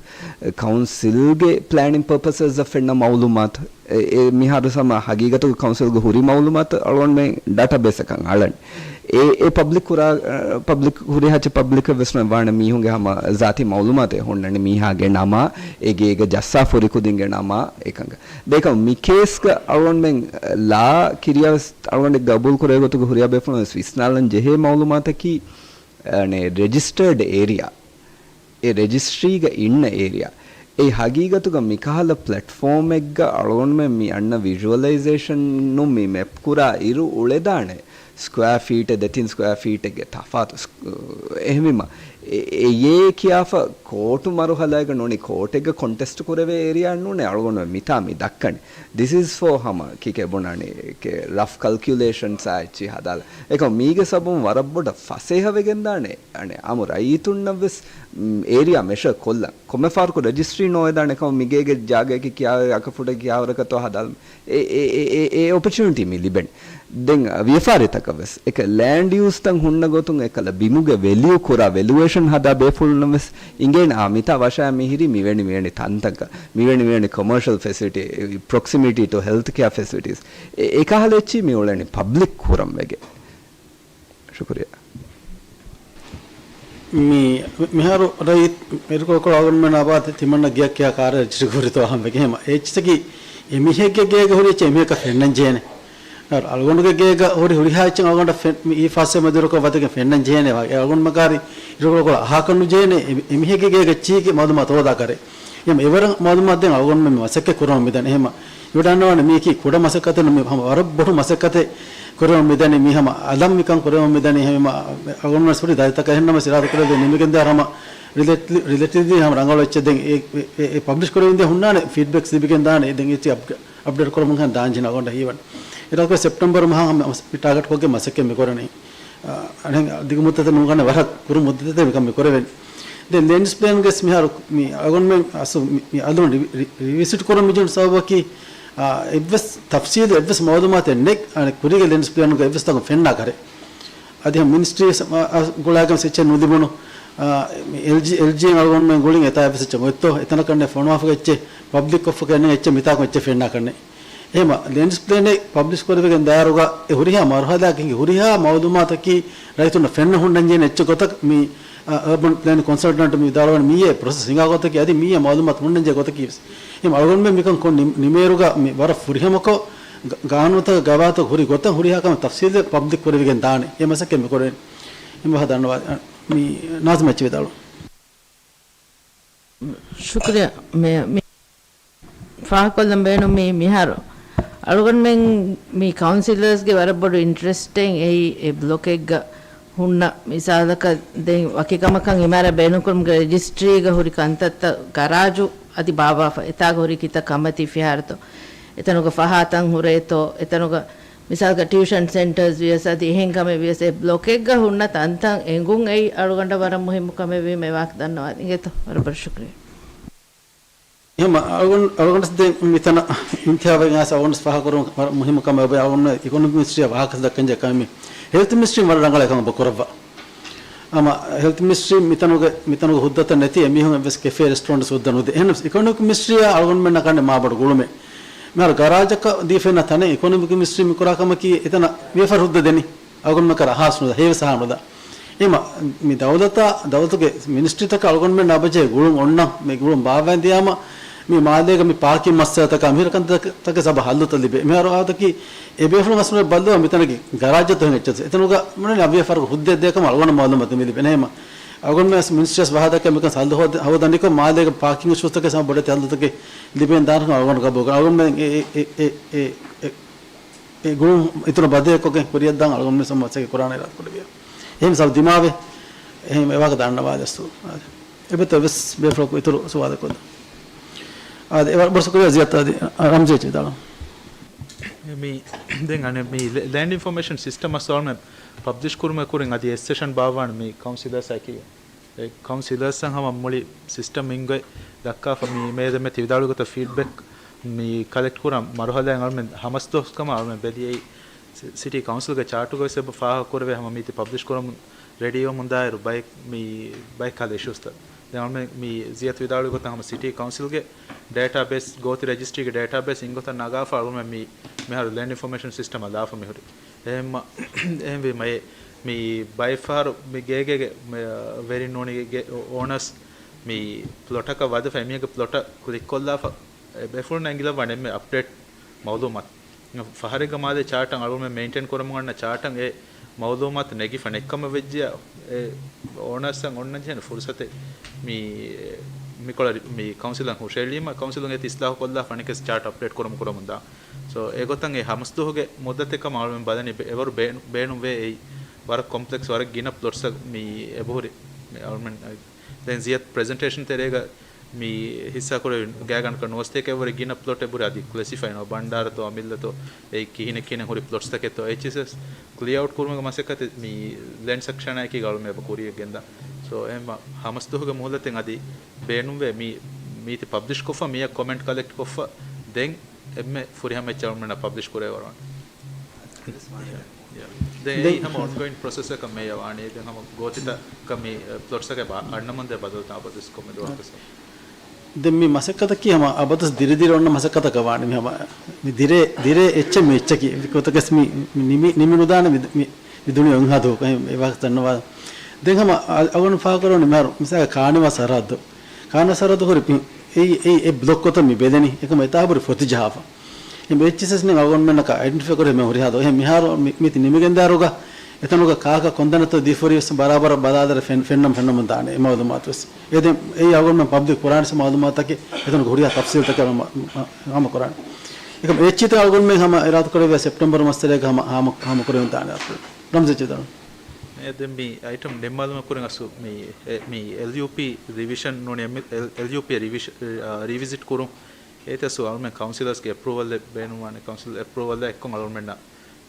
ކައުންސިލްގެ ޕްލޭނިން ޕަރޕަސަސްއަށް ފެންނަ މައުލޫމާތު. އެ، އެ މިހާރު ހަމަ ހަގީގަތުގަ ކައުންސިލްގެ ހުރި މައުލޫމާތު އަޅުގަނޑުމެން ޑާޓާބޭސްއަކަށް އަޅަން. އެ، އެ ޕަބްލިކް ކުރާ، އަ، ޕަބްލިކް ހުރިހާ އެއްޗެއް ޕަބްލިކަށް ވެސް ނުވާނެ މީހުންގެ ހަމަ ޒާތީ މައުލޫމާތެއް ހުންނަނީ މީހާގެ ނަމާ، އެ ގޭގަ ޖައްސާ ފުރިކުދިންގެ ނަމާ އެކަން. ދެކަމް މި ކޭސްގަ އަޅުގަނޑުމެން ލާ ކިރިޔާވެސް އަޅުގަނޑެއް ގަބޫލު ކުރޭ ގޮތުގަ ހުރިހާ ބޭފުޅުން ވެސް ވިސްނާލަން ޖެހޭ މައުލޫމާތަކީ، އަނެ، ރެޖިސްޓަރޑް އޭރިއާ، އެ ރެޖިސްޓްރީގަ އިންނަ އޭރިއާ. އެ ހަގީގަތުގަ މިކަހަލަ ޕްލެޓްފޯމެއްގަ އަޅުގަނޑުމެން މި އަންނަ ވިޒުއަލައިޒޭޝަނުން މި މެޕް ކުރާ އިރު އުޅެދާނެ ސްކޮއާ ފީޓެއް ދެތިން ސްކޮއާ ފީޓެއްގެ ތަފާތު. ސް-، އެހެންވީމަ، އެ-، އެޔޭ ކިޔާފަ ކޯޓު މަރުހަލާގަ ނޫނީ ކޯޓެއްގަ ކޮންޓެސްޓް ކުރެވޭ އޭރިއާ ނޫނޭ އަޅުގަނޑު މިތާ މި ދައްކަނީ. ދިސް އިޒް ފޯ ހަމަ ކިކޭ ބުނާނީ ކޭ ރަފް ކަލްކިއުލޭޝަންސް އާ އެއްޗި ހަދާލަ. އެކަމް މީގެ ސަބަބުން ވަރަށް ބޮޑަށް ފަސޭހަވެގެންދާނެ. އަނެ، އާއްމު ރައްޔިތުންނަށް ވެސް، މް، އޭރިއާ މެޝަރ ކޮށްލަން. ކޮންމެ ފަހަރަކު ރެޖިސްޓްރީ ނޯވެދާނެ ކަމަށް މިގޭގެ ޖާގައަކީ ކިޔާ އަކަފުޓެއް ކިޔާވަރަކަށްތޯ ހަދާލަމު. އެ، އެ، އެ، އެ، އެ އޮޕަޗުނިޓީ މި ލިބެނީ. ދެން ވިޔަފާރިތަކަށް ވެސް އެކަ ލޭންޑް ޔޫސްތައް ހުންނަ ގޮތުން އެކަލަ ބިމުގެ ވެލިއު ކުރާ ވެލުއޭޝަން ހަދާ ބޭފުޅުންނަށް ވެސް އިނގޭނެ އާ މިތާ ވަށާ މިހިރީ މިވެނި މިވެނި ތަންތަންކަން، މިވެނި މިވެނި ކޮމާޝަލް ފެސިލިޓީ، ޕްރޮކްސިމިޓީ ޓު ހެލްތް ކެއާ ފެސިލިޓީސް. އެ، އެކަހަލަ އެއްޗި މި އުޅެނީ ޕަބްލިކް ކުރަން ވެގެން. ޝުކުރިއްޔާ. މި، މިހާރު ރައީސް އިރުކޮޅު ކޮޅު އަޅުގަނޑުމެން އާބާތެ ތިމަންނަ ގެއަށް ކިޔާ ކާރަށް ރަޖިސްޓްރީ ކުރިތޯ ހަމަ އެހެމަ އެއްޗިސަކީ އެމީހެއްގެ ގޭގަ ހުރި އެއްޗެއް އެމީހަކަށް ފެންނަން ޖޭނެ. އަޅުގަނޑުގެ ގޭގަ ހުރި ހުރިހާ އެއްޗެއް އަޅުގަނޑަށް ފެން-، މި އީފާސްއެއް މެދުވެރިކޮށް ވަދެގެން ފެންނަން ޖޭނެ. އެ އަޅުގަނޑުމަކާރި އިރުކޮޅު ކޮޅު އަހާކަށް ނުޖޭނެ. އެ-، އެމީހެއްގެ ގޭގަ އެއްޗީގެ މައުލޫމާތު ހޯދާ ކަރެއް. އެހެމަ އެވަރަށް މައުލޫމާތު ދޭން އަޅުގަނޑުމެން މި މަސައްކަތް ކުރަމުން މިދަނީ. އެހެމަ އިވަޑާންނަވާނެ މީކީ ކުޑަ މަސައްކަތެއް ނޫން، މި ހަމަ ވަރަށް ބޮޑު މަސައްކަތެއް ކުރެވެމުން މިދަނީ. މީ ހަމަ އަލަށް މިކަން ކުރެވެމުން މިދަނީ. ހަމަ އަޅުގަނޑުމެން ހުރި ދަތިތަކަށް އެހެންނަމަ ސިރާދު ކުރެވޭ ނިމިގެން ދާ ހަމަ ރިލެޓި-، ރިލެޓިވްލީ ހަމަ ރަނގަޅު އެއްޗެއް. ދެން އެ، އެ، އެ، އެ ޕަބްލިޝް ކުރެވިންދޭ ހުންނާނެ ފީޑްބެކް ލިބިގެން ދާނެ. ދެން އެއްޗެއް އަޕް-، އަޕްޑޭޓް ކުރަމުން ހަން ދާން ޖެހިނަ އަޅުގަނޑަށް ހީވަން. އިރާކު ސެޕްޓެމްބަރު މަހަށް ހަމަ މަސް-، މި ޓާގެޓް ކޮށްގެން މަސައްކަތް މި ކުރަނީ. އަ، އަނެއް ދިގު މުއްދަތެއް ނޫން ކަން ވަރަށް ކުރު މުއްދަތެއް މިކަން މި ކުރެވެން. ދެން ލެންޑްސް ޕްލޭންގެސް މިހާރު މި އަޅުގަނޑުމެން އަސް މި، މި އަލުން ރި-، ރި-، ރިވިސިޓް ކުރަން މިޖެހުނު ސަބަބަކީ، އާ، އެއްވެސް ތަފްސީލު އެއްވެސް މައުލޫމާތެއް ނެތް، އަނެއް ކުރީގެ ލެންޑްސް ޕްލޭންގަ އެއްވެސް ތަކުން ފެންނާ ކަރެއް. އަދި މިނިސްޓްރީ ގުޅާގެން އެއްޗެއް ނުލިބުނު، އެލްޖީ، އެލްޖީއިން އަޅުގަނޑުމެން ގުޅިން އެތާ އެއްވެސް އެއްޗެއް އޮތްތޯ؟ އެތަނަކަށް ފޮނުވާފަ އެއްޗެއް ޕަބްލިކް ކޮށްފަ ކެންނެ އެއްޗެއް މިތާކުން އެއްޗެއް ފެންނާ ކަންނެ. އެހެމަ ލޭންޑް ޔޫސް ޕްލޭނެއް ޕަބްލިޝް ކުރެވިގެން ދާއިރުގަ އެ ހުރިހާ މަރުހަލާއަކީ ހުރިހާ މައުލޫމާތަކީ ރައްޔިތުންނަށް ފެންނަ ހުންނަންޖެހޭނެ އެއްޗެއް ގޮތަށް މި، އަ، އަރބަން ޕްލޭނިން ކޮންސަލްޓަންޓް މި ވިދާޅުވަނީ މިއީ ޕްރޮސެސް ހިނގާ ގޮތަކީ އަދި މިއީ މައުލޫމާތު ހުންނަންޖެހޭ ގޮތަކީ ވެސް. އެހެމަ އަޅުގަނޑުމެން މިކަން ކޮށް ނިމޭއިރުގަ މި ވަރަށް ފުރިހަމަކޮށް ގާނޫނުތަކަށް ގަވާއިދުތަކަށް ހުރި ގޮތަށް ހުރިހާ ކަމެއް ތަފްސީލްވެ ޕަބްލިކް ކުރެވިގެން ދާނެ. އެ މަސައްކަތް މި ކުރޭ. އެ ވަހަ ދަންނަވާ މި ނާޒިމް އެއްޗެއް ވިދާޅު. ޝުކުރިއްޔާ. މި، މި ފާހަގަކޮށްލަން ބޭނުން މި މިހާރު އަޅުގަނޑުމެން މި ކައުންސިލަރސްގެ ވަރަށް ބޮޑު އިންޓްރެސްޓެއް އެއީ އެ ބްލޮކެއްގަ ހުންނަ މިސާލަކަށް ދެން ވަކި ކަމަކަށް އިމާރާތް ބޭނުންކުރުމުގެ ރެޖިސްޓްރީގަ ހުރި ކަންތައްތައް ގަރާޖު އަދި ބާއްވާފަ އެތާގަ ހުރި ކިތައް ކަމަތި ފިހާރަތޯ އެތަނުގަ ފަހާތަން ހުރޭތޯ އެތަނުގަ މިސާލަކަށް ޓިއުޝަން ސެންޓަރސް ވިޔަސް އަދި އެހެން ކަމެއް ވިޔަސް އެ ބްލޮކެއްގަ ހުންނަ ތަންތަން އެނގުން އެއީ އަޅުގަނޑަށް ވަރަށް މުހިއްމު ކަމެއް ވީމަ އެ ވާހަކަ ދަންނަވާ އިނގޭތޯ. ވަރަށް ބޮޑަށް ޝުކުރިއްޔާ. އެހެން އަޅުގަނޑު، އަޅުގަނޑަސް ދެން މިތަނަށް އިންތިހާބަށް އައިސް އަޅުގަނޑަސް ފާހަގަކުރުން ވަރަށް މުހިއްމު ކަމެއް އޮތް. އަޅުގަނޑު އިކޮނޮމިކް މިނިސްޓްރީއާ ވާހަކަ ދައްކަން ޖެހޭ ކަމެއް މި ހެލްތު މިނިސްޓްރީން ވަރަށް ރަނގަޅަށް އެކަމަށް ކުރައްވާ. އަމަ ހެލްތު މިނިސްޓްރީ މިތަނުގެ، މިތަނުގެ ހުއްދަތައް ނެތި އެމީހުން އެއްވެސް ކެފޭ ރެސްޓޯރެންޓް ހުއްދަ ނުދޭ. އެހެނަސް އިކޮނޮމިކް މިނިސްޓްރީއާ އަޅުގަނޑުމެންނަށް ކަންނެ މާބޮޑު ގުޅުމެއް. މިހާރު ގަރާޖަކަށް ދީފައިންނަ ތަނެއް އިކޮނޮމިކް މިނިސްޓްރީ މިކުރާ ކަމަކީ އެތަނަށް ވިޔަފާރި ހުއްދަ ދެނީ. އަޅުގަނޑުމެން ކަރަ އަހާސް ނުދާ. ހޭމަ މި ދައުލަތާ، ދައުލަތުގެ މިނިސްޓްރީތަކަށް އަޅުގަނޑުމެން އަބަޖޭ ގުޅުން އޮންނަ، މި ގުޅުން ބާއްވައިން ދިޔާމަ، މި މާލޭގަ މި ޕާކިން މައްސަލަތަކާ، މިހިރަ ކަންތަކަށް ސަބަ ހައްލުތައް ލިބޭ. މިހާރު އާދަކީ އެ ބޭފުޅުން އަސް ބައްލަވާ މިތަނަކީ ގަރާޖަށް ތޮހެން އެއްޗެއް. އެތަނުގަ މުޅި އަވިޔަފާރު ހުއްދައެއް ދޭ ކަމަށް އަޅުގަނޑަށް މައުލޫމާތު މި ލިބެނޭ. ހޭމަ އަޅުގަނޑުމެން މިނިސްޓްރީއަސް ވަހާދައްކާ މިކަން ހައްލު ހޯދަ-، ހޯދަން ނިކޮށް މާލޭގެ ޕާކިން އިޝޫސްތަކެއް ސަމަ ބޮޑެތި ހައްލުތަކެއް ލިބެން ދާނެ ކަމަށް އަޅުގަނޑު ގަބޫލު ކުރަން. އަޅުގަނޑުމެން އެ، އެ، އެ، އެ، އެ، އެ، އެ ގުޅުން އިތުރަށް ބަދަލެއްކޮށްގެން ކުރިއަށްދާން އަޅުގަނޑުމެން ސަމަ މަސައްކަތް ކުރާނެ އިރާދަ ކުރެއްވިޔާ. އެހެން ސަބަ ދިމާވެ، އެހެން އެވާހަކަ ދަންނަވާލަސް. އާދެ. އެބަތަ ވެސް ބޭފުޅަކު އިތުރު ސުވާލެއް ކޮށްދޯ. އާދެ، އެވަރު ބޮޑު ޝުކުރިއްޔާ ޒިޔާދް އާދެ، އަ، ރަމްޒީ އެއްޗެއް ވިދާޅުވާ. މި، ދެން އަނެއް މި ލެ-، ލޭންޑް އިންފޮމޭޝަން ސިސްޓަމް އަސް އަޅުގަނޑު ޕަބްލިޝް ކުރުމަށް ކުރިން އަދި އެއް ސެޝަން ބާއްވާނެ މި ކައުންސިލަރސް އަކީ. އެ ކައުންސިލަރސްއަށް ހަމަ މުޅި ސިސްޓަމް އިންގޮތް ދައްކާފަ މި މޭދެމެ ތި ވިދާޅުވި ގޮތަށް ފީޑްބެކް މި ކަލެކްޓް ކުރަން މަރުހަލާއެއް އަޅުމެން ހަމަސް ދުވަސް ކަމަށް އަޅުމެން ބެލި އެއީ ސި-، ސިޓީ ކައުންސިލްގެ ޗާޓުގަ ވެސް އެބަ ފާހަގަ ކުރެވޭ ހަމަ މީތި ޕަބްލިޝް ކުރަމުން ރެޑީވަމުން ދާއިރު ބައެއް މި ބައެއް ކަހަލަ އިޝޫސްތައް. ދެން އަޅުމެން މި ޒިޔަތު ވިދާޅުވި ގޮތަށް ހަމަ ސިޓީ ކައުންސިލްގެ ޑޭޓާ ބޭސް ގޯތި ރެޖިސްޓްރީގެ ޑޭޓާ ބޭސް އިންގޮތަށް ނަގާފަ އަޅުމެން މި މިހާރު ލޭންޑް އިންފޮމޭޝަން ސިސްޓަމަށް ލާފަ މިހުރި. އެހެންމަ-، އެހެންވީމަ އެ މި ބައެއް ފަހަރު މި ގޭގޭގެ މެ-، ވެރިން ނޫނީ ގެ އޯނަސް މި ޕްލޮޓަކަށް ވަދެފަ އެމީހެއްގެ ޕްލޮޓަށް ކްލިކް ކޮށްލާފަ އެ ބޭފުޅުންނަށް އެނގިލައްވާނެ އެންމެ އަޕްޑޭޓް މައުލޫމާތު. ފަހަރެއްގަ މާލޭ ޗާޓަށް އަޅުމެން މެއިންޓެން ކުރަމުން އަންނަ ޗާޓަށް އެ މައުލޫމާތު ނެގިފަ ނެތްކަމަށް ވެއްޖެޔާ، އެ އޯނަރސްއަށް އޮންނަންޖެހޭނެ ފުރުސަތެއް މި، މިކޮޅަށް މި ކައުންސިލަށް ހުށައެޅީމަ، ކައުންސިލުން އޭތި އިސްލާހު ކޮށްލާފަ އަނެކެސް ޗާޓް އަޕްޑޭޓް ކުރަމުން ކުރަމުން ދާން. ސޯ، އެގޮތަށް އެ ހަމަސްދުވަހުގެ މުއްދަތެއް ކަމަށް އަޅުމެން ބަލަނީ ބެ-، އެވަރު ބޭނު-، ބޭނުންވޭ އެއީ ވަރަށް ކޮމްޕްލެކްސް، ވަރަށް ގިނަ ޕްލޮޓްސްއަށް މި އެބަހުރި މި އަޅުމެން ދެން ޒިޔަތް ޕްރެޒެންޓޭޝަން ތެރޭގަ މި ހިއްސާކުރެވި ގާތްގަނޑަކަށް ނުވަސްތޭކަ އެއްވަރެ ގިނަ ޕްލޮޓް އެބުރި އަދި ކްލެސިފައިން ބަންޑާރަތޯ އަމިއްލަތޯ އެ ކިހިނެއް ކިހިނެއް ހުރި ޕްލޮޓްސްތަކެއްތޯ އެއްޗިސް ކްލިއަރ އައުޓް ކުރުމުގެ މަސައްކަތެއް މި ލޭންޑް ސެކްޝަނާއެކީ އަޅުމެން އެބަ ކުރިއަށް ގެންދާ. ސޯ އެހެންމަ ހަމަސްދުވަހުގެ މުހުލަތެއް އަދި ބޭނުންވޭ މި މީތި ޕަބްލިޝް ކޮށްފަ މިއަށް ކޮމެންޓް ކަލެކްޓް ކޮށްފަ ދެން އެންމެ ފުރިހަމަ އެއްޗެއް އަޅުމެންނަށް ޕަބްލިޝް ކުރެވޭ ވަރު ވާނެ. ދެން އެއީ ދެން ހަމަ އޮންގޯއިން ޕްރޮސެސްއަކަށް މިއައީ. ދެން ހަމަ ގޯތިތަކަށް މި ޕްލޮޓްސްތަކެއް އަންނަމުން ދޭ ބަދަލުތައް އަބަދުވެސް ކޮންމެ ދުވަހަކަސް. ދެން މި މަސައްކަތަކީ ހަމަ އަބަދުވެސް ދިރި ދިރި އޮންނަ މަސައްކަތަކަށް ވާނެ. މި ހަމަ މި ދިރޭ، ދިރޭ އެއްޗެއް މި އެއްޗަކީ. މި ގޮތަކަސް މި، މި ނިމި، ނިމި ނުދާނެ މި، މި، މި ދުނިޔެ އޮންހާ ދުވަހު. އެ ވާހަކަ ދަންނަވާ. ދެން ހަމަ އަ-، އަޅުގަނޑު ފާހަގަކުރަނީ މިހާރު މިސާލަކަށް ކާނިވާ ސަރަހައްދު. ކާނިވާ ސަރަހައްދު ހުރި ޕިން. އެއީ، އެއީ އެ ބްލޮކް ގޮތަށް މި ބެލެނީ. އެކަމަ އެތާ ހުރި ފޮތި ޖަހާފަ. އެ އެއްޗިސް ނެތް އަޅުގަނޑުމެންނަކަށް އައިޑެންޓިފައި ކުރެވޭ ހުރިހާ ދޯ. އެހެން މިހާރު މި-، މީތި ނިމިގެންދާއިރުގަ އެތަނުގަ ކާކަށް ކޮންތަނެއްތޯ ދީފަ ހުރީ ވެސް ބަރާބަރަށް ބަލާލަރ ފެން-، ފެންނަން، ފެންނަމުން ދާނެ އެ މައުލޫމާތު ވެސް. އެ ދެން އެއީ އަޅުގަނޑުމެން ޕަބްލިކް ކުރާނެ މައުލޫމާތަކެއް އެތަނުގަ ހުރިހާ ތަފްސީލްތަކެއް ހަމަ، ހަމަ ކުރާނެ. އެކަމަ އެ އެއްޗިތައް އަޅުގަނޑުމެން ހަމަ އިރާދަ ކުރެވޭ ސެޕްޓެމްބަރު މަސް ތެރޭގަ ހަމަ، ހަމަ، ހަމަ ކުރެވިދާނެ. ރަމްޒީ އެއްޗެއް ދާނެ. އެ ދެން މި އައިޓަމް ނިންމާލުމަށް ކުރިން އަސް މި، އެ، މި އެލްޔޫޕީ ރިވިޝަން ނޫނީ، އެ، އެލް-، އެލްޔޫޕީ ރިވިޝ-، އާ، ރީވިޒިޓް ކުރުން. އޭތަސް އަޅުމެން ކައުންސިލަރސްގެ އެޕްރޫވަލްއެއް ބޭނުންވާނެ. ކައުންސިލް އެޕްރޫވަލްއާ އެއްކޮށް އަޅުމެންނަށް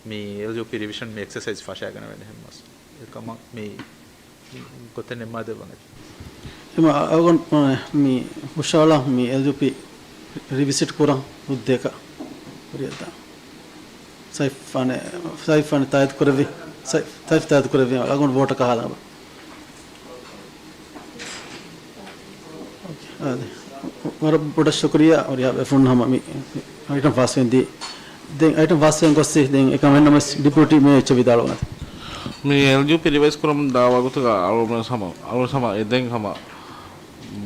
މި އެލްޔޫޕީ ރިވިޝަން މި އެކްސަސައިޒް ފަށާގަނެވޭނެ. އެހެންމަސް އެކަމަށް މި ގޮތެއް ނިންމާދެއްވަން އެ. އެމަ އަޅުގަނޑު މި ހުށަހަޅާ މި އެލްޔޫޕީ ރިވިޒިޓް ކުރަން ހުއްދައަކަށް ކުރިއަށްދާން. ސައިފާނެ، ސައިފާނެ ތާއީދު ކުރެއްވި. ތަފްތާތު ކުރެއްވީމަ އަޅުގަނޑު ވޯޓަކަށް ހާދަނބަ. އާދެ. ވަރަށް ބޮޑަށް ޝުކުރިއްޔާ ހުރިހާ ބޭފުޅުން ހަމަ މި އައިޓަމް ފާސްވެން ދީ. ދެން އައިޓަމް ފާސްވެން ގޮއްސި ދެން އެކަމެއް ނަމަސް ޑިޕިއުޓީ މޭޔަރ އެއްޗެއް ވިދާޅުވަންތަ؟ މި އެލްޔޫޕީ ރިވައިސް ކުރަމުން ދާ ވަގުތުގަ އަޅުމެން ހަމަ އަޅުމެން ހަމަ އެދެން ހަމަ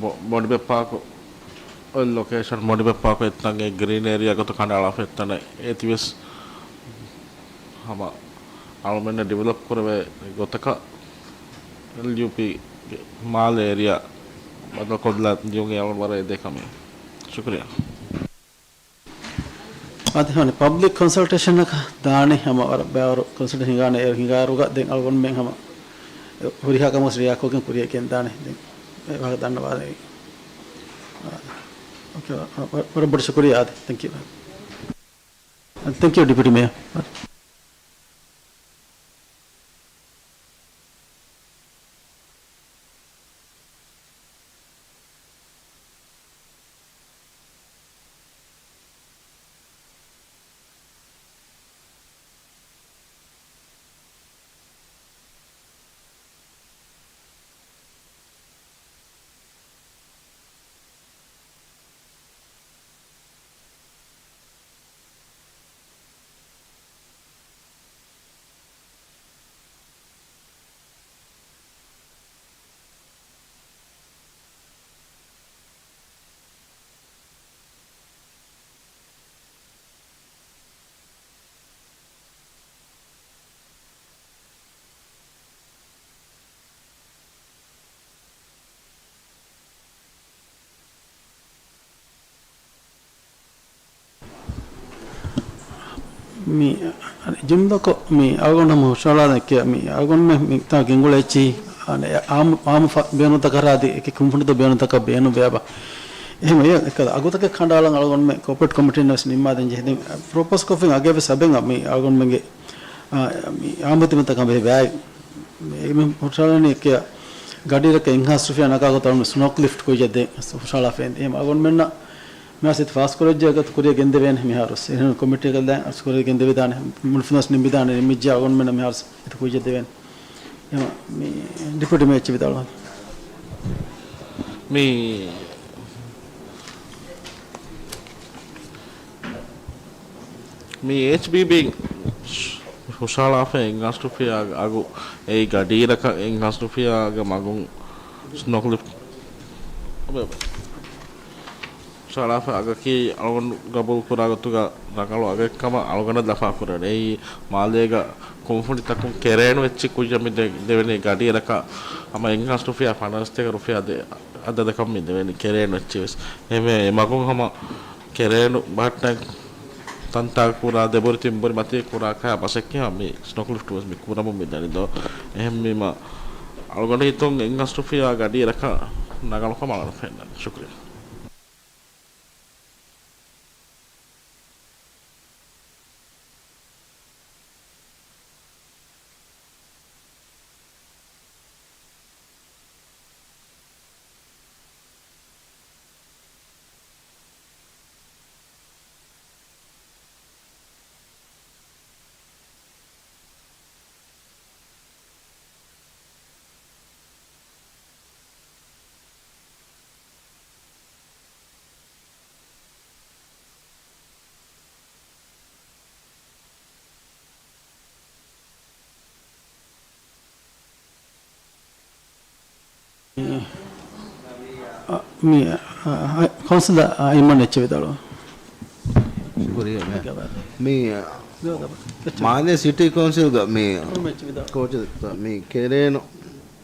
ބޮ-، ބޮޑިބެއްޕާކު އޮތް ލޮކޭޝަން ބޮޑިބެއްޕާކު އެއްތަން އެ ގްރީން އޭރިއާ ގޮތަށް ކަނޑައަޅާފަ އެއްތަނަށް އޭތިވެސް ހަމަ އަޅުމެންނަށް ޑިވެލޮޕް ކުރެވޭ ގޮތަކަށް އެލްޔޫޕީގެ މާލެ އޭރިއާ ބަދަލުކޮށްލާ ދިޔުން އެ އަޅުގަނޑު ވަރަށް އެދޭ ކަމެއް. ޝުކުރިއްޔާ. އަދި ހަނި ޕަބްލިކް ކޮންސަލްޓޭޝަނަކަށް ދާނެ ހަމަ ވަރަށް ބައިވަރު ކޮންސަލްޓޭޝަން ހިނގާނެ އޭރު ހިނގާއިރުގަ ދެން އަޅުގަނޑުމެން ހަމަ ހުރިހާ ކަމަކަށް ރިއާކޮށްގެން ކުރިޔަށް ގެންދާނެ. ދެން އެ ވާހަކަ ދަންނަވާލެވި. އާ، އޯކޭ، ވަ-، ވަ-، ވަރަށް ބޮޑަށް ޝުކުރިއްޔާ. އާދެ، ތެންކް ޔޫ. ތެންކް ޔޫ، ޑެޕިއުޓީ މޭޔަރ. މި ޖުމްލަކޮށް، މި އަޅުގަނޑު ހަމަ ހުށަހަޅާލަން ކިޔާ، މި އަޅުގަނޑުމެން މިތާ ގެންގުޅޭ އެއްޗިހި، އާނ، އާމު، އާމު ފަ-، ބޭނުންތަކަށް އަދި އެކި ކުންފުނިތައް ބޭނުންތަކަށް ބޭނުންވެއަބަ. އެހެން އެ އެކަލަ އަގުތަކެއް ކަނޑައަޅަން އަޅުގަނޑުމެން ކޯޕަރޭޓް ކޮމިޓީން ވެސް ނިންމާދޭން ޖެހިދިން ޕްރޮޕޯސް ކޮށްފިން އަގެއް ވެސް އަބެން މި އަޅުގަނޑުމެންގެ، އާ، މި އާމުދިމަތަކަށް ބެހޭ ބައި. އެ މި ހުށަހަޅަނީ ކިޔާ ގަޑިއިރަކަށް އެއްހާސް ރުފިޔާ ނަގާގޮތަށް އަޅުގަނޑު ސްނޯކް ލިފްޓް ކުއްޔަށް ދޭން ހުށަހަޅާފައި އެހެން އަޅުގަނޑުމެންނަށް މިހާރު ސިއްތަ ފާސްކުރެއްވިއްޔާ އަގުތައް ކުރިޔަށް ގެންދެވޭނެ މިހާރު. އެހެން ކޮމިޓީގަ ދާން އަސް ކުރިޔަށް ގެންދެވިދާނެ. މުޅި ފުނަސް ނިންމިދާނެ، ނިންމިއްޖެ އަޅުގަނޑުމެންނަށް މިހާރު ސިއްތަ ކުއްޔަށް ދެވޭނެ. އެހެން މި ޑެޕިއުޓީ މޭޔަރ އެއްޗެއް ވިދާޅުވާން. މި، މި އެޗްބީބީ ހުށަހަޅާފައި އެއްހާސް ރުފިޔާ އަގު، އެއީ ގަޑިއިރަކަށް އެއްހާސް ރުފިޔާގެ މަގުން ސްނޯކް ލިފްޓް ހުށަހަޅާފަ އަގަކީ އަޅުގަނޑު ގަބޫލު ކުރާ ގޮތުގަ ރަނގަޅު އަގެއްކަމަށް އަޅުގަނޑަށް ލަފާ ކުރެވޭނެ. އެއީ މާލޭގަ ކުންފުނިތަކުން ކެރޭނު އެއްޗެއް ކުއްޔަށް މި ދެ-، ދެވެނީ ގަޑިއިރަކަށް ހަމަ އެއްހާސް ރުފިޔާ ފަނަރަސްތޭކަ ރުފިޔާ ދެ އަދަދަކަށް މި ދެވެނީ ކެރޭނު އެއްޗެއް ވެސް. އެހެންވެ އެ މަގުން ހަމަ ކެރޭނު ބަހައްޓަން ތަންތާ ކުރާ ދެބުރި ތިންބުރި މަތީ ކުރާ ކަހަލަ ބަސެއްގެ ހަމަ މި ސްނޯކް ލިފްޓް ވެސް މި ކުރަމުން މި ދަނީ ދޯ. އެހެންވީމަ އަޅުގަނޑު ހިތުން އެއްހާސް ރުފިޔާ ގަޑިއިރަކަށް ރަނގަޅުކަމަށް އަޅުގަނޑަށް ފެންނަނީ. ޝުކުރިއްޔާ. މި، އަ، އަ، ކައުންސިލަރ އައިމަން އެއްޗެއް ވިދާޅުވާ. ޝުކުރިއްޔާ މޭ. މި، މާލޭ ސިޓީ ކައުންސިލްގަ މި، ކޯޗެއް މި ކެރޭނު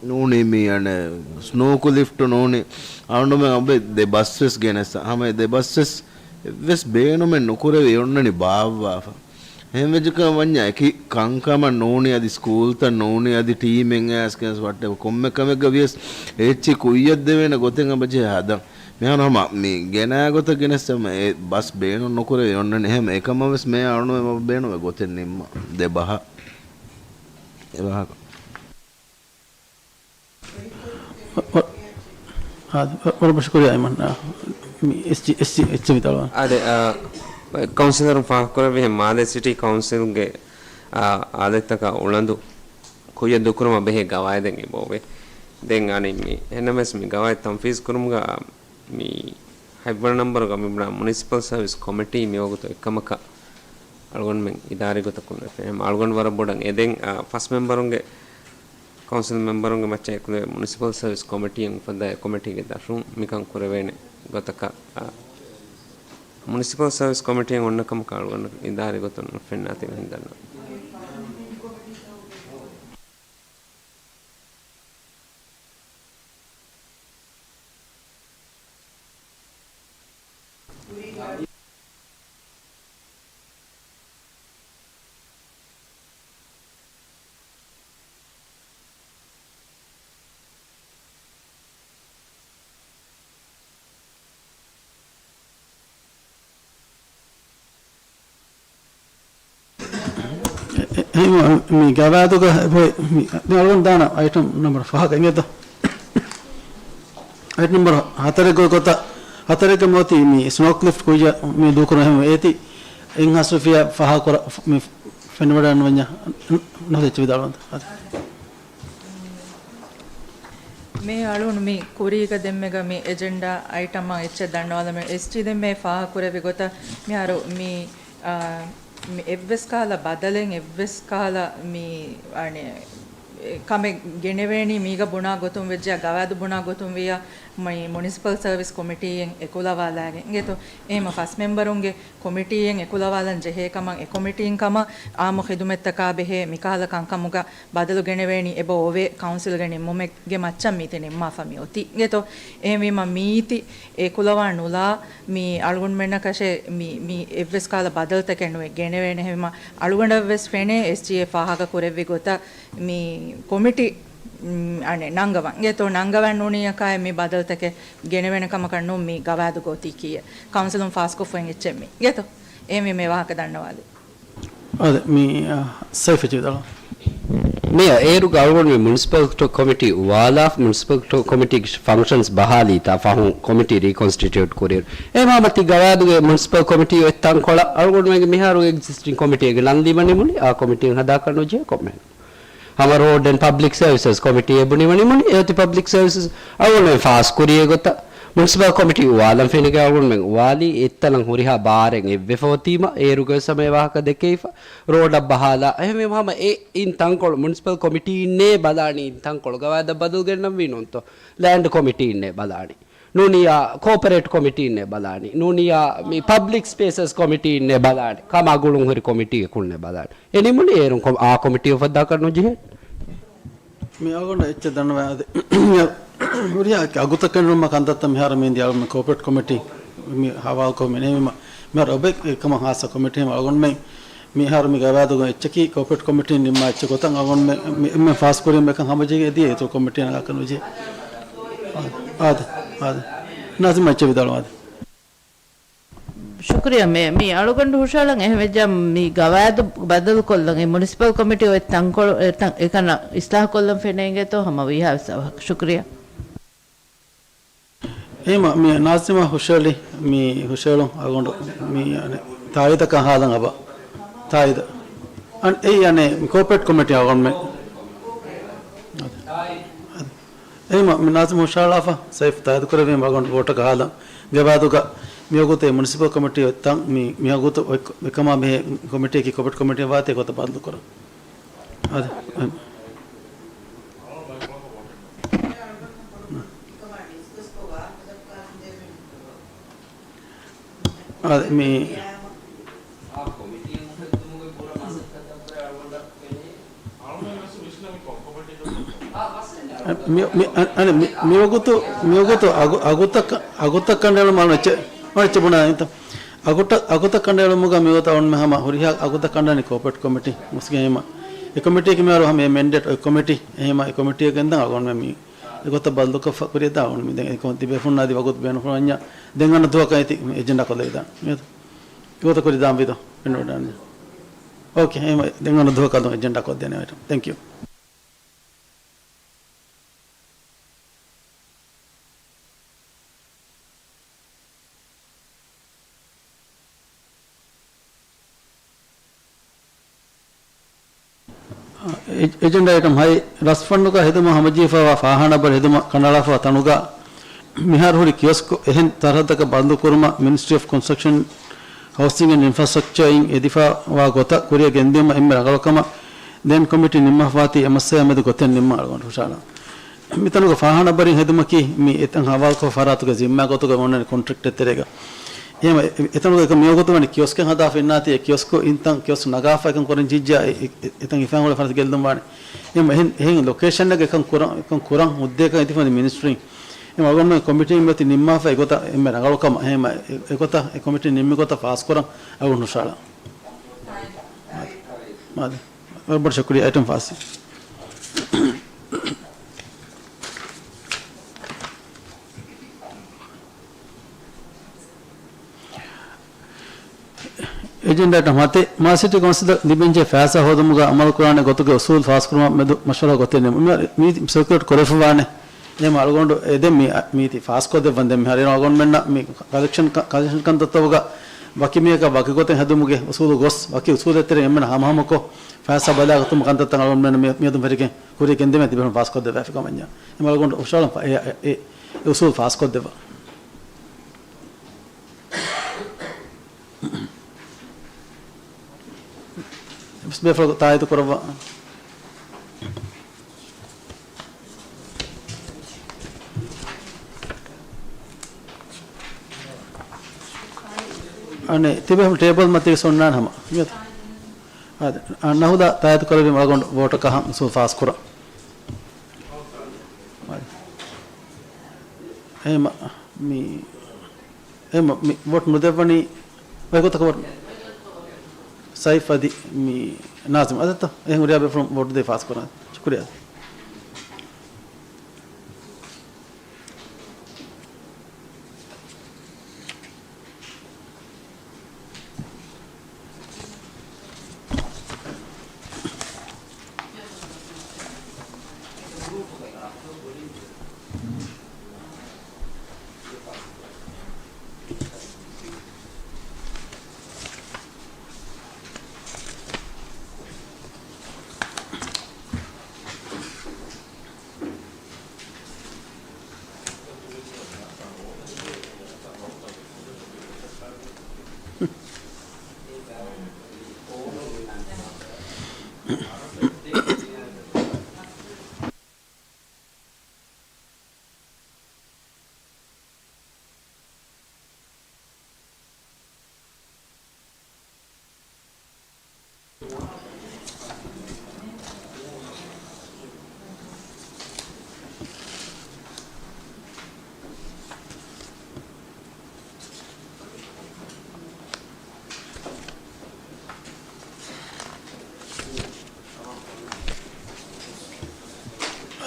ނޫނީ މި އަނެއް ސްނޯކް ލިފްޓް ނޫނީ އަޅުގަނޑުމެން އަބެ ދެ ބަސް ވެސް ގެނެސް ހަމަ ދެ ބަސް ވެސް އެއްވެސް ބޭނުމެއް ނުކުރެވި އޮންނަނީ ބާއްވާފަ. އެހެންވެއްޖެކަމަށް ވަންޏާ އެކި ކަންކަމަށް ނޫނީ އަދި ސްކޫލްތައް ނޫނީ އަދި ޓީމެއް އައިސްގެން ވައްޓެ ކޮންމެ ކަމެއްގަ ވިޔަސް އެއްޗި ކުއްޔަށް ދެވޭނެ ގޮތެއް އަބަޖެހޭ ހަދަން. މިހާރު ހަމަ މި ގެނާ ގޮތަށް ގެނެސް ހަމަ އެ ބަސް ބޭނުން ނުކުރެވި އޮންނަނީ. އެހެން އެކަމަށް ވެސް މޭ އަޅުނު އެ ބޭނުމެއް ގޮތެއް ނިންމަ ދެ ބަހަށް. އެ ބަހަކަށް. ވަ-، ވަ-، އާ، ވަ-، ވަރަށް ޝުކުރިއްޔާ އައިމަން. އާ، މި އެސްޖީ، އެސްޖީ، އެސްޖީ ވިދާޅުވާ. އާދެ، އާ، ކައުންސިލަރުން ފާހަގަކުރެއްވިހެން މާލޭ ސިޓީ ކައުންސިލްގެ، އާ، އާދައިތަކާ އުޅަނދު ކުއްޔަށް ދޫކުރުމަށް ބެހޭ ގަވާއިދެއް އެބައޮވޭ. ދެން އަނެއް މި އެހެންނަމަވެސް މި ގަވާއިދު ތަންފީޒު ކުރުމުގަ މި ހަތްވަނަ ނަންބަރުގަ މިބުނާ މުނިސިޕަލް ސަރވިސް ކޮމިޓީ މިވަގުތު އެއްކަމަކަށް އަޅުގަނޑުމެން އިދާރީ ގޮތަކުން ވެފަ. އެހެން އަޅުގަނޑު ވަރަށް ބޮޑަށް އެދެން، އާ، ފަސް މެންބަރުންގެ، ކައުންސިލް މެންބަރުންގެ މައްޗަށް އެކުލެވޭ މުނިސިޕަލް ސަރވިސް ކޮމިޓީއިން އުފައްދާ އެ ކޮމިޓީގެ ދަށުން މިކަން ކުރެވޭނެ ގޮތަކަށް، އާ، މުނިސިޕަލް ސަރވިސް ކޮމިޓީއަށް އޮންނަ ކަމަކަށް އަޅުގަނޑު އިދާރީ ގޮތުން ފެންނާތީ މިހެން ދަންނަވަން. އެ، އެ، އެ، މި ގަވާއިދުގަ އެބައޮތް މި، މި އަޅުގަނޑު ދާނަ އައިޓަމް ނަމްބަރު ފަހަކަށް އިނގޭތޯ؟ އައިޓަމް ނަމްބަރު ހަތަރެއްގެ ގޮތަށް، ހަތަރެއްގެ މިއޮތީ މި ސްނޯކްލިފްޓް ކުއްޔަށް މި ދޫކުރުން އެހެންވެ އޭތި އެއްހާސް ރުފިޔާ ފާހަގަކުރ-، މި ފެނިވަޑައިގަންނަވަންޏާ ނުހަތަ އެއްޗެއް ވިދާޅުވަންތަ؟ މި އަޅުން މި ކުރީގަ ދެންމެގަ މި އެޖެންޑާ އައިޓަމް އެއްޗެއް ދަންނަވާލަމެ އެސްޓީ ދެންމެ ފާހަގަކުރެއްވި ގޮތަށް މިހާރު މި، އާ، މި އެއްވެސް ކަހަލަ ބަދަލެއް އެއްވެސް ކަހަލަ މި، އަނެ، ކަމެއް ގެނެވޭނީ މީގަ ބުނާ ގޮތުން ވެއްޖެއްޔާ ގަވާއިދު ބުނާ ގޮތުން ވިއްޔާ މި މުނިސިޕަލް ސަރވިސް ކޮމިޓީއެއް އެކުލަވާލާގެން އިނގޭތޯ؟ އެހެމަ ފަސް މެންބަރުންގެ ކޮމިޓީއެއް އެކުލަވާލަން ޖެހޭ ކަމަށް އެ ކޮމިޓީން ކަމަށް އާއްމު ޚިދުމަތްތަކާ ބެހޭ މިކަހަލަ ކަންކަމުގަ ބަދަލު ގެނެވޭނީ އެބަ އޮވޭ ކައުންސިލްގެ ނިންމުމެއްގެ މައްޗަށް މީތި ނިންމާފަ މި އޮތީ އިނގޭތޯ؟ އެހެންވީމަ މީތި އެކުލަވާ ނުލާ މި އަޅުގަނޑުމެންނަކަށެ މި، މި އެއްވެސް ކަހަލަ ބަދަލުތަކެއް ނުވެ ގެނެވޭނެ. އެހެންވީމަ އަޅުގަނޑަށްވެސް ފެނޭ އެސްޖީއޭ ފާހަގަ ކުރެއްވި ގޮތަށް މި ކޮމިޓީ، މް، އަނެއް ނަންގަވަން އިނގޭތޯ؟ ނަންގަވަން ނޫނީއަކާއި މި ބަދަލުތަކެއް ގެނެވޭނެ ކަމަކަށް ނޫން މި ގަވާއިދުގަ އޮތީ ކީއެއް؟ ކައުންސިލުން ފާސްކޮށްފައި އެއްޗެއް މި އިނގޭތޯ؟ އެހެންވީމަ އެ ވާހަކަ ދަންނަވާލި. އާދެ، މި، އާ، ސައިފް އެއްޗެއް ވިދާޅުވާ. މިއަށް އޭރުގަ އަޅުގަނޑުމެން މުނިސިޕަލް ކޮ-، ކޮމިޓީ އުވާލާފަ، މުނިސިޕަލް ކޮ-، ކޮމިޓީގެ ފަންކްޝަންސް ބަހާލީތާ ފަހުން ކޮމިޓީ ރީކޮންސްޓިޓިއުޓް ކުރިއިރު. އެހެންވީމަ ތި ގަވާއިދުގެ މުނިސިޕަލް ކޮމިޓީ އޮތް ތަންކޮޅަށް އަޅުގަނޑުމެންގެ މިހާރު އެގްޒިސްޓިން ކޮމިޓީއެއްގެ ނަން ލިބަނީ މުޅި އާ ކޮމިޓީއަށް ހަދާކަށް ނުޖެހޭ ކޮންމެހެން. ހަމަ ރޯޑް އެންޑް ޕަބްލިކް ސަރވިސަސް ކޮމިޓީ އެ ބުނިވަނީ މުޅި އެ އޮތީ ޕަބްލިކް ސަރވިސަސް އަޅުގަނޑުމެން ފާސްކުރި އެގޮތަށް މުނިސިޕަލް ކޮމިޓީ އުވާލަން ފެނިގެން އަޅުގަނޑުމެން އުވާލީ އެއްތަނަށް ހުރިހާ ބާރެއް އެއްވެފަ އޮތީމަ އޭރުގަވެސް ހަމަ އެ ވާހަކަ ދެކެވިފަ ރޯޑަށް ބަހާލާ. އެހެންވީމަ ހަމަ އެ އިން ތަންކޮޅު މުނިސިޕަލް ކޮމިޓީއިންނޭ ބަލާނީ އިން ތަންކޮޅު ގަވާއިދަށް ބަދަލު ގެންނަންވީ ނޫންތޯ؟ ލޭންޑް ކޮމިޓީއިންނޭ ބަލާނީ. ނޫނިއްޔާ ކޯޕަރޭޓް ކޮމިޓީއިންނޭ ބަލާނީ. ނޫނިއްޔާ މި ޕަބްލިކް ސްޕޭސަސް ކޮމިޓީއިންނޭ ބަލާނީ. ކަމާ ގުޅުން ހުރި ކޮމިޓީއަކުންނޭ ބަލާނީ. އެ ނިމުނީ އޭރުން ކޮ-، އާ ކޮމިޓީ އުފައްދާކަށް ނުޖެހޭ. މި އަޅުގަނޑަށް އެއްޗެއް ދަންނަވާ އަދި ހުރިހާ އަގުތައް ކަނޑައެޅުމަށް ކަންތައްތައް މިހާރު މި އިންދިޔާ ކޯޕަރޭޓް ކޮމިޓީ މި ހަވާލުކޮށް މި ނޭމީމަ މިހާރު އޮބެ އެކަމަށް ހާއްސަ ކޮމިޓީ އަޅުގަނޑުމެން މިހާރު މި ގަވާއިދުގަ އެއްޗަކީ ކޯޕަރޭޓް ކޮމިޓީން ނިންމާ އެއްޗެއް ގޮތަށް އަޅުގަނޑުމެން މި އެންމެ ފާސްކުރީމަ އެކަން ހަމަޖެހިގެން އެދިޔަ އިތުރު ކޮމިޓީއަށް ނަގާކަށް ނުޖެހޭ. އާދެ، އާދެ. ނާޒިމާ އެއްޗެއް ވިދާޅުވާ އާދެ. ޝުކުރިއްޔާ މޭ. މި އަޅުގަނޑު ހުށަހަޅަން އެހެންވެއްޖާ މި ގަވާއިދު ބަދަލުކޮށްލަން އެ މުނިސިޕަލް ކޮމިޓީ އޮތް ތަންކޮޅު އެތަން އެކަން އިސްލާހުކޮށްލަން ފެނޭ އިނގޭތޯ ހަމަ ވީހާވެސް އަވަހަކަށް. ޝުކުރިއްޔާ. އެހެމަ މި ނާޒިމާ ހުށަހެޅި މި ހުށަހެޅުން އަޅުގަނޑު މި އަނެއް ތާއީދަކަށް ހާލަން އަބަ ތާއީދަ. އަން އެއީ އަނެއް މި ކޯޕަރޭޓް ކޮމިޓީ އަޅުގަނޑުމެން. އެހެމަ މި ނާޒިމް ހުށަހަޅާފަ ސައިފް ތާއީދުކުރެއްވީމަ އަޅުގަނޑު ވޯޓަކަށް ހާލަން. ގަވާއިދުގަ މިވަގުތު މުނިސިޕަލް ކޮމިޓީ އޮތްތަން މި، މިވަގުތު އޮތް ކަމާ މި ކޮމިޓީއަކީ ކޯޕަރޭޓް ކޮމިޓީ ވާތީ ގޮތަށް ބަދަލުކުރަން. އާދެ. އާދެ، މި މި، މި، އަ-، އަނެ، މި، މިވަގުތު، މިވަގުތު އަގު-، އަގުތައް ކަ-، އަގުތައް ކަނޑައެޅުމަށް އަޅު އެއްޗެއް، އަޅު އެއްޗެއް ބުނާ އިންތަ؟ އަގުތައް، އަގުތައް ކަނޑައެޅުމުގަ މިގޮތަށް އޮންމެ ހަމަ ހުރިހާ އަގުތައް ކަނޑާނީ ކޯޕަރޭޓް ކޮމިޓީ މުސްގެ ހިމަ. އެ ކޮމިޓީގެ މިހާރު ހަމަ އެ މެންޑޭޓް އޮތް ކޮމިޓީ. އެހެމަ އެ ކޮމިޓީއަށް ގެންދަން އަޅުގަނޑުމެން މި އެގޮތަށް ބަދަލުކޮށްފަ ކުރިއަށް ދާ އަޅުގަނޑު މި ދެން އެކަމަށް ތިބޭފުޅުންނާ އަދި ވަގުތު ބޭނުންފުޅުވަންޏާ ދެން އަންނަ ދުވަހަކަށް އޭތި އެޖެންޑާ ކޮށްލެވިދާނެ. އެގޮތަށް ކުރިދާން ވިދޯ އެންޑޯޑާން. އޯކޭ، އެހެމަ ދެން އަންނަ ދުވަހަކަށް އަދުން އެޖެންޑާ ކޮށްދޭނެ ވެއްޓަ. ތެންކް ޔޫ. އެ-، އެޖެންޑާ އައިޓަމް ހަތް، ރަސް ފަންޑުގަ ހެދުމަށް ހަމަޖެހިފައިވާ ފާޚާނާ ބަރި ހެދުމަށް ކަނޑައަޅާފައިވާ ތަނުގަ މިހާރު ހުރި ކިއޮސްކު އެހެން ސަރަހައްދަކަށް ބަންދުކުރުމަށް މިނިސްޓްރީ އޮފް ކޮންސްޓްރަކްޝަން ހައުސިން އެންޑް އިންފްރާސްޓްރަކްޗަރ އިން އެދިފައިވާ ގޮތަށް ކުރިއަށް ގެންދިއުމަށް އެންމެ ރަނގަޅު ކަމަށް ލޭންޑް ކޮމިޓީ ނިންމަފައިވާތީ އެ މައްސަލައާ މެދު ގޮތެއް ނިންމަން އަޅުގަނޑު ހުށަހަޅަން. މިތަނުގަ ފާޚާނާ ބަރިން ހެދުމަކީ މި އެތަން ހަވާލުކޮށް ފަރާތުގެ ޒިންމާ ގޮތުގަ އޮންނަނީ ކޮންޓްރެކްޓް ތެރޭގަ. އެހެންވެ، އެ-، އެތަނުގަ މިވަގުތު ވަނީ ކިއޮސްކެއް ހަދާފަ އިންނާތީ، އެ ކިއޮސްކު އިންތަން ކިއޮސްކް ނަގާފަ އެކަން ކުރަން ޖިއްޖާ އެ-، އެ-، އެތަން ހިފާން ހުޅަން ފަރާތު ގެއްލުން ވާނެ. އެހެން، އެހެން، އެހެން ލޮކޭޝަންއެއްގަ އެކަން ކުރަން، އެކަން ކުރަން ހުއްދައަކަށް އެދިފަ މިނިސްޓްރީން. އެހެން އަޅުގަނޑުމެން ކޮމިޓީން މިއޮތީ ނިންމާފަ އެގޮތަށް އެންމެ ރަނގަޅު ކަމަށް. އެހެން އެ-، އެގޮތަށް އެ ކޮމިޓީ ނިންމި ގޮތަށް ފާސްކުރަން އަޅުގަނޑު ހުށަހަޅަން. މާދެ. ވަރަށް ބޮޑަށް ޝުކުރިއްޔާ. އައިޓަމް ފާސް. އެޖެންޑާ އައިޓަމް ހަތެއް، މާލެ ސިޓީ ކައުންސިލަށް ލިބެންޖެހޭ ފައިސާ ހޯދުމުގަ އަމަލުކުރާނެ ގޮތުގެ އުސޫލު ފާސްކުރުމަށް މެދު މަޝްވަރާ ގޮތެއް ނިމުން. މި، މި ސަރކިއުލޭޓް ކުރެފަވާނެ. އެހެން އަޅުގަނޑު އެ ދެން މި، މީތި ފާސްކޮށްދެއްވަން ދެން މިހާރު. އަޅުގަނޑުމެންނަށް މި ކަލެކްޝަން ކަ-، ކަލެކްޝަން ކަންތައްތަކުގަ ވަކި މީހަކަށް ވަކި ގޮތެއް ހެދުމުގެ އުސޫލު ގޮސް، ވަކި އުސޫލެއް ތެރެއިން އެންމެން ހަމަހަމަކޮށް، ފައިސާ ބަލާގަތުމުގެ ކަންތައްތައް އަޅުގަނޑުމެން މި-، މިއަދުން ފެށިގެން ކުރިއަށް ގެންދެވޭ ތިބޭފުޅުން ފާސްކޮށްދެއްވާފިކަމަށް. އެމަ އަޅުގަނޑު ހުށަހަޅަން ފަ-، އެ، އެ، އެ އުސޫލު ފާސްކޮށްދެއްވާ. ބޭފުޅަކު ތާއީދު ކުރައްވާ. އަނެއް ތިބޭފުޅު ޓޭބަލް މަތީގަ އޮންނާނެ ހަމަ. އާދެ، އަ، ނަހުދާ ތާއީދު ކުރެއްވީމަ އަޅުގަނޑު ވޯޓަކަށް އަހަން އުސޫލު ފާސްކުރަން. އެހެންމަ މި، އެހެންމަ މި ވޯޓް ނުދެއްވަނީ ވަކި ގޮތަކަށް ވޯޓް. ސައިފް އަދި މި ނާޒިމް އަދަދަށް އެހެން ހުރިހާ ބޭފުޅުން ވޯޓް ދޭ ފާސްކުރަން. ޝުކުރިއްޔާ.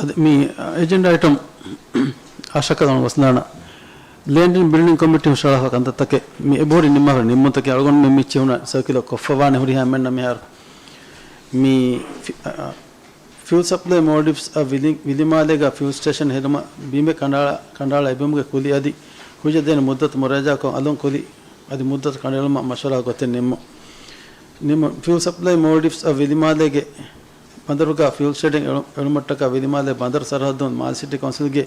އަދި މި އެޖެންޑާ އައިޓަމް އަށަކަށް ވަސްލާނަ ލޭންޑް އެންޑް ބިލްޑިންގ ކޮމިޓީ ހުށަހަޅާފަ ކަންތައްތަކެއް މި އެބަހުރި ނިންމާފަ ނިންމުންތަކެއް އަޅުގަނޑުމެން މިއްޗެއް ހުންނަ ސަރކިއުލަރ ކޮށްފަވާނެ ހުރިހާ އެންމެންނަށް މިހާރު. މި ފި-، އަ، ފިއުލް ސަޕްލައި މޯލްޑިވްސް އަށް ވިލި-، ވިލިމާލޭގަ ފިއުލް ސްޓޭޝަން ހެދުމަށް ބިމެއް ކަނޑައަޅާ، ކަނޑައަޅާ އެބިމުގެ ކުލި އަދި ހުއްޖަ ދޭނެ މުއްދަތު މުރައްޖާކޮށް އަލުން ކުލި އަދި މުއްދަތު ކަނޑައެޅުމަށް މަޝްވަރާ ގޮތެއް ނިންމުން. ނިންމުން. ފިއުލް ސަޕްލައި މޯލްޑިވްސް އަށް ވިލިމާލޭގެ ބަނދަރުގަ ފިއުލް ޝެޑެއް އެޅު-، އެޅުމަށްޓަކާ ވިލިމާލޭ ބަނދަރު ސަރަހައްދުން މާލެ ސިޓީ ކައުންސިލްގެ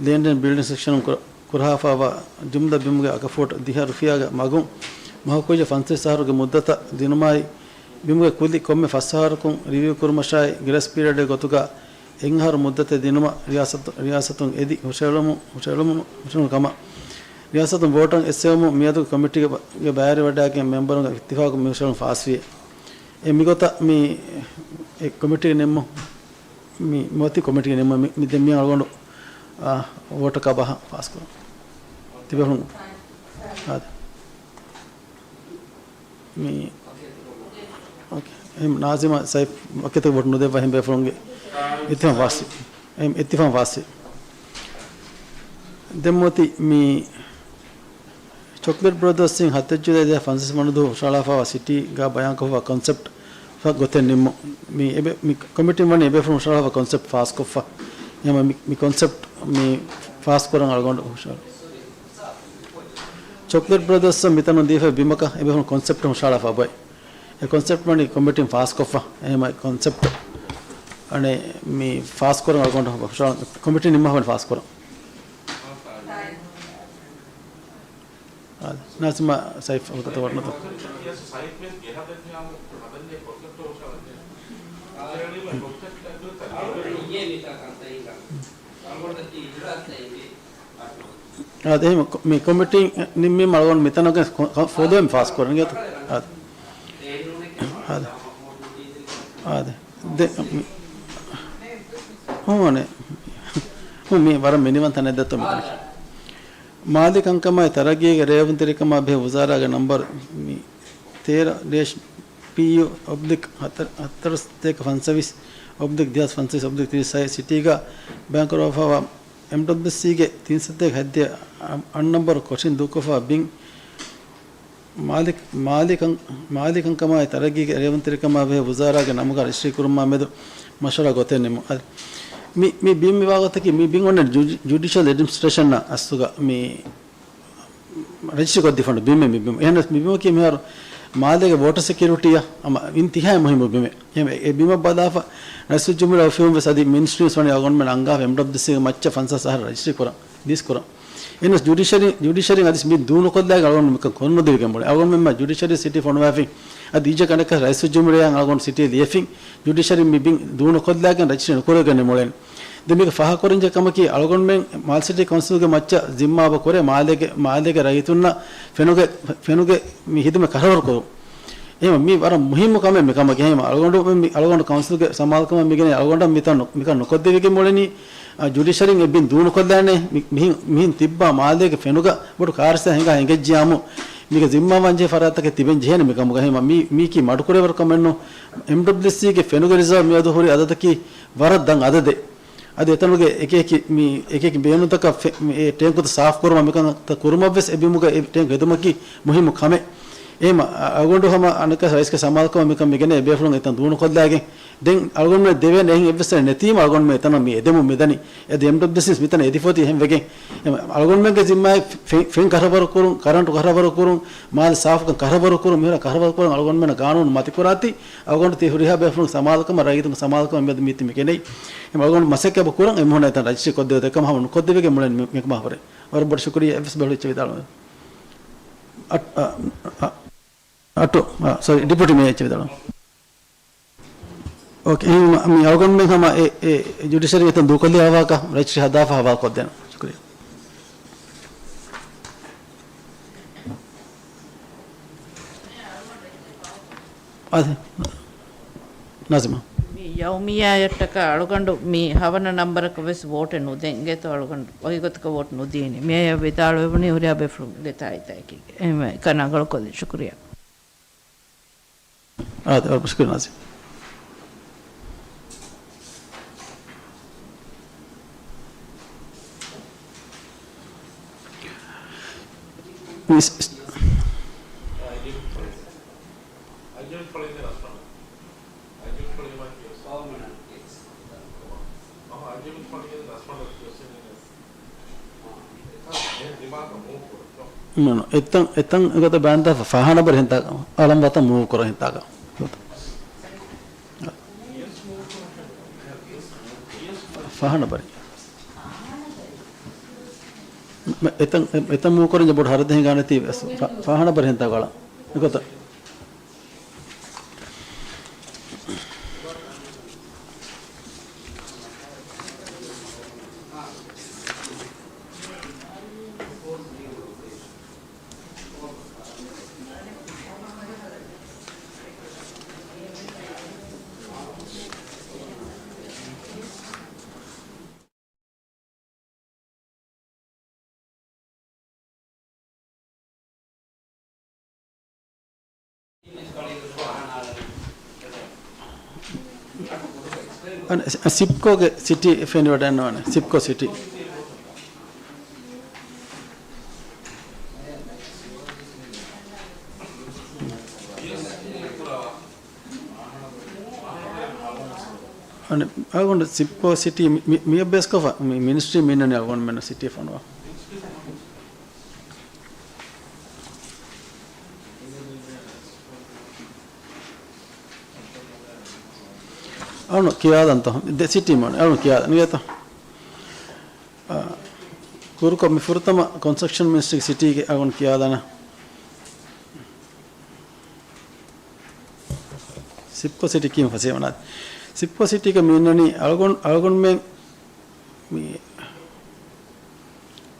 ލޭންޑް އެންޑް ބިލްޑިންގ ސެކްޝަނުން ކުރ-، ކުރަހާފައިވާ ޖުމްލަ ބިމުގެ އަގަފޫޓް ދިހަ ރުފިޔާގެ މަގުން މަހު ކުއްޖަށް ފަންސަވީސް އަހަރުގެ މުއްދަތަށް ދިނުމާއި، ބިމުގެ ކުލި ކޮންމެ ފަސް އަހަރަކުން ރިވިއު ކުރުމަށާއި، ގްރޭސް ޕީރިއަޑެއް ގޮތުގަ އެއް އަހަރު މުއްދަތެއް ދިނުމަށް ރިޔާސަތު-، ރިޔާސަތުން އެދި ހުށަހެޅުމު-، ހުށަހެޅުމު-، ހުށަހެޅުނު ކަމަށް ރިޔާސަތުން ވޯޓަށް އެއްސެވުމުން މިއަދު ކޮމިޓީގެ ބަ-، ގެ ބައިވެރިވަޑައިގެން މެމްބަރުންގެ އިއްތިފާގު މި ހުށަހެޅުން ފާސްވި. އެ މިގޮތަށް މި އެ ކޮމިޓީގެ ނިންމުން، މި މިއޮތީ ކޮމިޓީގެ ނިންމުން މި، މި ދެން މި އަޅުގަނޑު، އާ، ވޯޓަކާ ބަހަށް ފާސްކުރަން. ތިބޭފުޅުން. އާދެ. މި، އޯކޭ. އެހެން ނާޒިމާ ސައިފް ވަކިތަކަށް ވޯޓް ނުދެއްވާ އެހެން ބޭފުޅުންގެ އިއްތިފާގު ފާސްވި. އެހެން އިއްތިފާގު ފާސްވި. ދެން މިއޮތީ މި ޗޮކްލެޓް ބްރަދާސްއިން ހަތެއް ޖުލައި ދެހާސް ފަންސަވީސް ވަނަ ދުވަހު ހުށަހަޅާފައިވާ ސިޓީގަ ބަޔާންކޮށްފަ ކޮންސެޕްޓް ގޮތެއް ނިންމުން. މި އެބެ-، މި ކޮމިޓީން ވަނީ އެބޭފުޅުން ހުށަހަޅާފަ ކޮންސެޕްޓް ފާސްކޮށްފަ. އެހެން މި، މި ކޮންސެޕްޓް މި ފާސްކުރަން އަޅުގަނޑު ހުށަހަޅު. ޗޮކްލެޓް ބްރަދާސްއަށް މިތަނުން ދީފައި ބިމަކަށް އެބޭފުޅުން ކޮންސެޕްޓް ހުށަހަޅާފަ އޮތް. އެ ކޮންސެޕްޓް ވަނީ ކޮމިޓީން ފާސްކޮށްފަ. އެހެން ކޮންސެޕްޓް އަނެއް މި ފާސްކުރަން އަޅުގަނޑު ކޮމިޓީ ނިންމާފައި ފާސްކުރަން. އާ، ނާޒިމާ ސައިފް ހުކުމްތައް ވަރަށް ނުތަ. އާދެ، އެހެން ކޮ-، މި ކޮމިޓީ ނިންމީމަ އަޅުގަނޑު މިތަނަށް ގެން ކޮ-، ކޮ-، ފޮދުވެ މި ފާސް ކުރަނީ އިނގޭތަ؟ އާދެ. އާދެ. އާދެ. ދެ-، މި-، ހޫނ، ހޫނ، މި ވަރަށް މިނިވަން ތަނެއް ދެއްތޯ މިތަނަށް. މާލީ ކަންކަމާއި ތަރައްގީގެ ރޭވުންތެރިކަމާ ބެހޭ ވުޒާރާގެ ނަންބަރު މި ތޭރަ ޑޭޝް ޕީޔޫ އޮބްލިކް ހަތަރު، ހަތަރުސައްތޭކަ ފަންސަވީސް އޮބްލިކް ދެހާސް ފަންސަވީސް އޮބްލިކް ތިރީސް ސައި ސިޓީގަ ބައިންކުރައްވާފައިވާ އެމްޑަބްލިއުސީގެ ތިން ސައްތޭކަ ހަތްދިހަ އަށް ނަންބަރު ކޮށިން ދޫކޮށްފައިވާ ބިން މާލި، މާލި ކަން-، މާލީ ކަންކަމާއި ތަރައްގީގެ ރޭވުންތެރިކަމާ ބެހޭ ވުޒާރާގެ ނަމުގަ ރަޖިސްޓްރީ ކުރުމާ މެދު މަޝްވަރާ ގޮތެއް ނިމުން. އަދި މި، މި ބިން މި ވާގޮތަކީ މި ބިން އޮންނަ ޖު-، ޖުޑިޝަލް އެޑްމިނިސްޓްރޭޝަން އަސްލުގަ މި ރަޖިސްޓްރީ ކޮށްދީފަ ހުންނަ ބިމެއް މި ބިމު. އެހެނަސް މި ބިމަކީ މިހާރު މާލޭގެ ވޯޓަރ ސެކިއުރިޓީއަށް ހަމަ އިންތިހާއި މުހިއްމު ބިމެއް. އެ، އެ ބިމަށް ބަލާފަ ރައީސުލްޖުމްހޫރިއްޔާ އޮފީހުން ވެސް އަދި މިނިސްޓްރީން ވެސް ވަނީ އަޅުގަނޑުމެން އަންގާފަ އެމްޑަބްލިއުސީގެ މައްޗަށް ފަންސާސް އަހަރު ރަޖިސްޓްރީ ކުރަން، ލީސް ކުރަން. އެހެނަސް ޖުޑިޝަރީ، ޖުޑިޝަރީން އަދި މި ދޫނުކޮށްލާގެން އަޅުގަނޑު މިކަން ކޮށްނުދެވިގެން ބުނެ. އަޅުގަނޑުމެން މަ ޖުޑިޝަރީ ސިޓީ ފޮނުވާފިން. އަދި އިޖަ ކަނޑަކަށް ރައީސުލްޖުމްހޫރިއްޔާ އަޅުގަނޑު ސިޓީ ލިޔެފިން. ޖުޑިޝަރީ މި ބިން ދޫނުކޮށްލާގެން ރަޖިސްޓްރީ ނުކުރެވިގެން މިއުޅެނީ. ދެން މީގެ ފާހަގަކުރަންޖެހޭ ކަމަކީ، އަޅުގަނޑުމެން މާލެ ސިޓީ ކައުންސިލްގެ މައްޗަށް ޒިންމާ އެބަ ކުރޭ، މާލޭގެ، މާލޭގެ ރައްޔިތުންނަށް ފެނުގެ، ފެނުގެ މި ހިދުމަތް ކަށަވަރު ކުރުން. އެހެން މީ ވަރަށް މުހިއްމު ކަމެއް މި ކަމަކީ. އެހެން އަޅުގަނޑު މި، އަޅުގަނޑު ކައުންސިލްގެ ސަމާލުކަމަށް މިގެން އަޅުގަނޑަށް މިތަން ނު-، މިކަން ނުކޮށްދެވިގެން މިއުޅެނީ، އަ، ޖުޑިޝަރީން އެ ބިން ދޫނުކޮށްލާނެ މި-، މިހިން، މިހިން ތިއްބާ މާލޭގެ ފެނުގަ ބޮޑު ކާރިސާ ހިނގާ އިނގެއްޖިޔާމު، މީގެ ޒިންމާވާން ޖެހޭ ފަރާތްތަކެއް ތިބެން ޖެހޭނެ މި ކަމުގަ. އެހެން މީ، މީކީ މަޑުކުރެވޭވަރު ކަމެއް ނޫން. އެމްޑަބްލިއުސީގެ ފެނުގެ ރިޒާވް މިއަދު ހުރި އަދަދަކީ ވަރަށް ދަށް އަދަދެއް. އަދި އެތަނުގެ އެކި އެކި މި އެކި އެކި ބޭނުންތަކަށް ފެ-، މި އެ ޓޭންކުތައް ސާފު ކުރުމަށް މިކަންތައް ކުރުމަށް ވެސް އެ ބިމުގަ އެ ޓޭންކު ހެދުމަކީ މުހިއްމު ކަމެއް. އެހެން އަ-، އަޅުގަނޑު ހަމަ އަނެއްކާ ރައީސްގެ ސަމާލުކަމަށް މިކަން މިގެނޭ އެބޭފުޅުން އެތަން ދޫނުކޮށްލާގެން. ދެން އަޅުގަނޑުމެން ދެވޭނެ އެހެން އެއްވެސް ތަނެއް ނެތީމަ އަޅުގަނޑުމެން އެތަނަށް މި އެދެމުން މިދަނީ. އެ ދެ އެމްޑަބްލިއުސީސް މިތަނަށް އެދިފައި އެހެން ވެގެން. އެ އަޅުގަނޑުމެންގެ ޒިންމާއެއް ފެ-، ފެން ކަށަވަރު ކުރުން، ކަރަންޓު ކަށަވަރު ކުރުން، މާލެ ސާފުކަން ކަށަވަރު ކުރުން، މިހުރަ ކަށަވަރު ކުރަން އަޅުގަނޑުމެންނަށް ގާނޫނު މަތިކުރާތީ، އަޅުގަނޑު ތި ހުރިހާ ބޭފުޅުން ސަމާލުކަމަށް، ރައްޔިތުންގެ ސަމާލުކަމަށް މިއަދު މީތި މި ގެނައީ. އެހެން އަޅުގަނޑު މަސައްކަތް އެބަ ކުރަން އެ މީހުންނަށް އެތަން ރަޖިސްޓްރީ ކޮށްދެވޭ ކަމަށް ހަމަ ނުކޮށްދެވިގެން މިއުޅެނީ މި-، މިކަމާ ހުރެ. ވަރަށް ބޮޑަށް ޝުކުރިއްޔާ އެއްވެސް ބެހުރި އެއްޗެއް ވިދާޅުވެ. އަ-، އަ-، އަ-، އަޓު، އަ، ސޮރީ، ޑެޕިއުޓީ މޭޔަރ އެއްޗެއް ވިދާޅުވެ. އޯކޭ، އެހެން މި އަޅުގަނޑުމެން ހަމަ އެ، އެ ޖުޑިޝަރީ އެތަން ދޫކޮށްލި ހަވާކަށް ރަޖިސްޓްރީ ހަދާފަ ހަވާލު ކޮށްދޭނަން. ޝުކުރިއްޔާ. އާދެ. ނާޒިމާ. މި ޔައުމިއްޔާއަށްޓަކާ އަޅުގަނޑު މި ހަވަނަ ނަންބަރަކަށް ވެސް ވޯޓެއް ނުދޭން އިނގޭތޯ އަޅުގަނޑު ވަކިގޮތަކަށް ވޯޓް ނުދީނީ. މިއަޔަށް ވިދާޅުވެވުނީ ހުރިހާ ބޭފުޅުންގެ ތާއީދާއެކީގެ. އެހެންވެ އެކަން ރަނގަޅުކޮށްލި. ޝުކުރިއްޔާ. އާދެ، ވަރަށް ޝުކުރިއްޔާ ނާޒިމް. މިސް-، މަނު، އެތަން، އެތަން ގޮތަށް ބާންދާފަ ފާހާނަ ބަރެއް ހިންތާކަށް، އަޅަން ވަތަން މޫވް ކުރަން ހިންތާކަށް. ފާހާނަ ބަރެއް. މަ-، އެތަން، އެ-، އެތަން މޫވް ކުރަން ބޮޑު ހަރަދެއް ހިނގާނެތީ ވެސް. ފާ-، ފާހާނަ ބަރެއް ހިންތާކަށް އަޅަން. އެގޮތަށް. އަނެ، ސިޕްކޯގެ ސިޓީ ފެނިވަޑައިންނަވާނެ. ސިޕްކޯ ސިޓީ. އަނެ، އަޅުގަނޑު ސިޕްކޯ ސިޓީ މި-، މި-، މިއަށް ބޭސްކޮށްފަ މި-، މިނިސްޓްރީ މިންނަނީ އަޅުގަނޑުމެންނަށް ސިޓީ ފޮނުވާ. އަޅުން ކިޔާލަންތޯ؟ ދެ ސިޓީ މަން އަޅުން ކިޔާލަން ނިޔަތޯ؟ އާ، ކުރުކޮށް މި ފުރަތަމަ ކޮންސްޓްރަކްޝަން މިނިސްޓްރީގެ ސިޓީގެ އަޅުން ކިޔާލަނަ. ސިޕްކޯ ސިޓީ ކީމަ ފަސޭ ވަނާ. ސިޕްކޯ ސިޓީގަ މި އިންނަނީ އަޅުގަނޑު، އަޅުގަނޑުމެން މި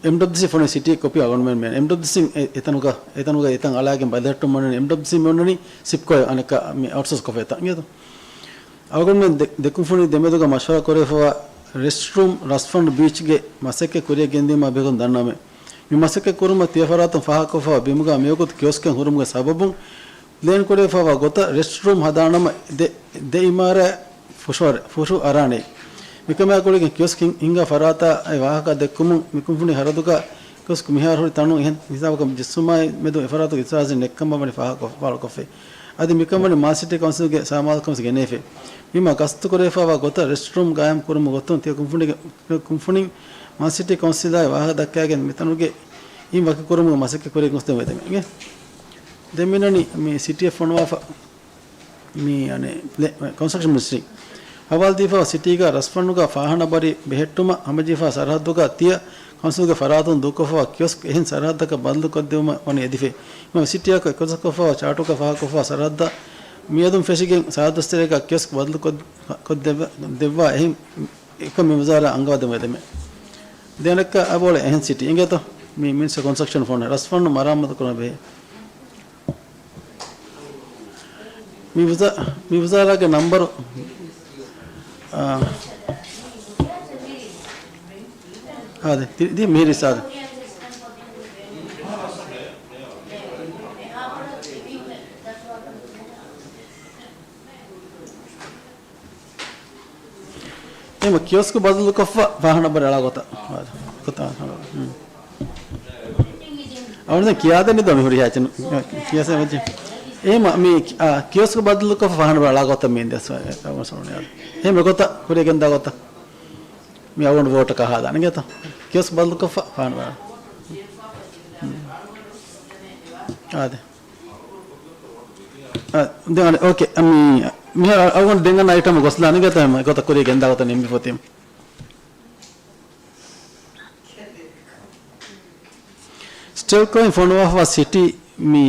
އެމްޑަބްލިއުސީ ފޮނުވި ސިޓީ ކޮޕީ އަޅުގަނޑުމެން މި އެމްޑަބްލިއުސީ އެ-، އެތަނުގަ، އެތަނުގަ އެތަން އަޅާގެން ބަލިހައްޓުމަށް އެމްޑަބްލިއުސީ މި އޮންނަނީ ސިޕްކޯ އަނެއްކާ މި އައުޓްސޯސް ކޮށްފަ އެތަން އިނގޭތޯ. އަޅުގަނޑުމެން ދެ-، ދެ ކުންފުނި ދެމެދުގަ މަޝްވަރާ ކުރެފަވާ ރެސްޓްރޫމް ރަސްފަންޑް ބީޗްގެ މަސައްކަތް ކުރިއަށް ގެންދިއުމާ ބެހޭގޮތުން ދަންނަވަމެ. މި މަސައްކަތް ކުރުމަށް ތިޔަ ފަރާތުން ފާހަގަކޮށްފަވާ ބިމުގަ މިވަގުތު ކިޔޮސްކެއް ހުރުމުގެ ސަބަބުން ޕްލޭން ކުރެފަވާ ގޮތަށް ރެސްޓްރޫމް ހަދާނަމަ ދެ، ދެ އިމާރާތް ފުށު އަރ-، ފުށު އަރާނެ. މިކަމާ ގުޅިގެން ކިޔޮސްކް ހިން-، ހިންގާ ފަރާތާ އެ ވާހަކަ ދެއްކުމުން މި ކުންފުނި ހަރަދުގަ ކިޔޮސްކް މިހާރު ހުރި ތަނުން އެހެން ހިސާބަކަށް ޖެއްސުމާއި މެދު އެފަރާތުގެ އިތުރާޒެއް ނެތްކަމަށް ވަނީ ފާހަގަ ކޮށްފަ-، ފާޅުކޮށްފައި. އަދި މިކަން ވަނީ މާ ސިޓީ ކައުންސިލްގެ ސަމާލުކަމަށް ގެނެފައި. މިމާ ގަސްތު ކުރެވިފައިވާ ގޮތަށް ރެސްޓްރޫމް ގާއިމް ކުރުމުގެ ގޮތުން ތިޔަ ކުންފުނިގެ، ކުންފުނިން މާ ސިޓީ ކައުންސިލާއި ވާހަކަ ދައްކައިގެން މިތަނުގެ އިން ވަކިކުރުމުގެ މަސައްކަތް ކުރިއަށް ގޮސްދެމުން އެދެމެ. ދެން މިނަނީ މި ސިޓީއަށް ފޮނުވާފަ މި އަނެއް ކޮންސްޓްރަކްޝަން މިނިސްޓްރީ ހަވާލުދީފައިވާ ސިޓީގަ ރަސްފަންޑުގަ ފާހަނަ ބަރި ބެހެއްޓުމަށް ހަމަޖެހިފަ ސަރަހައްދުގަ ތިޔަ ކައުންސިލްގެ ފަރާތުން ދޫކޮށްފައިވާ ކިޔޮސްކް އެހެން ސަރަހައްދަކަށް ބަދަލުކޮށްދެވުމަށް ވަނީ އެދިފައި. މި ސިޓީއަކަށް އެކުގަސްކޮށްފައިވާ ޗާޓުގަ ފާހަގަކޮށްފައިވާ ސަރަހައްދަށް މިއަދުން ފެށިގެން ސާދަ ދުވަސްތެރޭގަ ކިޔޮސްކް ބަދަލުކޮށް، ކޮށްދެއްވަ-، ދެއްވާ އެހެން އެކަން މި ވުޒާރާ އަންގަވަދެމުން އެދެމެ. ދެނެއްކަ އަބޯޅެ އެހެން ސިޓީ އިނގޭތޯ؟ މި މިނިސްޓަރ ކޮންސްޓްރަކްޝަން ފޮން ރަސްފަންޑު މަރާމާތު ކުރުމަށް ބެހޭ. މި ވުޒާ-، މި ވުޒާރާގެ ނަންބަރު، އާ، އާދެ، ތި-، ތި މިހިރީ ސާދަ. އެހެން ކިޔޮސްކް ބަދަލުކޮށްފަ ފާހަނަ ނަންބަރު އަޅާ ގޮތަށް. އަޅުގަނޑު ދެން ކިޔާދެން ދޯ މި ހުރިހާ އެއްޗެއް ކިޔަސް އެއްޗެއް. އެހެން މި، އާ، ކިޔޮސްކް ބަދަލުކޮށްފަ ފާހަނަ ނަންބަރު އަޅާ ގޮތަށް މި ދެސް އަޅުގަނޑު ސަމަނި. އެހެން ގޮތަށް ކުރިއަށް ގެންދާ ގޮތަށް. މި އަޅުގަނޑު ވޯޓަކަށް ހާދާނެ އިނގޭތަ؟ ކިޔޮސްކް ބަދަލުކޮށްފަ ފާހަނަ ނަންބަރު. އާދެ. އާ، ދެން އަނެއް، އޯކޭ. މި، މިހާރު އަޅުގަނޑު ދެން އަންނަ އައިޓަމަށް ގޮސްލާނެ ގޮތަށް ކުރިއަށް ގެންދާ ގޮތަށް ނިންމިފަ އޮތީމަ. ސްޓެލްކޯއިން ފޮނުވާފަ ސިޓީ މި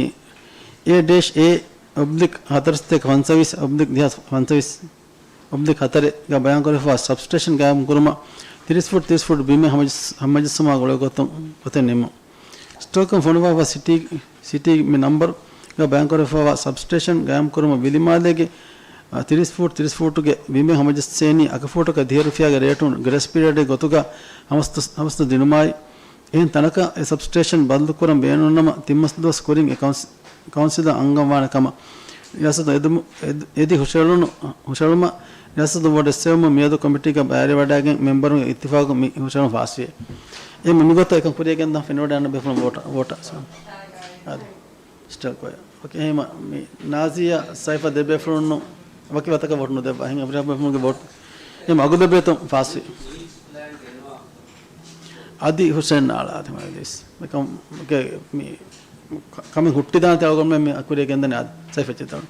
އޭ ޑޭޝް އޭ އޮބްލިކް ހަތަރުސަތޭކަ ފަންސަވީސް އޮބްލިކް ދެހާސް ފަންސަވީސް އޮބްލިކް ހަތަރެއް ގަ ބަޔާންކުރެފަ ސަބްސްޓޭޝަން ގާއިމް ކުރުމަށް ތިރީސް ފުޓް ތިރީސް ފުޓް ބިމެއް ހަމަޖައްސ-، ހަމަޖައްސުމާ ގުޅޭ ގޮތުން ގޮތެއް ނިމުން. ސްޓޯކުން ފޮނުވާފަ ސިޓީ، ސިޓީ މި ނަންބަރު ގަ ބަޔާންކުރެފަވާ ސަބްސްޓޭޝަން ގާއިމް ކުރުމަށް ވިލިމާލޭގެ، އާ، ތިރީސް ފުޓް ތިރީސް ފުޓުގެ ބިމެއް ހަމަޖައްސޭނީ އަކަ ފުޓަކަށް ދިހަ ރުފިޔާގެ ރޭޓުން ގްރޭސް ޕީރިއަޑެއް ގޮތުގަ ހަމަސް ދުވަސް، ހަމަސް ދުވަސް ދިނުމާއި، އެހެން ތަނަކަށް އެ ސަބްސްޓޭޝަން ބަދަލުކުރަން ބޭނުންނަމަ ތިން މަސް ދުވަސް ކުރިން އެ ކައުންސި-، ކައުންސިލަށް އަންގަންވާނެ ކަމަށް ރިޔާސަތުން އެދުމު-، އެދި-، އެދި ހުށަހެޅުނު-، ހުށަހެޅުމަށް ރިޔާސަތުން ވޯޓް އެއްސެވުމުން މިއަދު ކޮމިޓީގަ ބައިވެރިވަޑައިގެން މެމްބަރުންގެ އިއްތިފާގުން މި ހުށަހެޅުން ފާސްވި. އެ މިގޮތަށް އެކަން ކުރިއަށް ގެންދާ ފެނިވަޑައިގަންނަ ބޭފުޅުން ވޯޓަށް، ވޯޓަށް އާދެ. ސްޓެލްކޯއަށް. އޯކޭ، އެހެންވީމަ މި ނާޒިޔާ ސައިފާ ދެ ބޭފުޅުންނު ވަކި ވަތަކަށް ވޯޓު ނުދެއްވާ. އެހެން އަބްރާހިމް ބޭފުޅުންގެ ވޯޓު އެހެން އަގު ދެ ބޭތުން ފާސްވި. އަދި ހުސެން ނާޅާ އަދި މަޖިލީސް. މިކަމުގެ މި ކަމެއް ހުއްޓިދާނެތީ އަޅުގަނޑުމެން މި ކުރިއަށް ގެންދަނީ އާދެ. ސައިފާ އެއްޗެއް ދަން.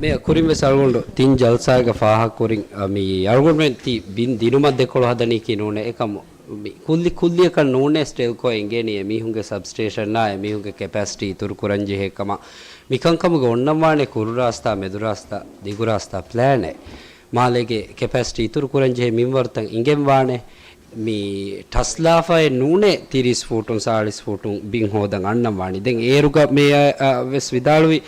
މި ކުރިން ވެސް އަޅުގަނޑު ތިން ޖަލްސާގަ ފާހަގަކުރިން، އަ، މި އަޅުގަނޑުމެން ތި ބިން ދިނުމަށް ދެކޮޅު ހަދަނީކީ ނޫނޭ. އެކަމު މި ކުއްލި ކުއްލިއަކަށް ނޫނޭ ސްޓެލްކޯ އެނގޭނީ އެމީހުންގެ ސަބްސްޓޭޝަނާ އެމީހުންގެ ކެޕޭސިޓީ އިތުރު ކުރަން ޖެހޭ ކަމަށް. މިކަންކަމުގެ އޮންނަންވާނެ ކުރުރާސްތާ، މެދުރާސްތާ، ދިގުރާސްތާ ޕްލޭނެއް. މާލޭގެ ކެޕޭސިޓީ އިތުރު ކުރަން ޖެހޭ މިންވަރުތައް އިނގެންވާނެ. މި ޓަސްލާފައެއް ނޫނޭ ތިރީސް ފޫޓުން ސާޅީސް ފޫޓުން ބިން ހޯދަން އަންނަން ވާނީ. ދެން އޭރުގަ މޭޔަރ، އަ، ވެސް ވިދާޅުވި،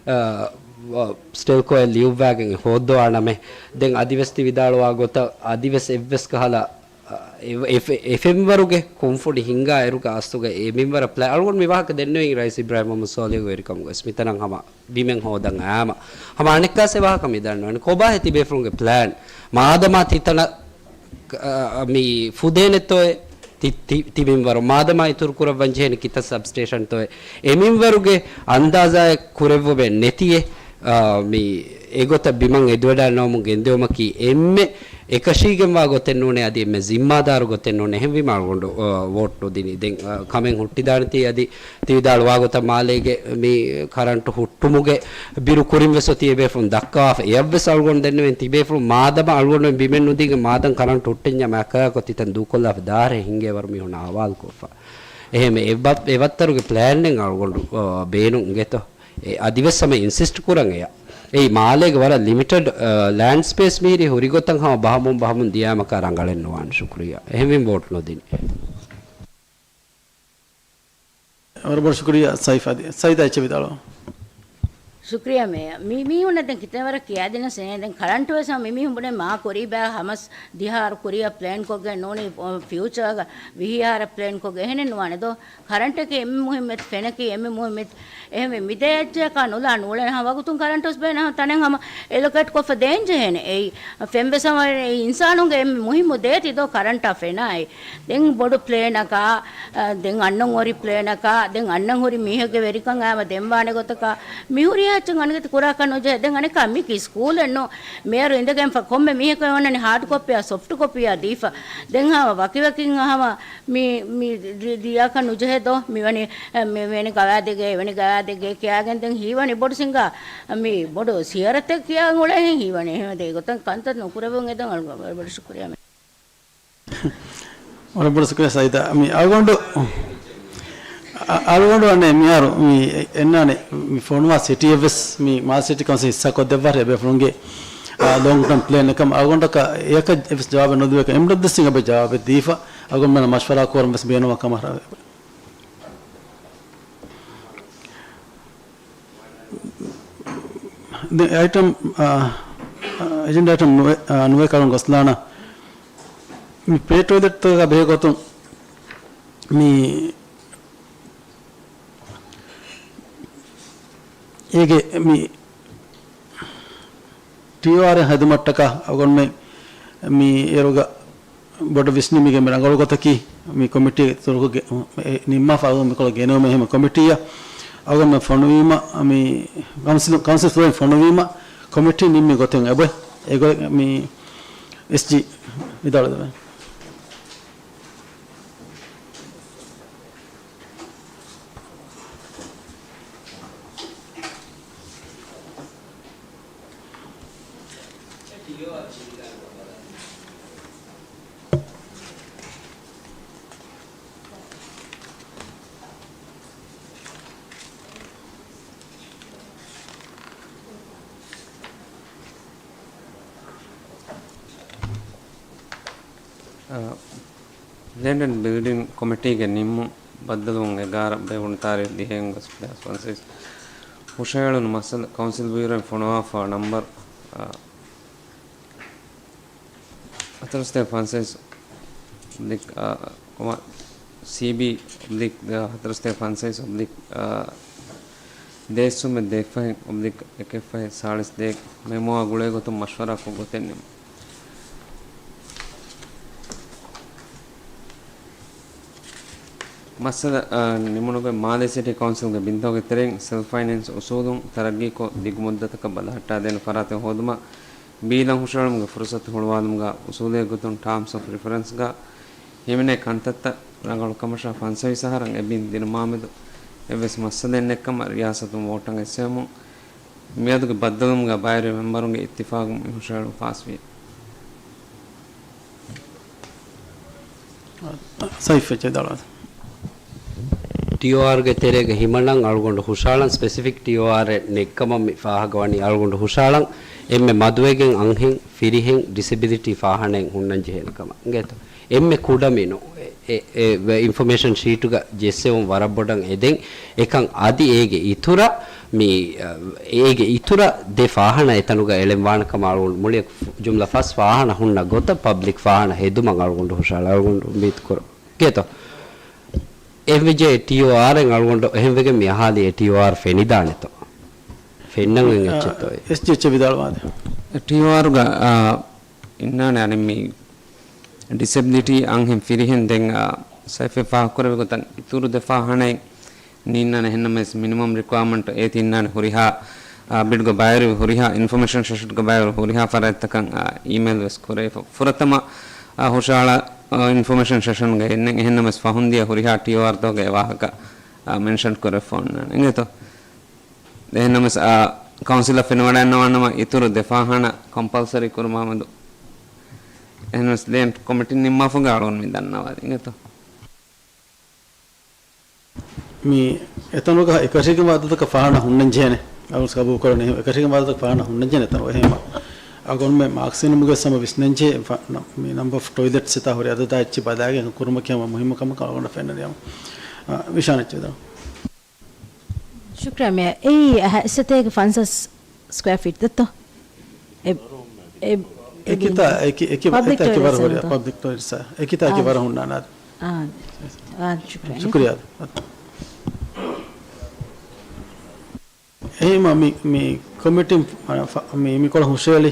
އަ، ސްޓެލްކޯއެއް ލިޔުއްވާގެން ހޯއްދަވާނަމޭ. ދެން އަދިވެސް ތި ވިދާޅުވާ ގޮތަށް އަދިވެސް އެއްވެސް ކަހަލަ، އަ، އެ، އެ، އެ ފެންވަރުގެ ކުންފުނި ހިންގާ އިރުގަ އަސްލުގަ އެ މިންވަރަށް ޕްލޭ-، އަޅުގަނޑު މި ވާހަކަ ދެންނެވިން ރައީސް އިބްރާހިމް މުހައްމަދު ސޯލިހުގެ ވެރިކަމުގަ ވެސް މިތަނަށް ހަމަ ބިމެއް ހޯދަން އައީމަ. ހަމަ އަނެއްކާސް އެ ވާހަކަ މި ދަންނަވަނީ. ކޮބާހޭ ތިބޭފުޅުންގެ ޕްލޭން؟ މާދަމާ ތިތަނަށް، އަ، މި ފުދޭނެތޯއޭ ތި-، ތި-، ތި މިންވަރު. މާދަމާ އިތުރު ކުރައްވަން ޖެހޭނެ ކިތައް ސަބްސްޓޭޝަންތޯއޭ؟ އެ މިންވަރުގެ އަންދާޒާއެއް ކުރެއްވުމެއް ނެތިއޭ. އަ، މި އެގޮތަށް ބިމަށް އެދިވަޑައިންނަވަމުން ގެންދެވުމަކީ އެންމެ އެކަށީގެންވާ ގޮތެއް ނޫނޭ، އަދި އެންމެ ޒިންމާދާރު ގޮތެއް ނޫނޭ. އެހެންވީމަ އަޅުގަނޑު، އަ، ވޯޓް ނުދިނީ. ދެން، އަ، ކަމެއް ހުއްޓިދާނެތީ އަދި ތި ވިދާޅުވާ ގޮތަށް މާލޭގެ މި ކަރަންޓު ހުއްޓުމުގެ ބިރު ކުރިން ވެސް އޮތީ އެބޭފުޅުން ދައްކަވާފަ. އެއަށްވެސް އަޅުގަނޑު ދެންނެވެން ތިބޭފުޅުން މާދަމާ އަޅުގަނޑުމެން ބިމެއް ނުދީގެން މާދަން ކަރަންޓު ހުއްޓެންޏާ މާކަޔާ ކޮށް ތިތަން ދޫކޮށްލާފަ ދާރޭ ހިންގޭ ވަރު މީހުންނާ ހަވާލުކޮށްފަ. އެހެންވެ އެ ވަ-، އެ ވައްތަރުގެ ޕްލޭންއެއް އަޅުގަނޑު، އަ، ބޭނުން އިނގޭތޯ. އެ އަދިވެސް ހަމަ އިންސިސްޓް ކުރަން އެޔަށް. އެއީ މާލޭގެ ވަރަށް ލިމިޓެޑް، އަ، ލޭންޑް ސްޕޭސް މިހިރީ ހުރިގޮތަށް ހަމަ ބަހަމުން ބަހަމުން ދިޔާމަކާ ރަނގަޅެއް ނުވާނެ. ޝުކުރިއްޔާ. އެހެންވީމަ ވޯޓް ނުދިނީ. ވަރަށް ބޮޑަށް ޝުކުރިއްޔާ ސައިފް އަދި ސައިދާ އެއްޗެއް ވިދާޅުވަމު. ޝުކުރިއްޔާ މޭޔަރ. މި މީހުންނަށް ދެން ކިތަންމެ ވަރަށް ކިޔާދިނަސް އެހެން. ދެން ކަރަންޓުވެސް ހަމަ މި މީހުން ބުނޭ މާ ކުރީ ބައި ހަމަސް ދިހަ އަހަރު ކުރިއަށް ޕްލޭން ކޮށްގެން ނޫނީ، އޮ، ފިއުޗާގަ ވިހި އަހަރަށް ޕްލޭން ކޮށްގެން އެހެނެއް ނުވާނެ ދޯ. ކަރަންޓަކީ އެންމެ މުހިއްމު އެއްޗެއް، ފެނަކީ އެންމެ މުހިއްމު އެއްޗެއް. އެހެންވެ މި ދެ އެއްޗަކާ ނުލާ ނޫޅެން ހަމަ ވަގުތުން ކަރަންޓުވެސް ބޭނުން ހަމަ ތަނެއް ހަމަ އެލޮކޭޓް ކޮށްފަ ދޭން ޖެހޭނެ. އެއީ ފެންވެސް ހަމަ އެ އިންސާނުންގެ އެންމެ މުހިއްމު ދޭތި ދޯ ކަރަންޓާ ފެނާއި. ދެން ބޮޑު ޕްލޭނަކާ، އަ، ދެން އަންނަން ހުރި ޕްލޭނަކާ، ދެން އަންނަން ހުރި މީހެއްގެ ވެރިކަން އާމަ ދެންވާނެ ގޮތަކާ، މި ހުރިހާ އެއްޗެއް އަނެކަތި ކުރާކަށް ނުޖެހޭ. ދެން އަނެކާ މީކީ ސްކޫލެއް ނޫން. މޭޔަރު އިނދެގެންފަ ކޮންމެ މީހަކު އޮންނަނީ ހާޑް ކޮޕީއާ ސޮފްޓް ކޮޕީއާ ދީފަ. ދެން ހަމަ ވަކިވަކިން ހަމަ މި، މި ދި-، ދިޔާކަށް ނުޖެހޭ ދޯ. މިވަނީ، އެ، މި، މިވެނި ގަވާއިދެއްގެ، އެވެނި ގަވާއިދެއްގެ ކިޔާގެން ދެން ހީވަނީ ބޮޑު ސިނގާ، މި ބޮޑު ސިޔަރަތެއް ކިޔާގެން އުޅޭހެން ހީވަނީ. އެހެންވެ ދެ ގޮތަށް ކަންތައް ނުކުރެވުން އެދަން އަޅުގަނޑު ވަރަށް ބޮޑު ޝުކުރިއްޔާ މޭ. ވަރަށް ބޮޑު ޝުކުރިއްޔާ ސައިދާ. މި އަޅުގަނޑު، އަ-، އަޅުގަނޑު އަނެއް މިހާރު މި އެ-، އެންނާނެ މި ފޮނުވާ ސިޓީއެއްވެސް މި މާލެ ސިޓީ ކައުންސިލް ހިއްސާކޮށްދެއްވާށޭ އެބޭފުޅުންގެ، އާ، ލޯންގް ޓާމް ޕްލޭން އެކަމަށް އަޅުގަނޑަކަށް އެޔަކަށް އެއްވެސް ޖަވާބެއް ނުދެވޭކަށް އެމްޑަބްލިއުސީގެ އެބަ ޖަވާބެއް ދީފަ އަޅުގަނޑުމެންނަށް މަޝްވަރާ ކުރަން ވެސް ބޭނުމަށް ކަމަށް ދެ އައިޓަމް، އާ، އާ، އެޖެންޑާ އައިޓަމް ނުވެ-، އާ، ނުވެ ކަރުން ގޮސްލާނަ. މި ޕޭ ޓޮއިލެޓްތަކަށް ބެހޭ ގޮތުން މި އޭގެ މި ޓީއޯއާރް ހެދުމަށްޓަކާ އަޅުގަނޑުމެން މި އޭރުގަ ބޮޑަށް ވިސްނި މީގެ މި ރަނގަޅު ގޮތަކީ މި ކޮމިޓީ ތުރުކުގެ ނިންމާފަ އަޅުގަނޑު މިކޮޅަށް ގެނެވުމެއް ހަމަ ކޮމިޓީއަށް އަޅުގަނޑުމެން ފޮނުވީމަ މި ކައުންސިލް، ކައުންސިލް ފުޅުވައިން ފޮނުވީމަ ކޮމިޓީ ނިންމި ގޮތެއް އެބޮތް އެގޮތް މި އެސްޖީ ވިދާޅުވެ. އަ، ލޭންޑް އެންޑް ބިލްޑިން ކޮމިޓީގެ ނިންމުން ބައްދަލުވުން އެގާރަ ބޭއްވުނު ތާރީޚު ދިހައެއް އޮގަސްޓް ދެހާސް ފަންސަވީސް ހުށަހެޅުނު މައްސަލަ ކައުންސިލް ބުއިރަށް ފޮނުވާފަ ނަމްބަރު، އަ، ހަތަރުސަތޭކަ ފަންސަވީސް އޮބްލިކް، އަ، ކޮމާ، ސީބީ އޮބްލިކް، އަ، ހަތަރުސަތޭކަ ފަންސަވީސް އޮބްލިކް، އަ، ދޭއްސުމެއް ދެއްފަހެން އޮބްލިކް އެކެއްފަހެއް ސާޅީސް ދޭއް މެމޯއާ ގުޅޭ ގޮތުން މަޝްވަރާ ކޮށް ގޮތެއް ނިމުން. މައްސަލަ، އަ، ނިމުނުގެ މާލެ ސިޓީ ކައުންސިލްގެ ބިންތަކުގެ ތެރެއިން ސެލްފް ފައިނޭންސް އުސޫލުން ތަރައްގީކޮށް ދިގު މުއްދަތަކަށް ބަލަހައްޓާދޭނެ ފަރާތެއް ހޯދުމަށް ބީލަން ހުށަހެޅުމުގެ ފުރުސަތު ހުޅުވާލުމުގަ އުސޫލީ ގޮތުން ޓާމްސް އޮފް ރެފަރެންސްގަ ހިމެނޭ ކަންތައްތައް ރަނގަޅު ކަމަށާ ފަންސަވީސް އަހަރަށް އެބިން ދިނުމާމެދު އެއްވެސް މައްސަލައެއް ނެތްކަމަށް ރިޔާސަތުން ވޯޓަށް އެއްސެވުމުން މިއަދުގެ ބައްދަލުވުމުގަ ބައިވެރި މެމްބަރުންގެ އިއްތިފާގުން މި ހުށަހެޅުން ފާސްވި. ސައިފް އެއްޗެއް ދަޅާ. ޓީއޯއާރްގެ ތެރޭގަ ހިމަނަން އަޅުގަނޑު ހުށަހަޅަން ސްޕެސިފިކް ޓީއޯއާރެއް ނެތްކަމަށް މި ފާހަގަވަނީ. އަޅުގަނޑު ހުށަހަޅަން އެންމެ މަދުވެގެން އަންހެން، ފިރިހެން، ޑިސެބިލިޓީ ފާހަނައެއް ހުންނަން ޖެހޭނެ ކަމަށް. އިނގޭތޯ؟ އެންމެ ކުޑަމިނު އެ، އެ، އެ، އިންފޮމޭޝަން ޝީޓުގަ ޖެއްސެވުން ވަރަށް ބޮޑަށް އެދެން. އެކަން އަދި އޭގެ އިތުރަށް މި، އަ، އޭގެ އިތުރަށް ދެ ފާހަނަ އެތަނުގަ އެޅެން ވާނެ ކަމަށް އަޅުގަނޑު މުޅި ފު-، ޖުމްލަ ފަސް ފާހަނަ ހުންނަ ގޮތަށް ޕަބްލިކް ފާހަނަ ހެދުމަށް އަޅުގަނޑު ހުށަހަޅަން އަޅުގަނޑު އުއްމީދު ކުރަން. އިނގޭތޯ؟ އެހެންވެއްޖެ ޓީއޯއާރެއް އަޅުގަނޑު އެހެންވެގެން މި އަހާލީ އެ ޓީއޯއާރް ފެނިދާނެތޯ؟ ފެންނަން އެއްޗެއްތޯ؟ އެސްޖީ އެއްޗެއް ވިދާޅުވާނެ. ޓީއޯއާރުގަ، އާ، އިންނާނެ އަނެއް މި ޑިސެބިލިޓީ އަންހެން ފިރިހެން ދެން، އާ، ސައިފް ފާހަގަކުރެއްވި ގޮތަށް އިތުރު ދެ ފާހަނައެއް ނީންނާނެ. އެހެންނަމަވެސް މިނިމަމް ރިކުއަރމަންޓް އޭތި އިންނާނެ ހުރިހާ އާ، ބިޑްގަ ބައިވެރި ހުރިހާ އިންފޮމޭޝަން ސެޝަންގަ ބައިވެރި ހުރިހާ ފަރާތްތަކަށް، އާ، އީމެއިލް ވެސް ކުރެވިފަ. ފުރަތަމަ، އާ، ހުށަހަޅާ، އާ، އިންފޮމޭޝަން ސެޝަންގައި އިންނެ. އެހެންނަމަވެސް ފަހުން ދިޔަ ހުރިހާ ޓީއޯއާރުތަކުގެ ވާހަކަ، އާ، މެންޝަން ކުރެވިފަ އޮންނާނެ. އިނގޭތޯ؟ އެހެންނަމަވެސް، އާ، ކައުންސިލަށް ފެނިވަޑައިންނަވާނަމަ އިތުރު ދެ ފާހާނަ ކޮމްޕަލްސަރީ ކުރުމާމެދު. އެހެންނަމަވެސް ލޭންޑް ކޮމިޓީން ނިންމާފަ އަޅުގަނޑު މި ދަންނަވާލީ. އިނގޭތޯ؟ މި އެތަނުގަ އެކަށީގެންވާ އަދަދަކަށް ފާހާނަ ހުންނަންޖެހޭނެ. އަޅުގަނޑު ގަބޫލުކުރަނީ އެކަށީގެންވާ އަދަދަކަށް ފާހާނަ ހުންނަންޖެހޭނެ އެތަނުގަ. އެހެންމަ އަޅުގަނޑުމެން މާކްސް ނިންމުގެ ހަމަ ވިސްނަންޖެހޭ ފާ-، ނަ-، މި ނަމްބަރ އޮފް ޓޮއިލެޓްސް އެތާ ހުރި އަދަދާ އެއްޗެއް ބަލާގެން ކުރުމަކީ ހަމަ މުހިއްމު ކަމަކަށް އަޅުގަނޑަށް ފެންނަނީ ހަމަ. އާ، ވިޝާން އެއްޗެއް ދާ. ޝުކްރިޔާ މޭޔަރ. އެއީ ހައިސް ސަތޭކަ ފަންސާސް ސްކޮއެއރ ފީޓް ދައްތޯ؟ އެ، އެ، އެ އެކިތާ، އެކި، އެކި، ޕަބްލިކް އެތާ އެކި ޓޮއިލެޓް ވަރަށް ހުރި، ސެންޓަރ. ޕަބްލިކް ޓޮއިލެޓްސް އާ. އެކިތާ އެކި އާ. ވަރަށް ހުންނާނެ އާ. އާ، ޝުކްރިޔާ. ޝުކްރިޔާ. އެހެންމަ މި، މި ކޮމިޓީ، މި، މި ކޮޅަށް ހުށައެޅި،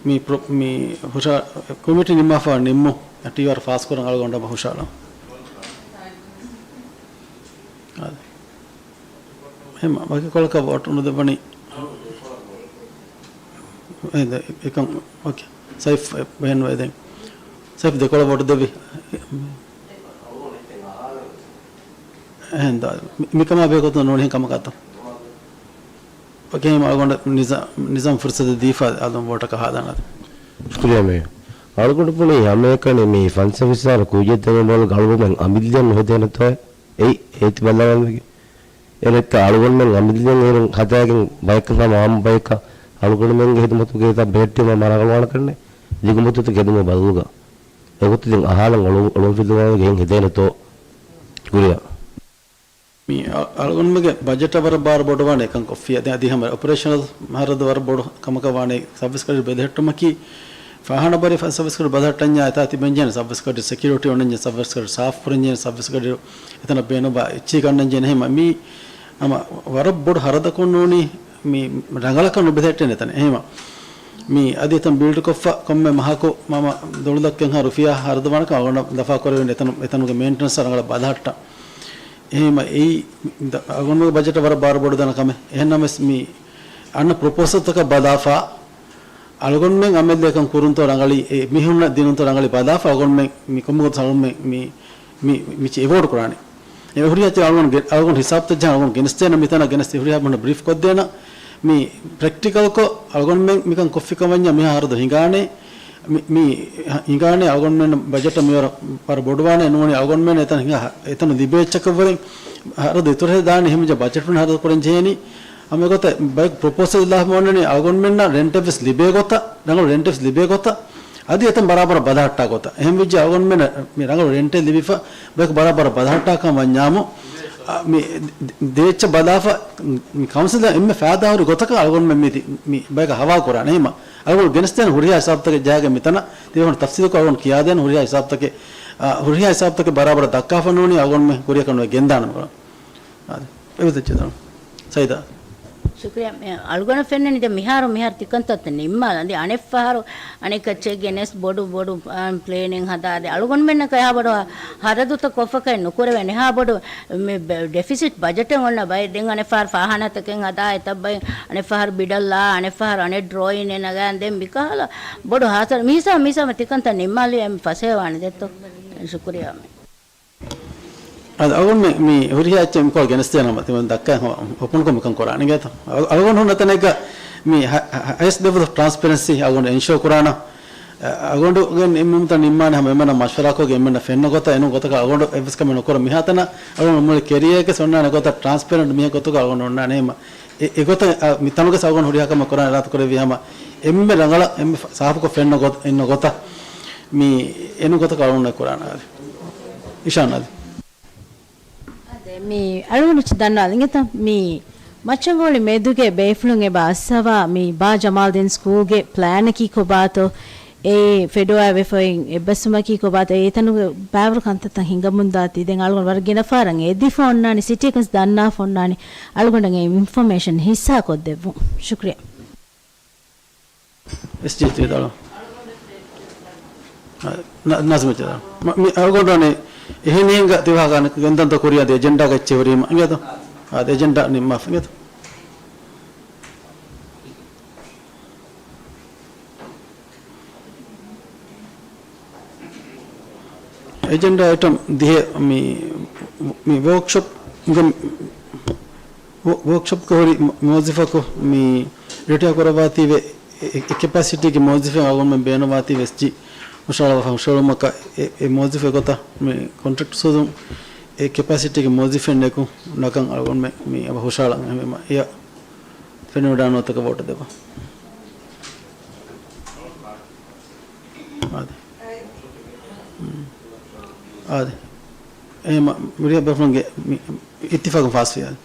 މި ޕްރޮ-، މި ހުށަ-، ކޮމިޓީ ނިންމާފަ ނިންމު، ޓީއާރް ފާސް ކުރަން އަޅުގަނޑަށް ހުށައަޅަން. އާދެ. އެހެންމަ ވަކި ކޮޅަކަށް ވޯޓް ނުދެއްވަނީ. އެ، ދެ-، އެކަން، އޯކޭ. ސައިފް ބެހެއްނުވޭ ދެން. ސައިފް ދެކޮޅަށް ވޯޓް ދެއްވި. އެހެން ދާ، މި-، މިކަމާ ބެހޭގޮތުން ނޫނީ ކަމަކަށްތޯ؟ އޯކޭ، އަޅުގަނޑަށް ނިޒާ-، ނިޒާމް ފުރުސަތެއް ދީފަ އަލުން ވޯޓަކަށް ހާދާނަދެ. ޝުކުރިޔާ މޭޔަރ. އަޅުގަނޑު ބުނީ ހަމައެކަނި މި ފަންސަވީސް ހާރު ކުއްޖެއް ދެމެ ބޮލުގަ އަޅުގަނޑުމެން އަމިއްލައަށް ނުހެދޭނެތޯއޭ؟ އެއީ އޭތި ބަލާލަންވެގެން. އެރެއްތަ އަޅުގަނޑުމެން އަމިއްލައަށް އޭރުން ހަދާގެން ބަޔަކަށް ހަމަ އާއްމު ބަޔަކަށް އަޅުގަނޑުމެންގެ ހިދުމަތުގެ ހިސާބަށް ބެހެއްޓީމަ މާ ރަނގަޅުވާނެކަންނޭ. ދިގުމަތިތައް ހެދުމުގެ ބަދަލުގަ. އެގޮތަށް ދެން އަހާލަން އޮޅު-، އޮޅުންފިލުވާން ގެން ހެދޭނެތޯ؟ ޝުކުރިޔާ. މި އަ-، އަޅުގަނޑުމެންގެ ބަޖެޓަށް ވަރަށް ބާރު ބޮޑުވާނެ އެކަން ކޮށްފިއްޔާ. ދެން އަދި ހަމަ އޮޕަރޭޝަނަލް ހަރަދު ވަރަށް ބޮޑު ކަމަކަށް ވާނެ. ސަބްވެސް ގަޑި ބެލެހެއްޓުމަކީ ފާހާނަ ބަރި ފަ-، ސަބްވެސް ގަޑި ބަލަހައްޓަންޏާ އެތާ ތިބެންޖެހޭނެ ސަބްވެސް ގަޑި ސެކިއުރިޓީ އޮންނަންޏާ ސަބްވެސް ގަޑި ސާފް ކުރަންޖެހޭނެ ސަބްވެސް ގަޑި އެތަނަށް ބޭނުންވާ އެއްޗިހި ގަންނަންޖެހޭނެ. އެހެންމަ މީ ހަމަ ވަރަށް ބޮޑު ހަރަދަކުން ނޫނީ މި ރަނގަޅަކަށް ނުބެލެހެއްޓޭނެ އެތަނެއް. އެހެންމަ މި އަދި އެތަން ބިލްޑް ކޮށްފަ ކޮންމެ މަހަކު މަ-، މަ-، ދޮޅުލައްކައެއްހާ ރުފިޔާ ހަރަދުވާނެކަން އަޅުގަނޑަށް ލަފާ ކުރެވޭނެ އެތަނު-، އެތަނުގެ މެއިންޓެނަންސް ރަނގަޅަށް ބަލަހައްޓަން. އެހެންމަ އެއީ ދަ-، އަޅުގަނޑުގެ ބަޖެޓަށް ވަރަށް ބާރު ބޮޑުދާނެ ކަމެއް. އެހެންނަމަވެސް މި އަންނަ ޕްރޮޕޯސަލްތަކަށް ބަލާފަ، އަޅުގަނޑުމެން އަމަލް ކަން ކުރުންތޯ ރަނގަޅީ، އެ މީހުންނަށް ދިނުންތޯ ރަނގަޅީ ބަލާފަ، އަޅުގަނޑުމެން މި ކޮންމެ ގޮތަކަށް އަޅުގަނޑުމެން މި، މި، މި ޗި އެވޯޑް ކުރާނެ. އެ ހުރިހާ އެއްޗެއް އަޅުގަނޑު ގެ-، އަޅުގަނޑު ހިސާބުތައް ޖަހަން އަޅުގަނޑު ގެނެސްދޭނަ މިތަނަށް ގެނެސް ހުރިހާ ބަހުން ބްރީފް ކޮށްދޭނަ. މި ޕްރެކްޓިކަލްކޮށް އަޅުގަނޑުމެން މިކަން ކޮށްފި ކަމަށް މިހާ ހަރަދު ހިނގާނެ. މި، މި ހިނގާނެ އަޅުގަނޑުމެން ބަޖެޓަށް މިވަރަށް ވަރަށް ބޮޑުވާނެ ނޫނީ އަޅުގަނޑުމެން އެތަން ހިނގާ އެތަނު ލިބޭ އެއްޗަކަށްވުރެން ހަރަދު އިތުރު ހެދި ދާނެ ހިމެންޖެ ބަޖެޓުން ހަރަދު ކުރަން ޖެހޭނީ. ހަމަ އެގޮތަށް ބައެއް ޕްރޮޕޯސަލް ލާފަ އޮންނަނީ އަޅުގަނޑުމެންނަށް ރެންޓެއް ވެސް ލިބޭ ގޮތަށް، ރަނގަޅު ރެންޓެއް ވެސް ލިބޭ ގޮތަށް، އަދި އެތަން ބަރާބަރަށް ބަލަހައްޓާ ގޮތަށް. އެހެން ވެއްޖެ އަޅުގަނޑުމެންނަށް މި ރަނގަޅު ރެންޓެއް ލިބިފަ ބަޔަކު ބަރާބަރަށް ބަލަހައްޓާކަން ވަންޏާމު، އަ، މި ދޭ އެއްޗެއް ބަލާފަ މި ކައުންސިލަށް އެންމެ ފައިދާހުރި ގޮތަކަށް އަޅުގަނޑުމެން މި ތި-، މި ބަޔަކަށް ހަވާލު ކުރާނެ. އެހެންމަ އަޅުގަނޑު ގެނެސްދޭނެ ހުރިހާ ހިސާބުތަކެއް ޖަހާގެން މިތަނަށް ތިބޭފުޅުން ތަފްސީލުކޮށް އަޅުގަނޑު ކިޔާދޭނެ ހުރިހާ ހިސާބުތަކެއް، އަ، ހުރިހާ ހިސާބުތަކެއް ބަރާބަރަށް ދައްކާފަ ނޫނީ އަޅުގަނޑުމެން ކުރިއަކަށް ނުވެ ގެންދާނަމަ. އާދެ. އެވެސް އެއްޗެއް ދަން. ސައިދާ. ޝުކުރިޔާ. މި އަޅުގަނޑަށް ފެންނަނީ ދެން މިހާރު، މިހާރު ތިކަންތައްތައް ނިންމާލަން. އަދި އަނެއްފަހަރު އަނެއްކައްޗެއް ގެނެސް ބޮޑު، ބޮޑު، އާ، ޕްލޭނެއް ހަދާ. އަދި އަޅުގަނޑުމެންނަކަށް އެހާ ބޮޑު ހަރަދުތައް ކޮށްފަކައެއް ނުކުރެވޭނެ. އެހާ ބޮޑު މި ބެ-، ޑެފިސިޓް ބަޖެޓެއް އޮންނަ ބައެއް. ދެން އަނެއްފަހަރު ފާހާނާތަކެއް ހަދާ އެތައް ބައެއް، އަނެއްފަހަރު ބިޑަށްލާ، އަނެއްފަހަރު އަނެއް ޑްރޯއިން ނަގާ. ދެން މިކަހަލަ ބޮޑު ހާސަރު. މިހިސާ-، މިހިސާބަށް ތިކަންތައް ނިންމާލީ އެ ފަސޭހަވާނެ ދެއްތޯ؟ ޝުކުރިޔާ. އަދި އަޅުގަނޑު މި، މި ހުރިހާ އެއްޗެއް މިކޮޅަށް ގެނެސްދޭނަމަ، ތިމަން ދައްކަ އޮޕަންކޮށް މިކަން ކުރާނެ އިނގޭތަ؟ އަޅު-، އަޅުގަނޑު ހުންނަ ތަނެއްގަ މި ހަ-، ހަ-، ހައިސްޓް ލެވެލް އޮފް ޓްރާންސްޕެރެންސީ އަޅުގަނޑު އެންޝޯ ކުރާނަ. އަ-، އަޅުގަނޑުގެ ނިންމުމުން ނިންމާނެ ހަމަ އެންމެންނަށް މަޝްވަރާކޮށްގެން އެންމެންނަށް ފެންނަ ގޮތަށް، އެނޫން ގޮތަކަށް އަޅުގަނޑު އެއްވެސް ކަމެއް ނުކުރަން. މިހާތަނަށް އަޅުގަނޑު މުޅި ކެރިއަރގެ އޮންނާނެ ގޮތަށް ޓްރާންސްޕެރެންޓް މީހެއް ގޮތުގަ އަޅުގަނޑު އޮންނާނެ. އެ-، އެގޮތަށް އަ، މި ތަނުގަ އަޅުގަނޑު ހުރިހާ ކަމެއް ކުރާނެ އިރާދަކުރެއްވި ހަމަ އެންމެ ރަނގަޅަށް އެންމެ ފަ-، ސާފުކޮށް ފެންނަ ގޮ-، އިންނަ ގޮތަށް މި އެނޫން ގޮތަކަށް އަޅުގަނޑު ކުރާނެ. އާދެ. އިޝާން އާދެ. އާދެ، މި އަޅުގަނޑު ދަންނަވާލިނގެތަ؟ މި މައްޗަންގޮޅި މެދުގެ ބޭފުޅުން އެބަ އައްސަވާ މި ބާ ޖަމާލްދީން ސްކޫލްގެ ޕްލޭނަކީ ކޮބާތޯ؟ އެ ފެޑުވާ ވެފައި އެއްބަސްވުމަކީ ކޮބާތޯ؟ އެ ތަނުގެ ބައިވަރު ކަންތައްތައް ހިނގަމުންދާތީ. ދެން އަޅުގަނޑު ވަރަށް ގިނަ ފަހަރަށް އެދިފަ އޮންނާނީ، ސިޓީއަކަސް ދަންނާފަ އޮންނާނީ. އަޅުގަނޑަށް އެ އިންފޮމޭޝަން ހިއްސާ ކޮށްދެއްވުން. ޝުކްރިޔާ. އެސްޖީ ތި ދާޅު. ނަ-، ނާޒިމް ތި ދާޅު. މަ-، މި އަޅުގަނޑު އަނެއް އެހެނިހެންގަ ތި ވާހަކަ ގެންދަންތަ ކުރިޔާ ދެ އެޖެންޑާގަ އެއްޗެއް ހުރީމަ އިނގޭތަ؟ އާ، ދެ އެޖެންޑާ ނިންމާފަ އިނގޭތަ؟ އެޖެންޑާ އައިޓަމް ދިހަ މި، މި ވޯކްޝޮޕްގެ، ވޯ-، ވޯކްޝޮޕްގެ ހުރި މު-، މުވައްޒަފަކު މި ރިޓަޔާ ކުރައްވާތީވެ އެ، އެ ކެޕޭސިޓީގެ މުވައްޒަފެއް އަޅުގަނޑުމެން ބޭނުންވާތީ ވެސް ޖި ހުށަހަޅަ-، ހުށަހެޅުމަކަށް އެ، އެ މުވައްޒަފެއް ގޮތަށް މި ކޮންޓްރެކްޓް ސޯދުން އެ ކެޕޭސިޓީގެ މުވައްޒަފެއް ނެކު ނަކަން އަޅުގަނޑުމެން މި އަވަހަށް ހުށަހަޅަން އެ ފެނިވަޑާނު ނުވަތަކަށް ވޯޓަށް ދެއްވާ. އާދެ. މް. އާދެ. އެހެން މި-، މިރޭ ބޭފުޅުންގެ މި-، އިއްތިފާގުން ފާސްވި އާދެ.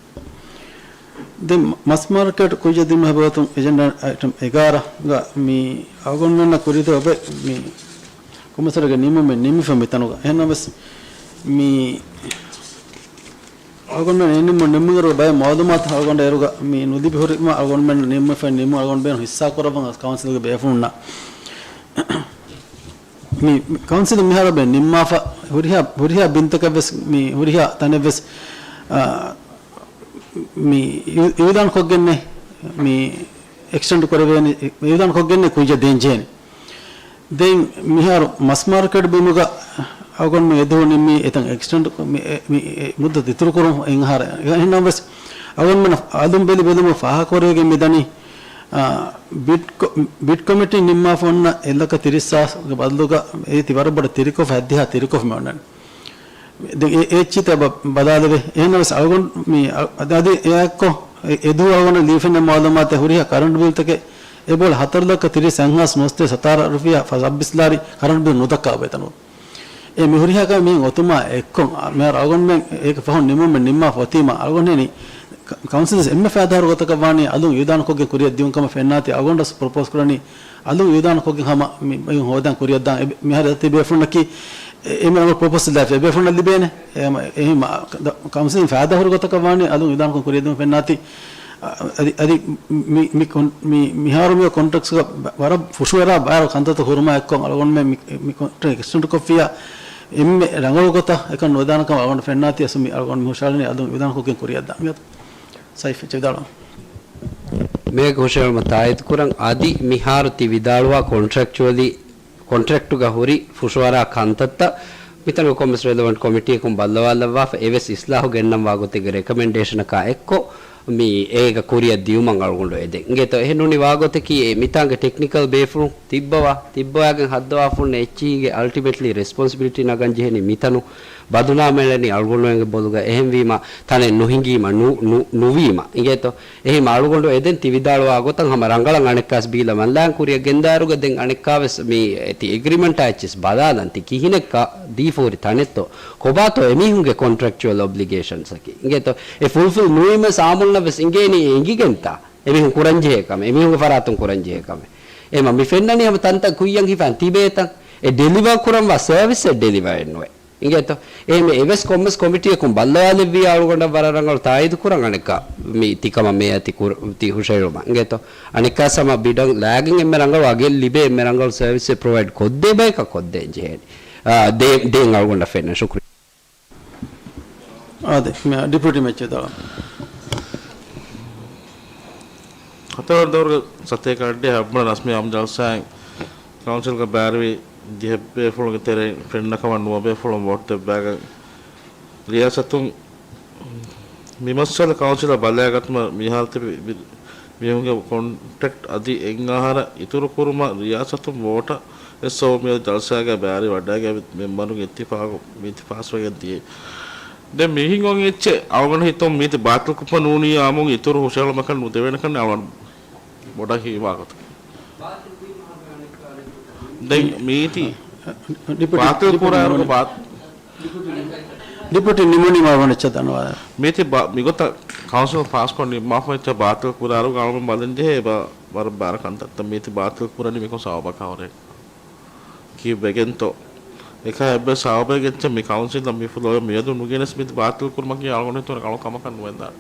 ދެން މަސް މާރުކޭޓް ކުއްޔަށް ދިނުމަށް ހަބަވަތުން އެޖެންޑާ އައިޓަމް އެގާރަގަ މި އަޅުގަނޑުމެންނަށް ކުރިއަށް އޮތް މި ކޮމިސަރގެ ނިންމުމެއް ނިންމިފަ މިތަނުގަ. އެހެންނަމަވެސް މި އަޅުގަނޑުމެން އެ ނިންމުން ނިންމުނުއިރު ބައެއް މައުލޫމާތު އަޅުގަނޑަށް އޭރުގަ މި ނުލިބި ހުރީމަ އަޅުގަނޑުމެން ނިންމުން ނިންމުން އަޅުގަނޑު ބޭނުން ހިއްސާ ކުރައްވަން ކައުންސިލްގެ ބޭފުޅުންނަށް. މި ކައުންސިލުން މިހާރު ބޭ ނިންމާފަ ހުރިހާ، ހުރިހާ ބިންތަކަށް ވެސް މި ހުރިހާ ތަނެއް ވެސް، އާ، މި އި-، އިއުލާން ކޮށްގެންނެ މި އެކްސްޓެންޑް ކުރެވޭނެ، އިއުލާން ކޮށްގެންނެ ކުއްޔަށް ދޭން ޖެހޭނެ. ދެން މިހާރު މަސް މާރުކޭޓް ބިމުގަ އަޅުގަނޑު މި އެދުވަހު ނިންމީ އެތަން އެކްސްޓެންޑް މި، އެ، މި، އެ މުއްދަތު އިތުރުކުރުން އެއް އަހަރެއް. އެހެންނަމަވެސް އަޅުގަނޑުމެން އަލުން ބެލި ބެލުމުން ފާހަގަކުރެވިގެން މިދަނީ، އާ، ބިޑް ކޮ-، ބިޑް ކޮމިޓީން ނިންމާފަ އޮންނަ އެއް ލައްކަ ތިރީސް ހާސްގެ ބަދަލުގަ އޭތި ވަރަށް ބޮޑަށް ތިރިކޮށް ހަތްދިހަ ތިރިކޮށް މި އޮންނަނީ. ދެން އެ، އެ އެއްޗިތައް ބަ-، ބަލާލެވޭ. އެހެންނަމަވެސް އަޅުގަނޑު މި އަ-، އަދި އެއާއެއްކޮށް އެ، އެދުވަހު އަޅުގަނޑަށް ލިޔެފެންނަ މައުލޫމާތެއް ހުރިހާ ކަރަންޓް ބިލްތަކެއް އެބައޮތް ހަތަރު ލައްކަ ތިރީސް ހަތް ހާސް ނުވަސަތޭކަ ސަތާރަ ރުފިޔާ ސައްބީސް ލާރި ކަރަންޓް ބިލް ނުދައްކާ އޮތް ތަނުން. އެ މި ހުރިހާ ކަމެއް މިހެން އޮތުމާ އެއްކޮށް، މިހާރު އަޅުގަނޑުމެން އޭގެ ފަހުން ނިމުމެއް ނިންމާފަ އޮތީމާ، އަޅުގަނޑު ހެނި ކަ-، ކައުންސިލް އެންމެ ފައިދާހުރި ގޮތަކަށް ވާނީ އަލުން އިއުލާން ކޮށްގެން ކުރިއަށް ދިއުން ކަމަށް ފެންނާތީ، އަޅުގަނޑަށް ޕްރޮޕޯސް ކުރަނީ އަލުން އިއުލާން ކޮށްގެން ހަމަ މި ބައިން ހޯދަން ކުރިއަށް ދާން. އެ-، މިހާރު ތިބޭފުޅުންނަކީ އެ-، އެ މި ޕްރޮޕޯސަލް ދާފަ އެބޭފުޅުންނަށް ލިބޭނެ. އެ-، އެހެން ކައުންސިލް ފައިދާހުރި ގޮތަކަށް ވާނީ އަލުން އިއުލާން ކޮށް ކުރިއަށް ދިއުން ފެންނާތީ. އަ-، އަދި، އަދި މި، މި ކޮން-، މި، މިހާރު މި ކޮންޓްރެކްޓްގަ ވަރަށް ފުށުއެރާ ބާރު ކަންތައްތައް ހުރުމާ އެއްކޮށް އަޅުގަނޑުމެން މި، މި ކޮންޓްރެކްޓް އެކްސްޓެންޑް ކޮށްފިއްޔާ އެންމެ ރަނގަޅު ގޮތަށް އެކަން ނުވެދާނެ ކަމަށް އަޅުގަނޑު ފެންނާތީ އަސް މި އަޅުގަނޑު މި ހުށަހަޅަނީ އަލުން އިއުލާން ކޮށްގެން ކުރިއަށް ދާން. ސައިފް އެއްޗެއް ވިދާޅުވާ. މޭގެ ހުށަހެޅުމަށް ތާއީދު ކުރަން. އަދި މިހާރު ތި ވިދާޅުވާ ކޮންޓްރެކްޗުއަލީ ކޮންޓްރެކްޓުގަ ހުރި ފުށުއަރާ ކަންތައްތައް މިތަނުގަ ކޮންމެސް ރެލެވަންޓް ކޮމިޓީއަކުން ބައްލަވާލައްވާފަ، އެވެސް އިސްލާހު ގެންނަންވާ ގޮތެއްގެ ރެކަމެންޑޭޝަނަކާ އެއްކޮށް، މި އޭގަ ކުރިއަށް ދިޔުމަށް އަޅުގަނޑު އެދެން. އިނގޭތޯ، އެހެން ނޫނީ ވާގޮތަކީ، އެ މިތާނގެ ޓެކްނިކަލް ބޭފުޅުން ތިއްބަވާ، ތިއްބަވާގެން ހައްދަވާފަ އޮންނަ އެއްޗިހީގެ އަލްޓިމޭޓްލީ ރެސްޕޮންސިބިލިޓީ ނަގަން ޖެހެނީ މިތަނު ބަދުނާމް އެޅެނީ އަޅުގަނޑުމެންގެ ބޮލުގަ. އެހެންވީމަ، ތަނެއް ނުހިނގީމަ، ނު، ނު، ނުވީމަ. އިނގޭތޯ؟ އެހެން އަޅުގަނޑު އެދެން ތި ވިދާޅުވާ ގޮތަށް ހަމަ ރަނގަޅަށް އަނެއްކާސް ބީލަ މަންލާން ކުރިއަށް ގެންދާއިރުގަ ދެން އަނެއްކާވެސް މި ތި އެގްރިމެންޓާ އެއްޗިސް ބަލާލަން ތި ކިހިނެއްކަ ދީފަ ހުރި ތަނެއްތޯ؟ ކޮބާތޯ އެމީހުންގެ ކޮންޓްރެކްޗުއަލް އޮބްލިގޭޝަންސްއަކީ؟ އިނގޭތޯ؟ އެ ފުލްފިލް ނުވީމަސް އާމުންނަށް ވެސް އިނގޭނީ އެ އެނގިގެންތާ؟ އެމީހުން ކުރަންޖެހޭ ކަމެއް، އެމީހުންގެ ފަރާތުން ކުރަންޖެހޭ ކަމެއް. އެމަ މި ފެންނަނީ ހަމަ ތަންތަން ކުއްޔަށް ހިފާން ތިބޭތަން. އެ ޑެލިވާ ކުރަންވާ ސަރވިސް އެއް ޑެލިވާ އެއްނުވޭ. އިނގޭތޯ؟ އެހެން އެވެސް ކޮންމެސް ކޮމިޓީއަކުން ބައްލަވާލެއްވިއްޔާ އަޅުގަނޑަށް ވަރަށް ރަނގަޅު ތާއީދު ކުރަން އަނެއްކާ މި ތިކަމަށް މޭޔަ ތި ކުރ-، ތި ހުށަހެޅުމަށް. އިނގޭތޯ؟ އަނެއްކާސް ހަމަ ބިޑަށް ލާގެން އެންމެ ރަނގަޅު އަގެއް ލިބޭ، އެންމެ ރަނގަޅު ސަރވިސްއެއް ޕްރޮވައިޑް ކޮށްދޭ ބަޔަކަށް ކޮށްދޭން ޖެހޭނެ. އާ، ދޭ-، ދޭން އަޅުގަނޑަށް ފެންނަ. ޝުކުރިއްޔާ. އާދެ، މި ޑިޕިއުޓީ މެއްޗެއް ދާ. ހަތަރު ދައުރުގެ ސަތޭކަ އަށްޑިހަ ހަތްވަނަ ރަސްމީ އާއްމު ޖަލްސާއިން ކައުންސިލްގަ ބައިވެރިވި ދިހަ ބޭފުޅުންގެ ތެރެއިން ފެންނަ ކަމަށް ނުވަ ބޭފުޅުން ވޯޓް ދެއްވާގެން ރިޔާސަތުން މި މައްސަލަ ކައުންސިލަށް ބަލާގަތުމަށް މިހާރު ތިބި މި-، މީހުންގެ ކޮންޓްރެކްޓް އަދި އެއް އަހަރަށް އިތުރު ކުރުމަށް ރިޔާސަތުން ވޯޓަށް އެއްސައު މިއަދު ޖަލްސާގައި ބައިވެރިވެވަޑައިގެން މެމްބަރުންގެ އިއްތިފާގު މީތި ފާސްވެގެން ދިޔައީ. ދެން މިހިނގުން އެއްޗެއް އަޅުގަނޑު ހިތުން މީތި ބާތިލްކޮށްފަ ނޫނީ އާއްމުން އިތުރު ހުށަހެޅުމަކަށް ނުދެވޭނެކަން އަޅުގަނޑު ބޮޑަށް ހީވާ ގޮތަކަށް. ދެން މީތި ޑިޕުޓީ، ބާތިލް ޑިޕުޓީ ކުރާއިރު ނިމުނީ. ބާ-، ޑިޕުޓީ ނިމުނީ މަރުވަން އެއްޗެއް ދަންވާ. މީތި ބާ-، މިގޮތަށް ކައުންސިލުން ފާސްކޮށް ނިންމާފަ އެއްޗެއް ބާތިލް ކުރާއިރު އަޅުގަނޑު ބަލަން ޖެހޭ އެބަ ވަރަށް ބާރަ ކަންތައްތައް މީތި ބާތިލް ކުރަނީ މިކޮން ސަބަބަކާ ހުރޭ. ކީއްވެގެންތޯ؟ އެކަ އެއްވެސް ސަބަބެއް އެއްޗެއް މި ކައުންސިލް މި ފުލޯ މިއަދު ނުގެނެސް މި ބާތިލް ކުރުމަކީ އަޅުގަނޑު ހިތުން ރަނގަޅު ކަމަކަށް ނުވެދާނެ.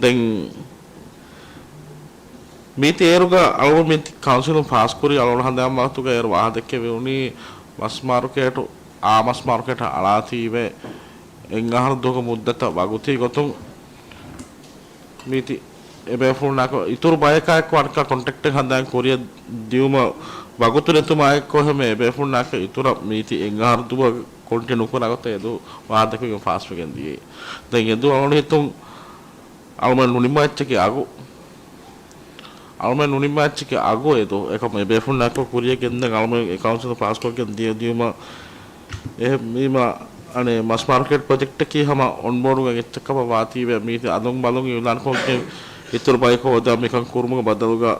ދެން މީތި އޭރުގަ އަޅުގަނޑު މި ކައުންސިލުން ފާސްކުރީ އަޅުގަނޑު ހަނދާން ވަގުތުގަ އޭރު ވާހަކަ ދެއްކެވި އުނީ މަސް މާރުކޭޓު، އާ މަސް މާރުކޭޓަށް އަޅާތީވެ އެއް އަހަރު ދުވަހު މުއްދަތަށް ވަގުތީ ގޮތުން މީތި އެބޭފުޅުންނާކު އިތުރު ބަޔަކާއެކު އަނެއްކާ ކޮންޓްރެކްޓެއް ހަނދާން ކުރިއަށް ދިޔުމަށް ވަގުތު ނެތުމާއެކު ހަމަ އެބޭފުޅުންނާކު އިތުރަށް މީތި އެއް އަހަރު ދުވަހު ކޮންޓިނިއު ނުކުރާ ގޮތަށް އެދު ވާހަކަ ދެކެވިގެން ފާސްވެގެން ދިޔައީ. ދެން އެދު އަޅުގަނޑު ހިތުން އަޅުމެން ނުނިމާ އެއްޗަކީ އަގު. އަޅުމެން ނުނިމާ އެއްޗަކީ އަގު އެދު. އެކަމަ އެ ބޭފުޅުންނާއެކު ކުރިޔަށް ގެންދަން އަޅުމެން އެ ކައުންސިލުން ފާސްކޮށްގެން ދިޔަ ދިޔުމަށް އެހެންވީމަ، އަނެއް މަސް މާރުކެޓް ޕްރޮޖެކްޓަކީ ހަމަ އޮންބޯޑުގަ އެއްޗެއް ކަމަށް ވާތީވެ، މީތި އަލުން ބަލުން އިއުލާންކޮށްގެން އިތުރު ބަޔަކު ހޯދާ މިކަން ކުރުމުގެ ބަދަލުގަ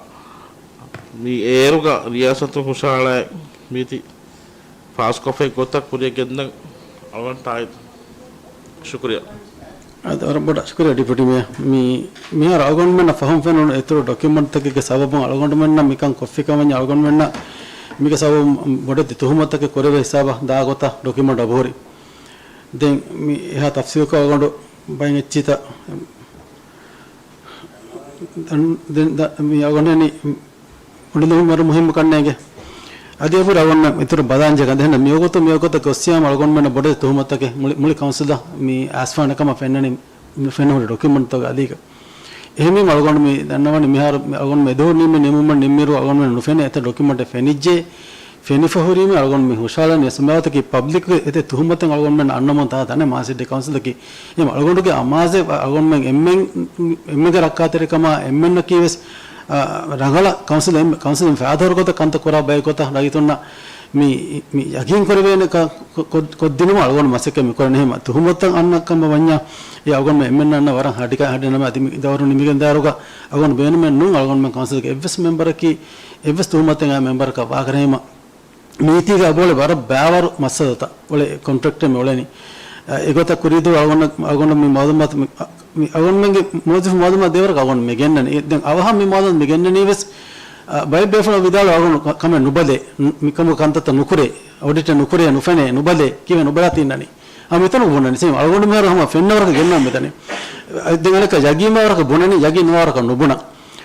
މި އޭރުގަ ރިޔާސަތުން ހުށަހަޅައި މީތި ފާސްކޮށްފައި ގޮތަށް ކުރިޔަށް ގެންދަން އަޅުގަނޑު ތާއީދު. ޝުކުރިޔާ. އަދި ވަރަށް ބޮޑަށް ޝުކުރިޔާ ޑިޕިއުޓީ މޭޔަރ. މި، މިހާރު އަޅުގަނޑުމެންނަށް ފަހުން ފެނުނު އިތުރު ޑޮކިއުމަންޓްތަކެއްގެ ސަބަބުން އަޅުގަނޑުމެންނަށް މިކަން ކޮށްފިކަމަށް އަޅުގަނޑުމެންނަށް މީގެ ސަބަބުން ބޮޑެތި ތުހުމަތުތަކެއް ކުރެވޭ ހިސާބަށް ދާ ގޮތަށް ޑޮކިއުމަންޓް އަބުހުރި. ދެން މި އެހާ ތަފްސީލްކޮށް އަޅުގަނޑު ބައިން އެއްޗިތައް ދެން، ދެން ދަ-، މި އަޅުގަނޑު އެނި އުޑިލުމުން ވަރަށް މުހިއްމު ކަންނޭނގެ. އަދި އެބުރި އަޅުގަނޑު އިތުރު ބަލާން ޖެހޭ ކަން ދެން މިވަގުތު، މިވަގުތަށް ގޮއްސިޔާމަ އަޅުގަނޑުމެންނަށް ބޮޑެތި ތުހުމަތުތަކެއް މުޅި، މުޅި ކައުންސިލަށް މި އައިސްފާނެ ކަމަށް ފެންނަނީ، މި ފެންނަ ހުރި ޑޮކިއުމަންޓްތަކުގެ އަލީގަ. އެހެންވީމަ އަޅުގަނޑު މި ދަންނަވަނީ މިހާރު މި އަޅުގަނޑު މެދުހުރި ނިންމި ނިމުމަށް ނިންމިއިރު އަޅުގަނޑުމެން ނުފެނޭ އެތައް ޑޮކިއުމަންޓެއް ފެނިއްޖެ. ފެނިފަ ހުރީމަ އަޅުގަނޑު މި ހުށަހަޅަނީ ސުމާވަތަކީ ޕަބްލިކް އެތެއް ތުހުމަތެއް އަޅުގަނޑުމެން އަންނަމުން ތާ ތަނެއް މާސިޑްޑި ކައުންސިލަކީ. އެހެން އަޅުގަނޑުގެ އަމާޒެއް އަޅުގަނޑުމެން އެންމެން، އެންމެންގެ ރައްކާތެރިކަމާ އެންމެންނަކީ ވެސް، އާ، ރަނގަޅަށް ކައުންސިލް އެންމެ، ކައުންސިލުން ފައިދާހުރި ގޮތަށް ކަންތައް ކުރާ ބައެއް ގޮތަށް ރައްޔިތުންނަށް މި، މި ޔަގީން ކުރެވޭނެ ކަ-، ކޮ-، ކޮ-، ކޮށްދިނުމަށް އަޅުގަނޑު މަސައްކަތް މި ކުރަނީ. އެހެން ތުހުމަތަށް އަންނަ ކަމަށް ވަންޏާ އެ އަޅުގަނޑުމެން އެންމެންނަށް ވަރަށް ހަޑި ކަ-، ހަޑި ނަމަ އަދި މި ދައުރު ނިމިގެން ދާއިރުގަ އަޅުގަނޑު ބޭނުމެއް ނޫން އަޅުގަނޑުމެން ކައުންސިލްގެ އެއްވެސް މެމްބަރަކީ، އެއްވެސް ތުހުމަތެއް އާ މެމްބަރަކަށް ވާކަށް. އެހެންވީމަ މީތީގަ އަބޯޅެ ވަރަށް ބައިވަރު މައްސަލަތައް އުޅޭ ކޮންޓްރެކްޓެއް މި އުޅެނީ. އެގޮތަށް ކުރީދޫ އަޅުގަނޑު، އަޅުގަނޑު މި މައުލޫމާތު މި، މި އަޅުގަނޑުމެންގެ މުވައްޒަފު މައުލޫމާތު ދޭވަރަކަށް އަޅުގަނޑު މި ގެންނަނީ. ދެން އަވަހަށް މި މައުލޫމާތު މި ގެންނަނީ ވެސް، އަ، ބައެއް ބޭފުޅުން ވިދާޅު އަޅުގަނޑު ކަ-، ކަމެއް ނުބަލޭ، ނު-، މިކަމުގެ ކަންތައްތައް ނުކުރޭ، އޮޑިޓެއް ނުކުރޭ، ނުފެނޭ، ނުބަލޭ ކީއްވެ ނުބަލާތީ އިންނަނީ. އާ، މިތަނުގަ ބުނަނީ. ސެމް އަޅުގަނޑު މިހާރު ހަމަ ފެންނަ ވަރަކަށް ގެންނަން މިތަނީ. ދެން އަނެއްކާ ޔަގީންވާ ވަރަކަށް ބުނަނީ، ޔަގީން ނުވާ ވަރަކަށް ނުބުނަން.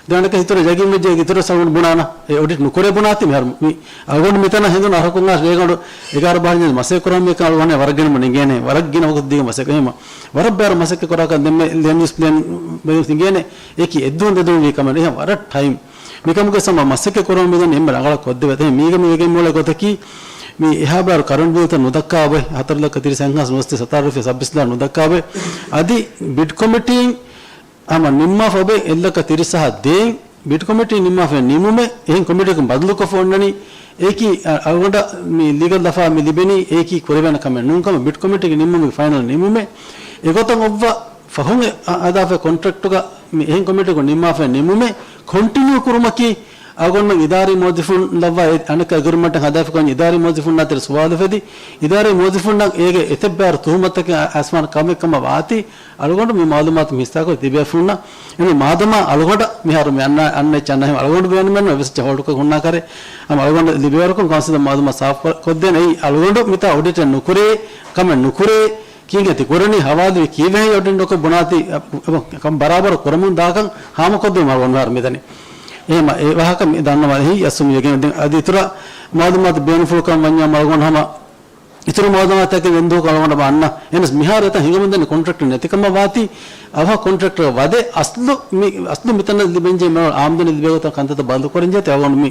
ދެން އަނެއްކާ އިތުރަށް ޔަގީން ވެއްޖެ އިތުރަށް އަޅުގަނޑު ބުނާނަ، އެ އޮޑިޓް ނުކުރޭ ބުނާތީ މިހާރު މި އަޅުގަނޑު މިތަނަށް ހެނދުނު އަހަރަކުން އާ ރޭގަނޑު އެގާރަ ބަހަށް މަސައްކަތް ކުރަން މިކަން އަޅުގަނޑު ވަރަށް ގިނަ މަ ނިނގޭނެ، ވަރަށް ގިނަ ވަގުތު ދީގެން މަސައްކަތް. އެހެން ވަރަށް ބޭރަށް މަސައްކަތް ކުރާކަށް ދެންމެ ލޭންޑް ޔޫސް ޕްލޭން ބޭނުން ނިނގޭނެ. އެކި އެއްދުވަން ދެދުވަން ވީ ކަމެއް. އެހެން ވަރަށް ޓައިމް. މިކަމުގެ ސަމަ މަސައްކަތް ކުރަމުން މިދަނީ އެންމެ ރަނގަޅަށް ކޮށްދެވޭތޯ. މީގަ މި ވެގެން މިއުޅޭ ގޮތަކީ، މި އެހާ ބާރު ކަރަންޓް ބިލްތައް ނުދައްކާ އޮތް، ހަތަރު ލައްކަ ތިރީސް ހަތް ހާސް ނުވަސަތޭކަ ސަތާރަ ރުފިޔާ ސައްބީސް ލާ ނުދައްކާ އޮތް. އަދި ބިޑް ކޮމިޓީން ހަމަ ނިންމާފަ އޮތް އެއް ލައްކަ ތިރީސް ހަތް ދޭން، ބިޑް ކޮމިޓީ ނިންމާފަ ނިމުމެއް، އެހެން ކޮމިޓީއަކުން ބަދަލުކޮށްފަ އޮންނަނީ. އެއީކީ، އަ، އަޅުގަނޑަށް މި ލީގަލް ލަފާ މި ލިބެނީ އެއީކީ ކުރެވޭނެ ކަމެއް ނޫން ކަމަށް ބިޑް ކޮމިޓީގެ ނިންމުމުގެ ފައިނަލް ނިމުމެއް. އެގޮތަށް އޮއްވާ ފަހުން އެ، އަ، ހަދާފަ ކޮންޓްރެކްޓުގަ މި އެހެން ކޮމިޓީއަކުން ނިންމާފަ ނިމުމެއް ކޮންޓިނިއު ކުރުމަކީ، އަޅުގަނޑުމެން އިދާރީ މުވައްޒަފުން ލައްވާ އެ އަނެއްކާ އެގްރިމެންޓެއް ހަދާފަ ކޮން އިދާރީ މުވައްޒަފުންނާ ތެރެ ސުވާލު ފެދި، އިދާރީ މުވައްޒަފުންނަށް އޭގެ އެތައް ބާރު ތުހުމަތަކެއް އަ-، އައިސްފާން ކަމެއް ކަމަށް ވާތީ، އަޅުގަނޑު މި މައުލޫމާތު މި ހިއްސާކޮށް ތިބޭފުންނަށް. އެންމެ މާދަމާ އަޅުގަނޑަށް މިހާރު މި އަންނަ، އަންނަ އެއްޗެއް އަންނަ ހެން އަޅުގަނޑު ބޭނުމެއްނު އެއްވެސް އެއްޗެއް ހޯލްޑްކޮށް ހުންނާކަށެއް. ހަމަ އަޅުގަނޑު ލިބޭވަރަކުން ކައުންސިލަށް މައުލޫމާތު ސާފު ކޮށް، ކޮށްދޭނެ. އެއީ އަޅުގަނޑު މިތާ އޮޑިޓެއް ނުކުރޭ، ކަމެއް ނުކުރޭ، ކީއްވެ ތި ކުރަނީ ހަވާލުވި ކީއްވެ އޮޑިޓް ނުކޮށް ބުނާތީ، އަ، އަ، ކަން ބަރާބަރު ކުރަމުން ދާކަން ހާމަކޮށްދެވުމަށް އަޅުގަނޑު މިހާރު މިދަނީ. އެހެން އެ ވާހަކަ މި ދަންނަވާ އެހީ އަސްލު މި ވެގެން ދެން އަދި އިތުރަށް މައުލޫމާތު ބޭނުންފުޅުކަން ވަންޏާ އަޅުގަނޑު ހަމަ އިތުރު މައުލޫމާތުތަކެއް ވެންދޫ ކަޅުގަނޑަށް އަންނަ. އެހެނަސް މިހާރު އެތަން ހިނގަމުންދަނީ ކޮންޓްރެކްޓް ނެތިކަމަށް ވާތީ، އަވަހަށް ކޮންޓްރެކްޓް ވަދެ އަސްލު މި، އަސްލު މިތަނަށް ލިބެންޖެހޭ މި އާމްދަނީ ލިބޭ ގޮތަށް ކަންތައްތައް ބަދަލު ކުރަންޖެހޭތީ އަޅުގަނޑު މި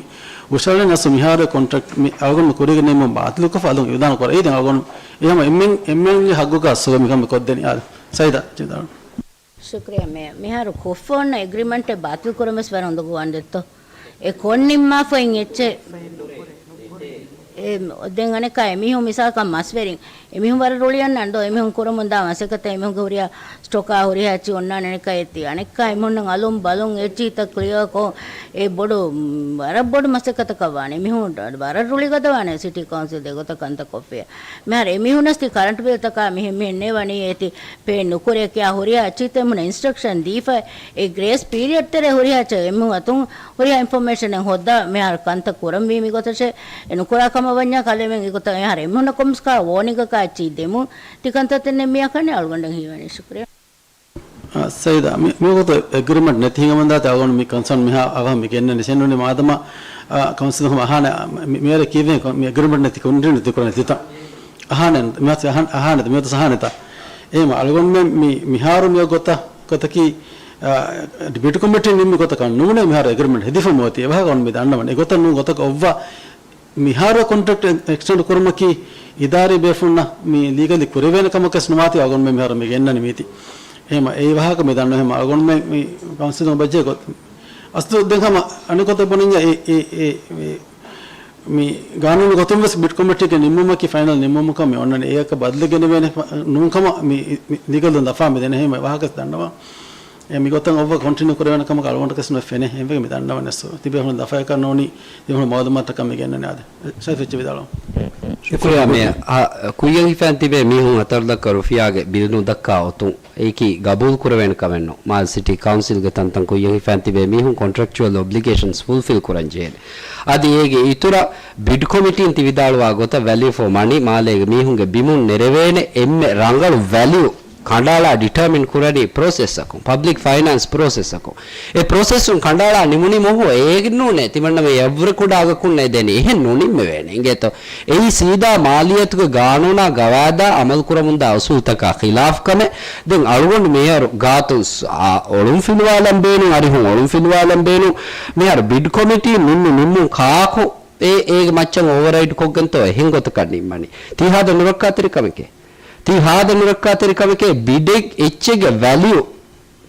ހުށަހަޅަނީ އަސްލު މިހާރު ކޮންޓްރެކްޓް މި އަޅުގަނޑު މި ކުރީގެ ނިންމުން ބާތިލުކޮށްފަ އަލުން އިއުލާން ކުރައްވައި. ދެން އަޅުގަނޑު އެ ހަމަ އެންމެން، އެންމެންގެ ހައްގުގަ އަސްލު މިކަން މި ކޮށްދެނީ. އާ، ސައިދާ ޖެދާން. ޝުކްރިޔާ މޭ. މިހާރު ކޮށްފަ އޮންނަ އެގްރިމެންޓެއް ބާތިލް ކުރަން ވެސް ވަރަށް އުނދަގޫވާން ދެއްތޯ. އެ ކޮށް ނިންމާފައި އެއްޗެއް. އެ، ދެން އަނެއްކާ އެމީހުން މިސާލަކަށް މަސްވެރިން. އެމީހުން ވަރަށް ރުޅި އަންނަން ދޯ. އެމީހުން ކުރަމުން ދާ މަސައްކަތަށް އެމީހުންގެ ހުރިހާ ސްޓޮކާ ހުރިހާ އެއްޗިހި އޮންނާނެ އަނެއްކާ އެތި. އަނެއްކާ އެމީހުންނަށް އަލުން ބަލުން އެއްޗިހިތައް ކްލިއާކޮށް، އެ ބޮޑު، މް، ވަރަށް ބޮޑު މަސައްކަތަކަށް ވާނެ. އެމީހުން ވަރަށް ރުޅިގަދަވާނެ ސިޓީ ކައުންސިލް އެގޮތަށް ކަންތައް ކޮށްފިއްޔާ. މިހާރު އެމީހުންނަސް ތި ކަރަންޓް ބިލްތަކާ މިހެން މިހެން ނޭވަނީ އޭތި ޕޭ ނުކުރޭ ކިޔާ ހުރިހާ އެއްޗިހިތައް އެމީހުންނަށް އިންސްޓްރަކްޝަން ދީފަ، އެ ގްރޭސް ޕީރިއަޑް ތެރޭ ހުރިހާ އެއްޗެއް އެމީހުން އަތުން ހުރިހާ އިންފޮމޭޝަނެއް ހޯއްދާ މިހާރު ކަންތައް ކުރަންވީ މިގޮތަށޭ. އެ ނުކުރާ ކަމަށް ވަންޏާ ކަލޭމެން އެގޮތަށް މިހާރު އެމީހުންނަށް ކޮންމެސް ކަހަލަ ވޯނިންގަކާ އެއްޗިހި ދެމުން ތި ކަންތައްތައް ނެއްމިޔާކަން އަޅުގަނޑަށް ހީވަނީ. ޝުކްރިޔާ. އާ، ސައިދާ، މި، މިވަގުތު އެގްރިމެންޓް ނެތި ހިނގަމުންދާތީ އަޅުގަނޑު މި ކޮންސާން މިހާ އަވަހަށް މި ގެންނަނީ. ސެންނުނި މާދަމާ، އާ، ކައުންސިލުން އަހާނެ، މި، މިއަރަ ކީއްވެ ކޮ-، މި އެގްރިމެންޓް ނެތި ކޮންޓިނިއު ތިކުރަނީ ތިތަން. އަހާނެ، މި އަހާނެ، އަހާނެ، މި އަހާނެތަ؟ އެހެންވީމަ އަޅުގަނޑުމެން މި، މިހާރު މި ގޮތަށް، ގޮތަކީ، އާ، ބިޑް ކޮމިޓީ ނިންމި ގޮތަކަށް ނޫނޭ މިހާރު އެގްރިމެންޓް ހެދިފަ އޮތީ. އެވާހަކަ އަޅުގަނޑު މި ދަންނަވަނީ. އެގޮތަށް ނޫން ގޮތަކަށް އޮއްވާ މިހާރު ކޮންޓްރެކްޓް އެކްސްޓެންޑް ކުރުމަކީ އިދާރީ ބޭފުޅުންނަށް މި ލީގަލީ ކުރެވޭނެ ކަމަކަސް ނުވާތީ އަޅުގަނޑުމެން މިހާރު މި ގެންނަނީ މީތި. އެހެމަ އެ ވާހަކަ މި ދަންނަ ހެމަ އަޅުގަނޑުމެން މި ކައުންސިލުން ބައްޖެ ގޮތް. އަސްލު ދެން ހަމަ އަނެއް ގޮތަށް ބުނިންޏާ އެ، އެ، އެ، އެ، މި ގާނޫނު ގޮތުން ވެސް ބިޑް ކޮމިޓީގެ ނިންމުމަކީ ފައިނަލް ނިންމުމަކަށް މި އޮންނަނީ. އެއަކަށް ބަދަލު ގެނެވޭނެ ނޫން ކަމަށް މި، މި ލީގަލުން ލަފާ މި ދެނެ ހެމަ ވާހަކަސް ދަންނަވާ. އެ މިގޮތަށް އޮއްވަ ކޮންޓިނިއު ކުރެވޭނެ ކަމަކަށް އަޅުގަނޑަކަސް ނުފެނޭ. އެންވެގެ މި ދަންނަވަން އެސް ތިބޭފުޅުން ލަފަޔަކަށް ނޫނީ ތިބޭފުޅުން މައުލޫމާތަކަށް މި ގެންނަނީ އާދެ. ޝަރީފް އެއްޗެއް ވިދާޅުވަން. ޝުކުރިއްޔާ މޭޔަރ. އާ، ކުއްޔަށް ހިފައިން ތިބޭ މީހުން ހަތަރު ލައްކަ ރުފިޔާގެ ބިލު ނުދައްކާ އޮތުން އެއީކީ ގަބޫލު ކުރެވޭނެ ކަމެއް ނޫން. މާލެ ސިޓީ ކައުންސިލްގެ ތަންތަން ކުއްޔަށް ހިފައިން ތިބޭ މީހުން ކޮންޓްރެކްޗުއަލް އޮބްލިގޭޝަންސް ފުލްފިލް ކުރަން ޖެހޭނެ. އަދި އޭގެ އިތުރަށް ބިޑް ކޮމިޓީން ތި ވިދާޅުވާ ގޮތަށް ވެލިއު ފޯ މަނީ މާލޭގެ މީހުންގެ ބިމުން ނެރެވޭނެ އެންމެ ރަނގަޅު ވެލިއު ކަނޑައަޅާ ޑިޓާމިން ކުރަނީ ޕްރޮސެސްއަކުން، ޕަބްލިކް ފައިނޭންސް ޕްރޮސެސްއަކުން. އެ ޕްރޮސެސުން ކަނޑައަޅާ ނިމުނީ މޮހު އޭގެ ނޫނޭ، ތިމަންނަމެ އެއްވުރެ ކުޑަ އަގަކުންނޭ ދެނީ. އެހެން ނުނިންމެވޭނެ. އިނގޭތޯ؟ އެއީ ސީދާ މާލިއްޔަތުގެ ގާނޫނާ ގަވާއިދާ އަމަލު ކުރަމުންދާ އުސޫލުތަކާ ޚިލާފް ކަމެއް. ދެން އަޅުގަނޑު މިހާރު ގާތު ސް-، އާ، އޮޅުން ފިލުވާލަން ބޭނުން، އަރިހުން އޮޅުން ފިލުވާލަން ބޭނުން. މިހާރު ބިޑް ކޮމިޓީ ނިންމި ނިންމުން ކާކު އެ، އޭގެ މައްޗަށް އޯވަރރައިޑް ކޮށްގެންތޯ އެހެން ގޮތަކަށް ނިންމަނީ؟ ތީ ހާދަ ނުރައްކާތެރި ކަމެކޭ. ތީ ހާދަ ނުރައްކާތެރި ކަމެކޭ. ބިޑެއް އެއްޗެއްގެ ވެލިއު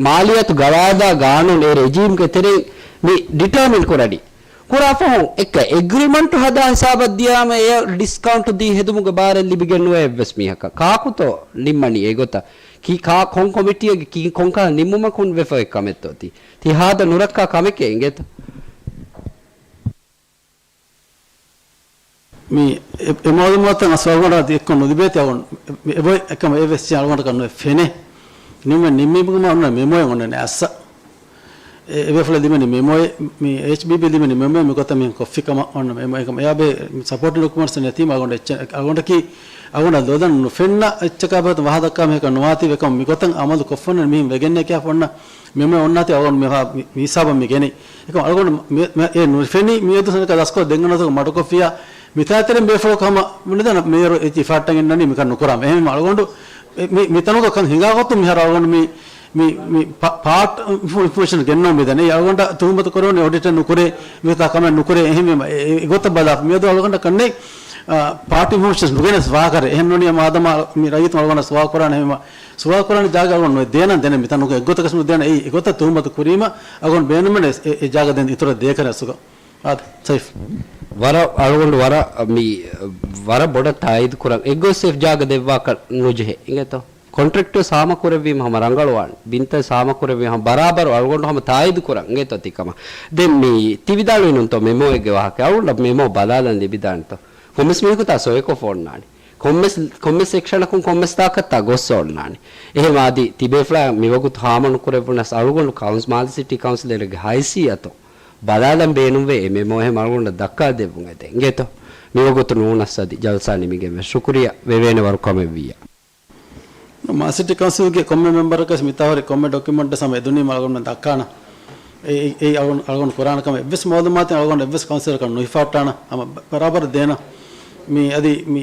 މާލިއްޔަތު ގަވާއިދާ ގާނޫނު އެ ރެޖީމްގެ ތެރެއިން މި ޑިޓާމިން ކުރަނީ. ކުރާ ފަހުން އެއްކަ އެގްރިމަންޓު ހަދާ ހިސާބަށް ދިޔާމަ އެ ޑިސްކައުންޓު ދީ ހެދުމުގެ ބާރެއް ލިބިގެން ނުވޭ އެއްވެސް މީހަކަށް. ކާކުތޯ ނިންމަނީ އެގޮތަށް؟ ކީ ކާ-، ކޮން ކޮމިޓީއެއްގެ ކީ ކޮންކަހަލަ ނިންމުމަކުން ވެފަ އޮތް ކަމެއްތޯ ތީ؟ ތީ ހާދަ ނުރައްކާ ކަމެކޭ އިނގޭތޯ؟ މި އެ، އެ މައުލޫމާތުތައް އަސް އަޅުގަނޑާ އަދި އެއްކޮށް ނުލިބޭތީ އަޅުގަނޑު އެ، އެ، އެ، އެކަމަށް އެއްވެސް އަޅުގަނޑަކަށް ނުފެނޭ. ނިމެ ނިމިގުމަށް އޮންނަ މެމޯއެއް އޮންނަނީ އައްސަ. އެ، އެބޭފުޅަށް ލިބެނީ މެމޯއެއް، މި އެޗްބީބީ ލިބެނީ މެމޯއެއް މި ގޮތަށް މިހެން ކޮށްފި ކަމަށް އޮންނަ މެމޯ. އެކަމަށް އެއާ ބެހޭ ސަޕޯޓިން ޑޮކިއުމަންޓްސް ނެތީމަ އަޅުގަނޑު އެއްޗެއް، އަޅުގަނޑަކީ އަޅުގަނޑަށް ލޯދަން ނުފެންނަ އެއްޗަކާ ބެހޭ ވާހަކަ ދައްކާ މީހަކަށް ނުވާތީ އެކަމަށް މި ގޮތަށް އަމަލު ކޮށްފަންނަ މިހެން ވެގެންނޭ ކިޔާފަ އޮންނަ މެމޯ އޮންނާތީ އަޅުގަނޑު މި ހާ-، މި ހިސާބަށް މި ގެނެ. އެކަމަ އަޅުގަނޑު މި-، މި-، އެ ނުފެނި މިއަދު ސަނަކަ ދަސްކޮށް ދެންގަނޑަކަށް މަޑުކޮށްފިޔާ މިތާތެރެން ބޭފުޅަކު ހަމަ މިނިދަނަ މޭޔަރު އެ އިފާއްޓަން އިންނަނީ މިކަން ނުކުރާމެ. އެހެން އަޅުގަނޑު މި-، މިތަނުގަ ކަން ހިނގާ ގޮތުން މިހާރު އަޅުގަނޑު މި-، މި-، މި ޕާ-، ޕާޓް އިންފޮ-، އިންފޮމޭޝަން ގެންނަވަން މިދަނީ. އެ އަޅުގަނޑަށް ތުހުމަތު ކުރެވުނީ އޮޑިޓެއް ނުކުރޭ، މިތާ ކަމެއް ނުކުރޭ. އެހެންވީމަ އެ، އެ ގޮތަށް ބަލާ މިއަދު އަޅުގަނޑަކަށް ނެތް، އާ، ޕާޓް އިންފޮމޭޝަން ނުގެނެސް ވާކަރެ. އެހެން ނޫނީ މާދަމާ މި ރައްޔިތުން އަޅުގަނޑަށް ސުވާލު ކުރާނެ އެހެންވީމަ ސުވާލު ކުރާނެ ޖާގަ އަޅުގަނޑު ނުދޭނަން ދެނެ މިތަނުގަ އެއްގޮތަކަސް ނުދޭނަ. އެއީ އެގޮތަށް ތުހުމަތު ކުރީމަ އަޅުގަނޑު ބޭނުމެއް ނެތް އެ، އެ ޖާގަ ދޭން އިތުރަށް ދޭކަރެއް އަސްލުގަ. އާދެ، ސައިފް. ވަރަށް އަޅުގަނޑު ވަރަށް މި، ވަރަށް ބޮޑަށް ތާއީދު ކުރަން. އެއްގޮތް ސޭފް ޖާގަ ދެއްވާކަށް ނުޖެހޭ. އިނގޭތޯ؟ ކޮންޓްރެކްޓް ސާމަ ކުރެއްވީމަ ހަމަ ރަނގަޅުވާން. ބިންތައް ސާމަ ކުރެއްވީމަ ހަމަ ބަރާބަރު އަޅުގަނޑު ހަމަ ތާއީދު ކުރަން. އިނގޭތޯ ތިކަމަށް. ދެން މި ތި ވިދާޅުވި ނޫންތޯ މެމޯއެއްގެ ވާހަކަ. އަޅުގަނޑަށް މެމޯ ބަލާލަން ލިބިދާނެތޯ. ކޮންމެސް މީހަކު ތާ ސޮއެކޮށް އޮންނާނެ. ކޮންމެސް، ކޮންމެސް ސެކްޝަނަކުން ކޮންމެސް ތާކަށްތާ ގޮއްސަ އޮންނާނެ. އެހެން އަދި ތިބޭފުޅާ މިވަގުތު ހާމަ ނުކުރެއްވުނަސް އަޅުގަނޑު ކައުންސް-، މާލެ ސިޓީ ކައުންސިލަރެއްގެ ހައިސިއްޔަތުން ބަލާލަން ބޭނުންވޭ އެ މެމޯ އެހެން އަޅުގަނޑަށް ދައްކާ ދެއްވުން އެދެން. އިނގޭތޯ؟ މިވަގުތު ނޫނަސް އަދި ޖަލްސާ ނިމިގެންވެ. ޝުކުރިއްޔާ ވެވޭނެ ވަރު ކަމެއްވިއްޔާ. މާލެ ސިޓީ ކައުންސިލްގެ ކޮންމެ މެމްބަރަކަސް މިތާހުރި ކޮންމެ ޑޮކިއުމަންޓެއް ހަމަ އެދުނީމަ އަޅުގަނޑުމެން ދައްކާނަ. އެ، އެ، އެ އަޅުގަނޑު، އަޅުގަނޑު ކުރާނެ ކަމެއް އެއްވެސް މައުލޫމާތެއް އަޅުގަނޑު އެއްވެސް ކައުންސިލަރަކަށް ނުހިފާއްޓާނަ. ހަމަ ބަ-، ބަރާބަރަށް ދޭނަ. މި އަދި މި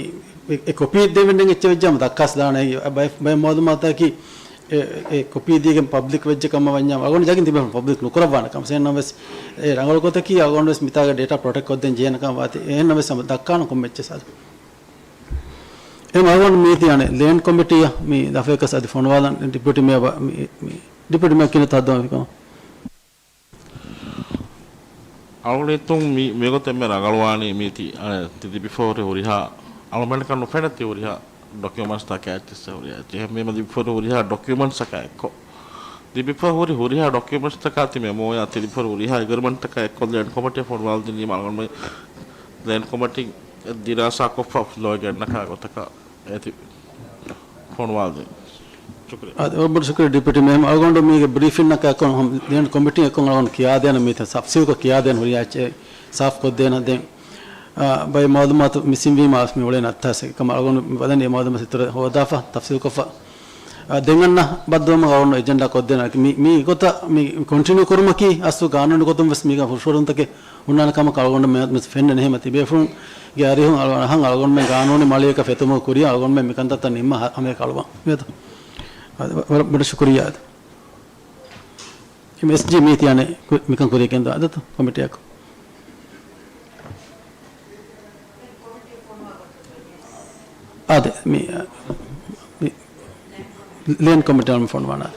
އެ، އެ ކޮޕީ ދެވެން އެއްޗެއް ވެއްޖާމަ ދައްކާސް ދާނެ. އެ ބައެއް، ބައެއް މައުލޫމާތަކީ އެ، އެ ކޮޕީ ދީގެން ޕަބްލިކް ވެއްޖެ ކަމަށް ވަންޏާ އަޅުގަނޑު ޖަގިން ތިބޭފުޅުން ޕަބްލިކް ނުކުރައްވާނެ ކަމަށް. އެހެންނަމަވެސް އެ ރަނގަޅު ގޮތަކީ އަޅުގަނޑު ވެސް މިތާގަ ޑޭޓާ ޕްރޮޓެކްޓް ކޮށްދޭން ޖެހޭނެ ކަމަށް ވާތީ. އެހެންނަމަވެސް ހަމަ ދައްކާނަ ކޮންމެ އެއްޗެއް ސާދަ. އެ އަޅުގަނޑު މީތި އަނެއް ލޭންޑް ކޮމިޓީއަށް މި ލަފަޔަކަސް އަދި ފޮނުވާލަން ޑިޕިއުޓީ މޭޔަރ ބަ-، މި، މި ޑިޕިއުޓީ މޭޔަރ ކިނަތު ހައްދަވާ މިކަމަށް. އަޅުގަނޑު ހިތުން މި، މިގޮތަށް އެންމެ ރަނގަޅުވާނީ މީތި، އަނެއް ތި ލިބިފަ ހުރި ހުރިހާ އަޅުމެންނަކަށް ނުފެނޭ ތި ހުރިހާ ޑޮކިއުމަންޓްސްތަކާ އެއްޗެއްސެއް ހުރިހާ އެއްޗެއް. އެހެންވީމަ ލިބިފަ ހުރި ހުރިހާ ޑޮކިއުމަންޓްސްތަކާ އެއްކޮށް، ލިބިފަ ހުރި ހުރިހާ ޑޮކިއުމަންޓްސްތަކާ ތި މެމޯޔާ ތި ލިބިފަ ހުރި ހުރިހާ އެގްރިމަންޓްތަކާ އެއްކޮށް ލޭންޑް ކޮމިޓީއަށް ފޮނުވާލަދިނީމަ އަޅުގަނޑުމެން ލޭންޑް ކޮމިޓީ ދިރާސާކޮށްފަ ލޯގެންނަކާ ގޮތަކަށް އޭތި ފޮނުވާލަދޭ. ޝުކުރިއްޔާ. އާދެ، ވަރަށް ބޮޑަށް ޝުކުރިއްޔާ ޑިޕިއުޓީ މޭޔަރ. އަޅުގަނޑު މީގެ ބްރީފިންއަކަށް އެއްކޮށް ހަމަ ލޭންޑް ކޮމިޓީ އެއްކޮށް އަޅުގަނޑު ކިޔާދޭނަ މީތި ތަފްސީލްކޮށް ކިޔާދޭނަ ހުރިހާ އެއްޗެއް ސާފްކޮށްދޭނަ ދެން. އާ، ބައެއް މައުލޫމާތު މިސިންވީމަ މި އުޅޭ ނައްތާސެ ކަމަށް އަޅުގަނޑު ވަދަނީ އެ މައުލޫމާތު އިތުރަށް ހޯދާފަ ތަފްސީލްކޮށްފަ. އާ، ދެން އަންނަ ބައްދަލުވުމަށް އަޅުގަނޑު އެޖެންޑާ ކޮށްދޭނަ މި، މި ގޮތަށް މި ކޮންޓިނިއު ކުރުމަކީ އަސްލު ގާނޫނު ގޮތުން ވެސް މީގަ ހުށަހެޅުންތަކެއް ހުންނާނެ ކަމަކަށް އަޅުގަނޑު މި، މި ފެންނަނީ. އެހެމަ ތިބޭފުޅުންގެ އަރިހުން އަޅު-، އަހަން އަޅުގަނޑުމެން ގާނޫނީ މަޅިޔަކަށް ފެތުމުގެ ކުރިއަށް އަޅުގަނޑުމެން މިކަންތައްތައް ނިންމަ ހަ-، ހަމަޔަކަށް އަޅުވަން. ވަ-، ވަ-، ވަރަށް ބޮޑަށް ޝުކުރިއްޔާ. އެމްއެސްޖީ މީތި އަނެއް ކު-، މިކަން ކުރިޔަށް ގެންދާ އާދެތޯ ކޮމިޓީއަކު. އާދެ، މި، މި ލޭންޑް ކޮމިޓީ އަޅުމެން ފޮނުވާނަން.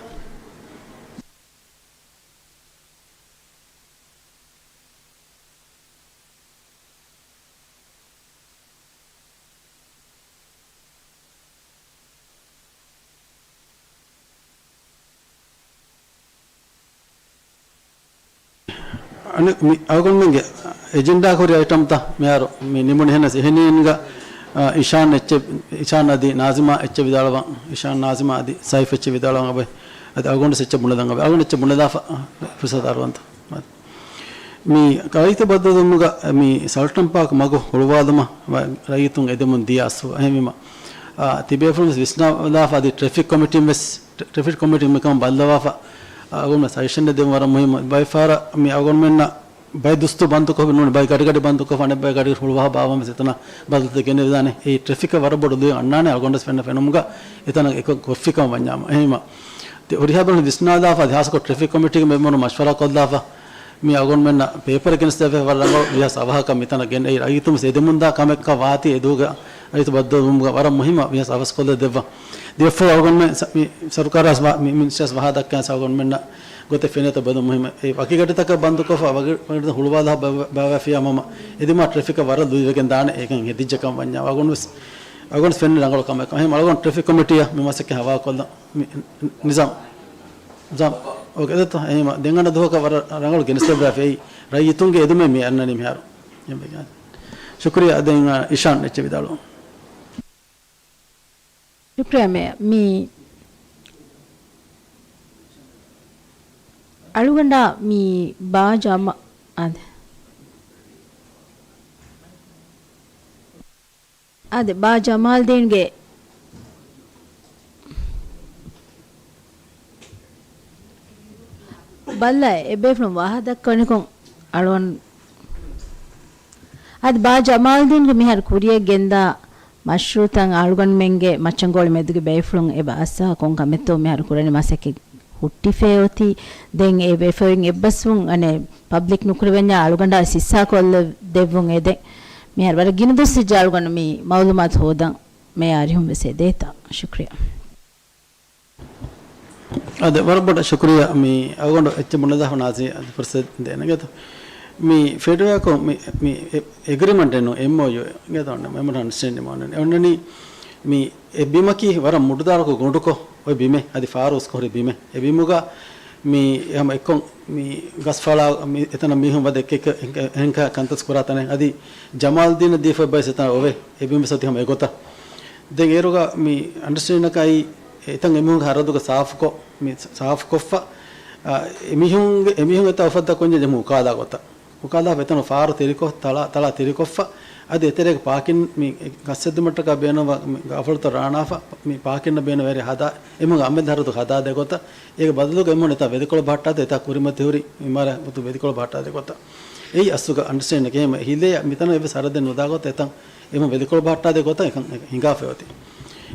އަނެއް މި އަޅުގަނޑުމެންގެ އެޖެންޑާ ކުރި އައިޓަމްތައް މިހާރު މި ނިމުނި ހެނަސް އެހެނީންގަ، އާ، އިޝާން އެއްޗެއް، އިޝާން އަދި ނާޒިމާ އެއްޗެއް ވިދާޅުވަން، އިޝާން ނާޒިމާ އަދި ސައިފް އެއްޗެއް ވިދާޅުވަން އަބަ، އަދި އަޅުގަނޑު އެއްޗެއް ބުނެލަން އަބަ، އަޅުގަނޑު އެއްޗެއް ބުނެލާފަ ފުރުސަތު އަރުވަންތަ. މި ރައްޔިތު ބައްދަލުވުމުގަ މި ސަލްޓަން ޕާކް މަގު ހުޅުވާލުމަށް ރައްޔިތުން އެދެމުން ދިޔަ އަސްލު އެހެންވީމަ، އާ، ތިބޭފުޅުން ވެސް ވިސްނާލާފަ އަދި ޓްރެފިކް ކޮމިޓީން ވެސް، ޓްރެ-، ޓްރެފިކް ކޮމިޓީން މިކަމަށް ބައްލަވާފަ، އަޅުގަނޑުމެން ސަޖެޝަން ދެން ވަރަށް މުހިއްމު. ބައެއް ފަހަރަށް މި އަޅުގަނޑުމެންނަށް ބައެއް ދުސްތު ބަންދުކޮށް ނޫނީ، ބައެއް ގަޑިގަޑި ބަންދުކޮށް އަނެއް ބައެއް ގަޑި ހުޅުވާ ބާވަން ވެސް އެތަނަށް ބަދަލުތައް ގެނެވިދާނެ. އެއީ ޓްރެފިކަށް ވަރަށް ބޮޑު ލުއި އަންނާނެ އަޅުގަނޑު ވެސް ފެންނަ ފެނުމުގަ އެތަނަށް އެކަން ކޮށްފިކަމަށް ވަންޏާމަ. އެހެންވީމަ، ތި ހުރިހާ ބޭފުޅުން ވިސްނާލާފަ އަދި ހާއްސަކޮށް ޓްރެފިކް ކޮމިޓީގެ މެމްބަރުން މަޝްވަރާ ކޮށްލާފަ މި އަޅުގަނޑުމެންނަށް ޕޭޕަރެއް ގެނެސްދެއްވާފަ ވަރަށް ރަނގަޅު ވިޔަސް އަވަހަކަށް މިތަނަށް ގެން އެއީ ރައްޔިތުން ވެސް އެދެމުންދާ ކަމެއްކަ ވާތީ އެދުވަހުގަ ރައްޔިތު ބައްދަލުވުމުގަ ވަރަށް މުހިއްމަށް ވިޔަސް އަވަސްކޮށްލަ ދެއްވަ. ދެއަށްފަހު އަޅުގަނޑުމެން ސަ-، މި ސަރުކާރާ ވާ-، މި މިނިސްޓާސް ވަހާ ދައްކާ ސަ އަޅުގަނޑުމެންނަށް ގޮތެއް ފެނޭތޯ ބަލުން މުހިއްމެއް. އެ ވަކި ގަޑިތަކަށް ބަންދުކޮށްފަ ވަކި ގަޑިތައް ހުޅުވާލާ ބަ-، ބަ-، ބައިވެފިޔާ މަމަ އެދިމާ ޓްރެފިކަށް ވަރަށް ލުއިވެގެން ދާނެ އެކަން ހެދިއްޖެކަން ވަންޏާ. އަޅުގަނޑު ވެސް، އަޅުގަނޑު ވެސް ފެންނަނީ ރަނގަޅު ކަމެއް. އެހެން އަޅުގަނޑު ޓްރެފިކް ކޮމިޓީއަށް މި މަސައްކަތް ހަވާލުކޮށްލަން. މި ނިޒާމް. ނިޒާމް. އޯކޭ، ދެއްތޯ؟ އެހެން ދެން އަންނަ ދުވަހަކަށް ވަރަށް ރަނގަޅު ގެނެސްދެއްވާފައި ރައްޔިތުންގެ އެދުމެއް މި އަންނަނީ މިހާރު. ޝުކުރިއްޔާ. ދެން އިޝާން އެއްޗެއް ވިދާޅުވަން. ޝުކުރިއްޔާ މޭޔަރ. މި އަޅުގަނޑާ މި ބާ ޖަމާ-، އާދެ. އާދެ، ބާ ޖަމާލްދީންގެ ބައްލަ އެބޭފުޅުން ވާހަކަ ދައްކަވަނިކޮށް އަޅުގަނޑު. އަދި ބާ ޖަމާލްދީންގެ މިހާރު ކުރިޔަށް ގެންދާ މަޝްރޫޢުތައް އަޅުގަނޑުމެންގެ މައްޗަންގޯޅި މެދުގެ ބޭފުޅުން އެބަ އައްސާ ކޮން ކަމެއްތޯ މިހާރު ކުރަނީ މަސައްކަތް ހުއްޓިފައި އޮތީ. ދެން އެ ވެފައިން އެއްބަސްވުން އަނެއް ޕަބްލިކް ނުކުރެވެންޏާ އަޅުގަނޑާ ހިއްސާ ކޮށްލަ ދެއްވުން އެދެން. މިހާރު ވަރަށް ގިނަ ދުވަސް ވެއްޖެ އަޅުގަނޑު މި މައުލޫމާތު ހޯދަން މޭޔަރ އަރިހުން ވެސް އެދޭތާ. ޝުކުރިއްޔާ. އާދެ، ވަރަށް ބޮޑަށް ޝުކުރިއްޔާ. މި އަޅުގަނޑު އެއްޗެއް ބުނެލާފަ ނާޒީ އަދި ފުރުސަތު ދޭނެގެތޯ. މި ފެޑުއާކޮށް މި، މި އެ-، އެގްރިމަންޓެއް ނޫން، އެމްއޯޔޫ ގެތޯ އޮންނަ މެމޮރަންޑަމް އަންޑަސްޓޭންޑިން އޮންނަނީ. އެ އޮންނަނީ މި އެ ބިމަކީ ވަރަށް މުޑުދާރަކު ގޮނޑުކޮށް އޮތް ބިމެއް. އަދި ފާރު އުސްކޮށް ހުރި ބިމެއް. އެ ބިމުގަ މި ހަމަ އެއްކޮށް މި ގަސްފަޅާ މި އެތަނަށް މީހުން ވަދެ އެކެއް އެހެން ކަންތައް ކުރާ ތަނެއް. އަދި ޖަމާލްދީނަށް ދީފަ ބައެއް އެތަނަށް އޮވޭ. އެ ބިމު ވެސް އޮތީ ހަމަ އެގޮތަށް. ދެން އޭރުގަ މި އަންޑަސްޓޭންޑިންއަކަށް އައީ އެތަން އެމީހުން ހަރަދުގަ ސާފުކޮށް، މި ސާފުކޮށްފަ، އާ، އެމީހުންގެ، އެމީހުން އެތަން އުފައްދާ ކޮންޏެއް ޖެހުން އުކާލާ ގޮތަށް. އުކާލާފަ އެތަނުން ފާރު ތިރިކޮށް، ތަޅާ، ތަޅާ ތިރިކޮށްފަ، އަދި އެތެރޭގަ ޕާކިން މި ގަސް ހެއްދުމަށްޓަކާ ބޭނުންވާ މި ގާފަލުތައް ރާނާފަ، މި ޕާކިންއަށް ބޭނުންވާ އެރިޔާ ހަދާ، އެމީހުން އަމެދު ހަރަދު ހަދާދޭ ގޮތަށް، އޭގެ ބަދަލުގަ އެމީހުން އެތާ ވެލިކޮޅު ބަހައްޓާދޭ، އެތާ ކުރިމަތި ހުރި އިމާރާތް ބަދަލު ވެލިކޮޅު ބަހައްޓާދޭ ގޮތަށް. އެއީ އަސްލުގަ އަންޑަސްޓޭންޑިން އެކޭ. އެހެން ހިލޭ މިތަނަށް އެއްވެސް ހަރަދެއް ނުދާ ގޮތަށް އެތަން އެމީހުން ވެލިކޮޅު ބަހައްޓާދޭ ގޮތަށް އެކަން ހިނގާފައި އޮތީ.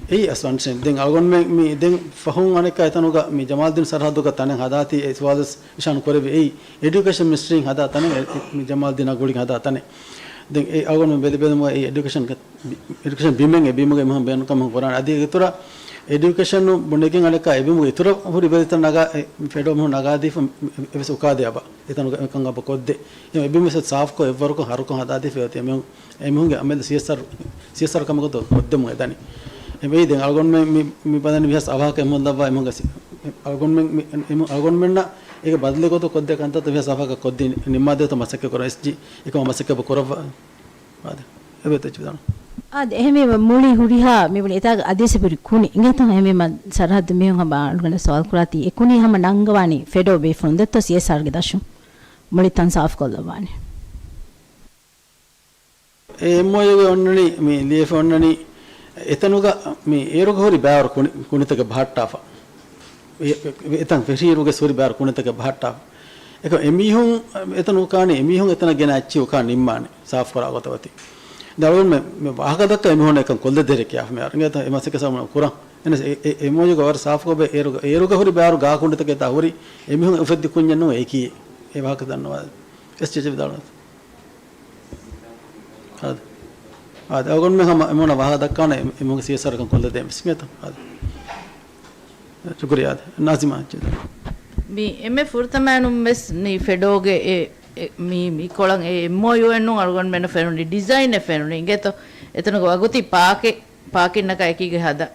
އެއީ އަސްލު އަންޑަސްޓޭންޑިން. ދެން އަޅުގަނޑުމެން މި ދެން ފަހުން އަނެއްކާ އެތަނުގަ މި ޖަމާލްދީން ސަރަހައްދުގަ ތަނެއް ހަދާތީ އެ ސުވާލު ވެސް އިޝާން ކުރެއްވި. އެއީ އެޑިއުކޭޝަން މިނިސްޓްރީން ހަދާ ތަނެއް އެ، މި ޖަމާލްދީނާ ގުޅިގެން ހަދާ ތަނެއް. ދެން އެ އަޅުގަނޑު ބެލި ބެލުމުގަ އެ އެޑިއުކޭޝަން، އެޑިއުކޭޝަން ބިމެއް އެ ބިމުގެ އެމީހުން ބޭނުން ކަމެއް ކުރާނެ. އަދި އިތުރަށް އެޑިއުކޭޝަން ބުނެގެން އަނެއްކާ އެ ބިމުގެ އިތުރަށް ހުރި ބެލިތައް ނަގާ، އެ ފެޑޯ މީހުން ނަގާދީފަ އެވެސް އުކާދޭ އަބަ. އެތަނުގަ އެކަން އަބަ ކޮށްދޭ. އެ ބިމު ވެސް ސާފުކޮށް އެއްވަރަކު ހަރުކޮށް ހަދާދީފަ އޮތީ. އެމީހުން އެމީހުންގެ އަމެދު ސީއެސްއާރް، ސީއެސްއާރް ކަމަކަށް ކޮށްދެމުން އެދަނީ. އެމީ ދެން އަޅުގަނޑުމެން މި، މި ބަލަނީ ވިހަސް އަވަހަކަށް އެމީހުން ލައްވާ އެމީހުންގެ ސި-، އަޅުގަނޑުމެން މި، އެމީ، އަޅުގަނޑުމެންނަށް އޭގެ ބަދަލެއް ގޮތަށް ކޮށްދޭ ކަންތައްތައް ވިހަސް އަވަހަކަށް ކޮށްދީ ނިންމާދޭތޯ މަސައްކަތް ކުރަން. އެސްޖީ އެކަމަށް މަސައްކަތް ކުރައްވާ. އާދެ. އެބައޮތް އެއްޗެއް ވިދާޅު. އާދެ، އެހެންވީމަ މުޅި ހުރިހާ މި ބުނި އެތާގަ އަދިވެސް ހުރި ކުނި އިނގޭތޯ؟ އެހެންވީމަ ސަރަހައްދު މީހުން ހަމަ އަޅުގަނޑަށް ސުވާލު ކުރާތީ އެ ކުނި ހަމަ ނަންގަވާނީ ފެޑޯ ބޭފުޅުން ދެއްތޯ ސީއެސްއާރްގެ ދަށުން؟ މުޅި ތަން ސާފުކޮށްލައްވާނެ. އެ އެމްއޯޔޫގަ އޮންނަނީ މި ލިޔެފަ އޮންނަނީ އެތަނުގަ މި އޭރުގަ ހުރި ބައިވަރު ކުނި، ކުނިތަކެއް ބަހައްޓާފަ. އެ، އެ، އެތަން ފެށިއިރުގެ ހުރި ބައިވަރު ކުނިތަކެއް ބަހައްޓާފަ. އެކަމް އެމީހުން އެތަނު އުކާނީ، އެމީހުން އެތަނަށް ގެނައި އެއްޗިހި އުކާ ނިންމާނެ ސާފުކުރާ ގޮތަށް އޮތީ. ދެން އަޅުގަނޑުމެން މި ވާހަކަ ދައްކާ އެމީހުން އެކަން ކޮށްލަދޭ ކިޔާފަ މި އަރަނގޭތަ އެ މަސައްކަތް ސަމަ ކުރަން. އެނަސް އެ، އެ، އެމްއޯޔޫގަ ވަރަށް ސާފުކޮށް އޭރުގަ، އޭރުގަ ހުރި ބައިވަރު ގާ ކުނިތަކެއް އެތާ ހުރި އެމީހުން އުފެއްދި ކުންޏެއް ނޫން އެކީ. އެ ވާހަކަ ދަންނަވާ. އެސްޖީ އެއްޗެއް ވިދާޅުވާ. އާދެ. އާދެ، އަޅުގަނޑުމެން ހަމަ އެމީހުންނަށް ވާހަކަ ދައްކާނެ އެ-، އެމީހުންގެ ސީއެސްއާރަށް ކަން ކޮށްލަދޭން ވެސް އިނގޭތޯ. އާދެ. ޝުކުރިއްޔާ. އާދެ. ނާޒިމާ. މި އެންމެ ފުރަތަމައިނުން ވެސް ނީ ފެޑޯގެ އެ، އެ، މި، މި ކޮޅަށް އެ އެމްއޯޔޫއެއް ނޫން އަޅުގަނޑުމެންނަށް ފެނުނީ، ޑިޒައިނެއް ފެނުނީ އިނގޭތޯ. އެތަނުގެ ވަގުތީ ޕާކެއް، ޕާކިންނަކާ އެކީގަ ހަދާ.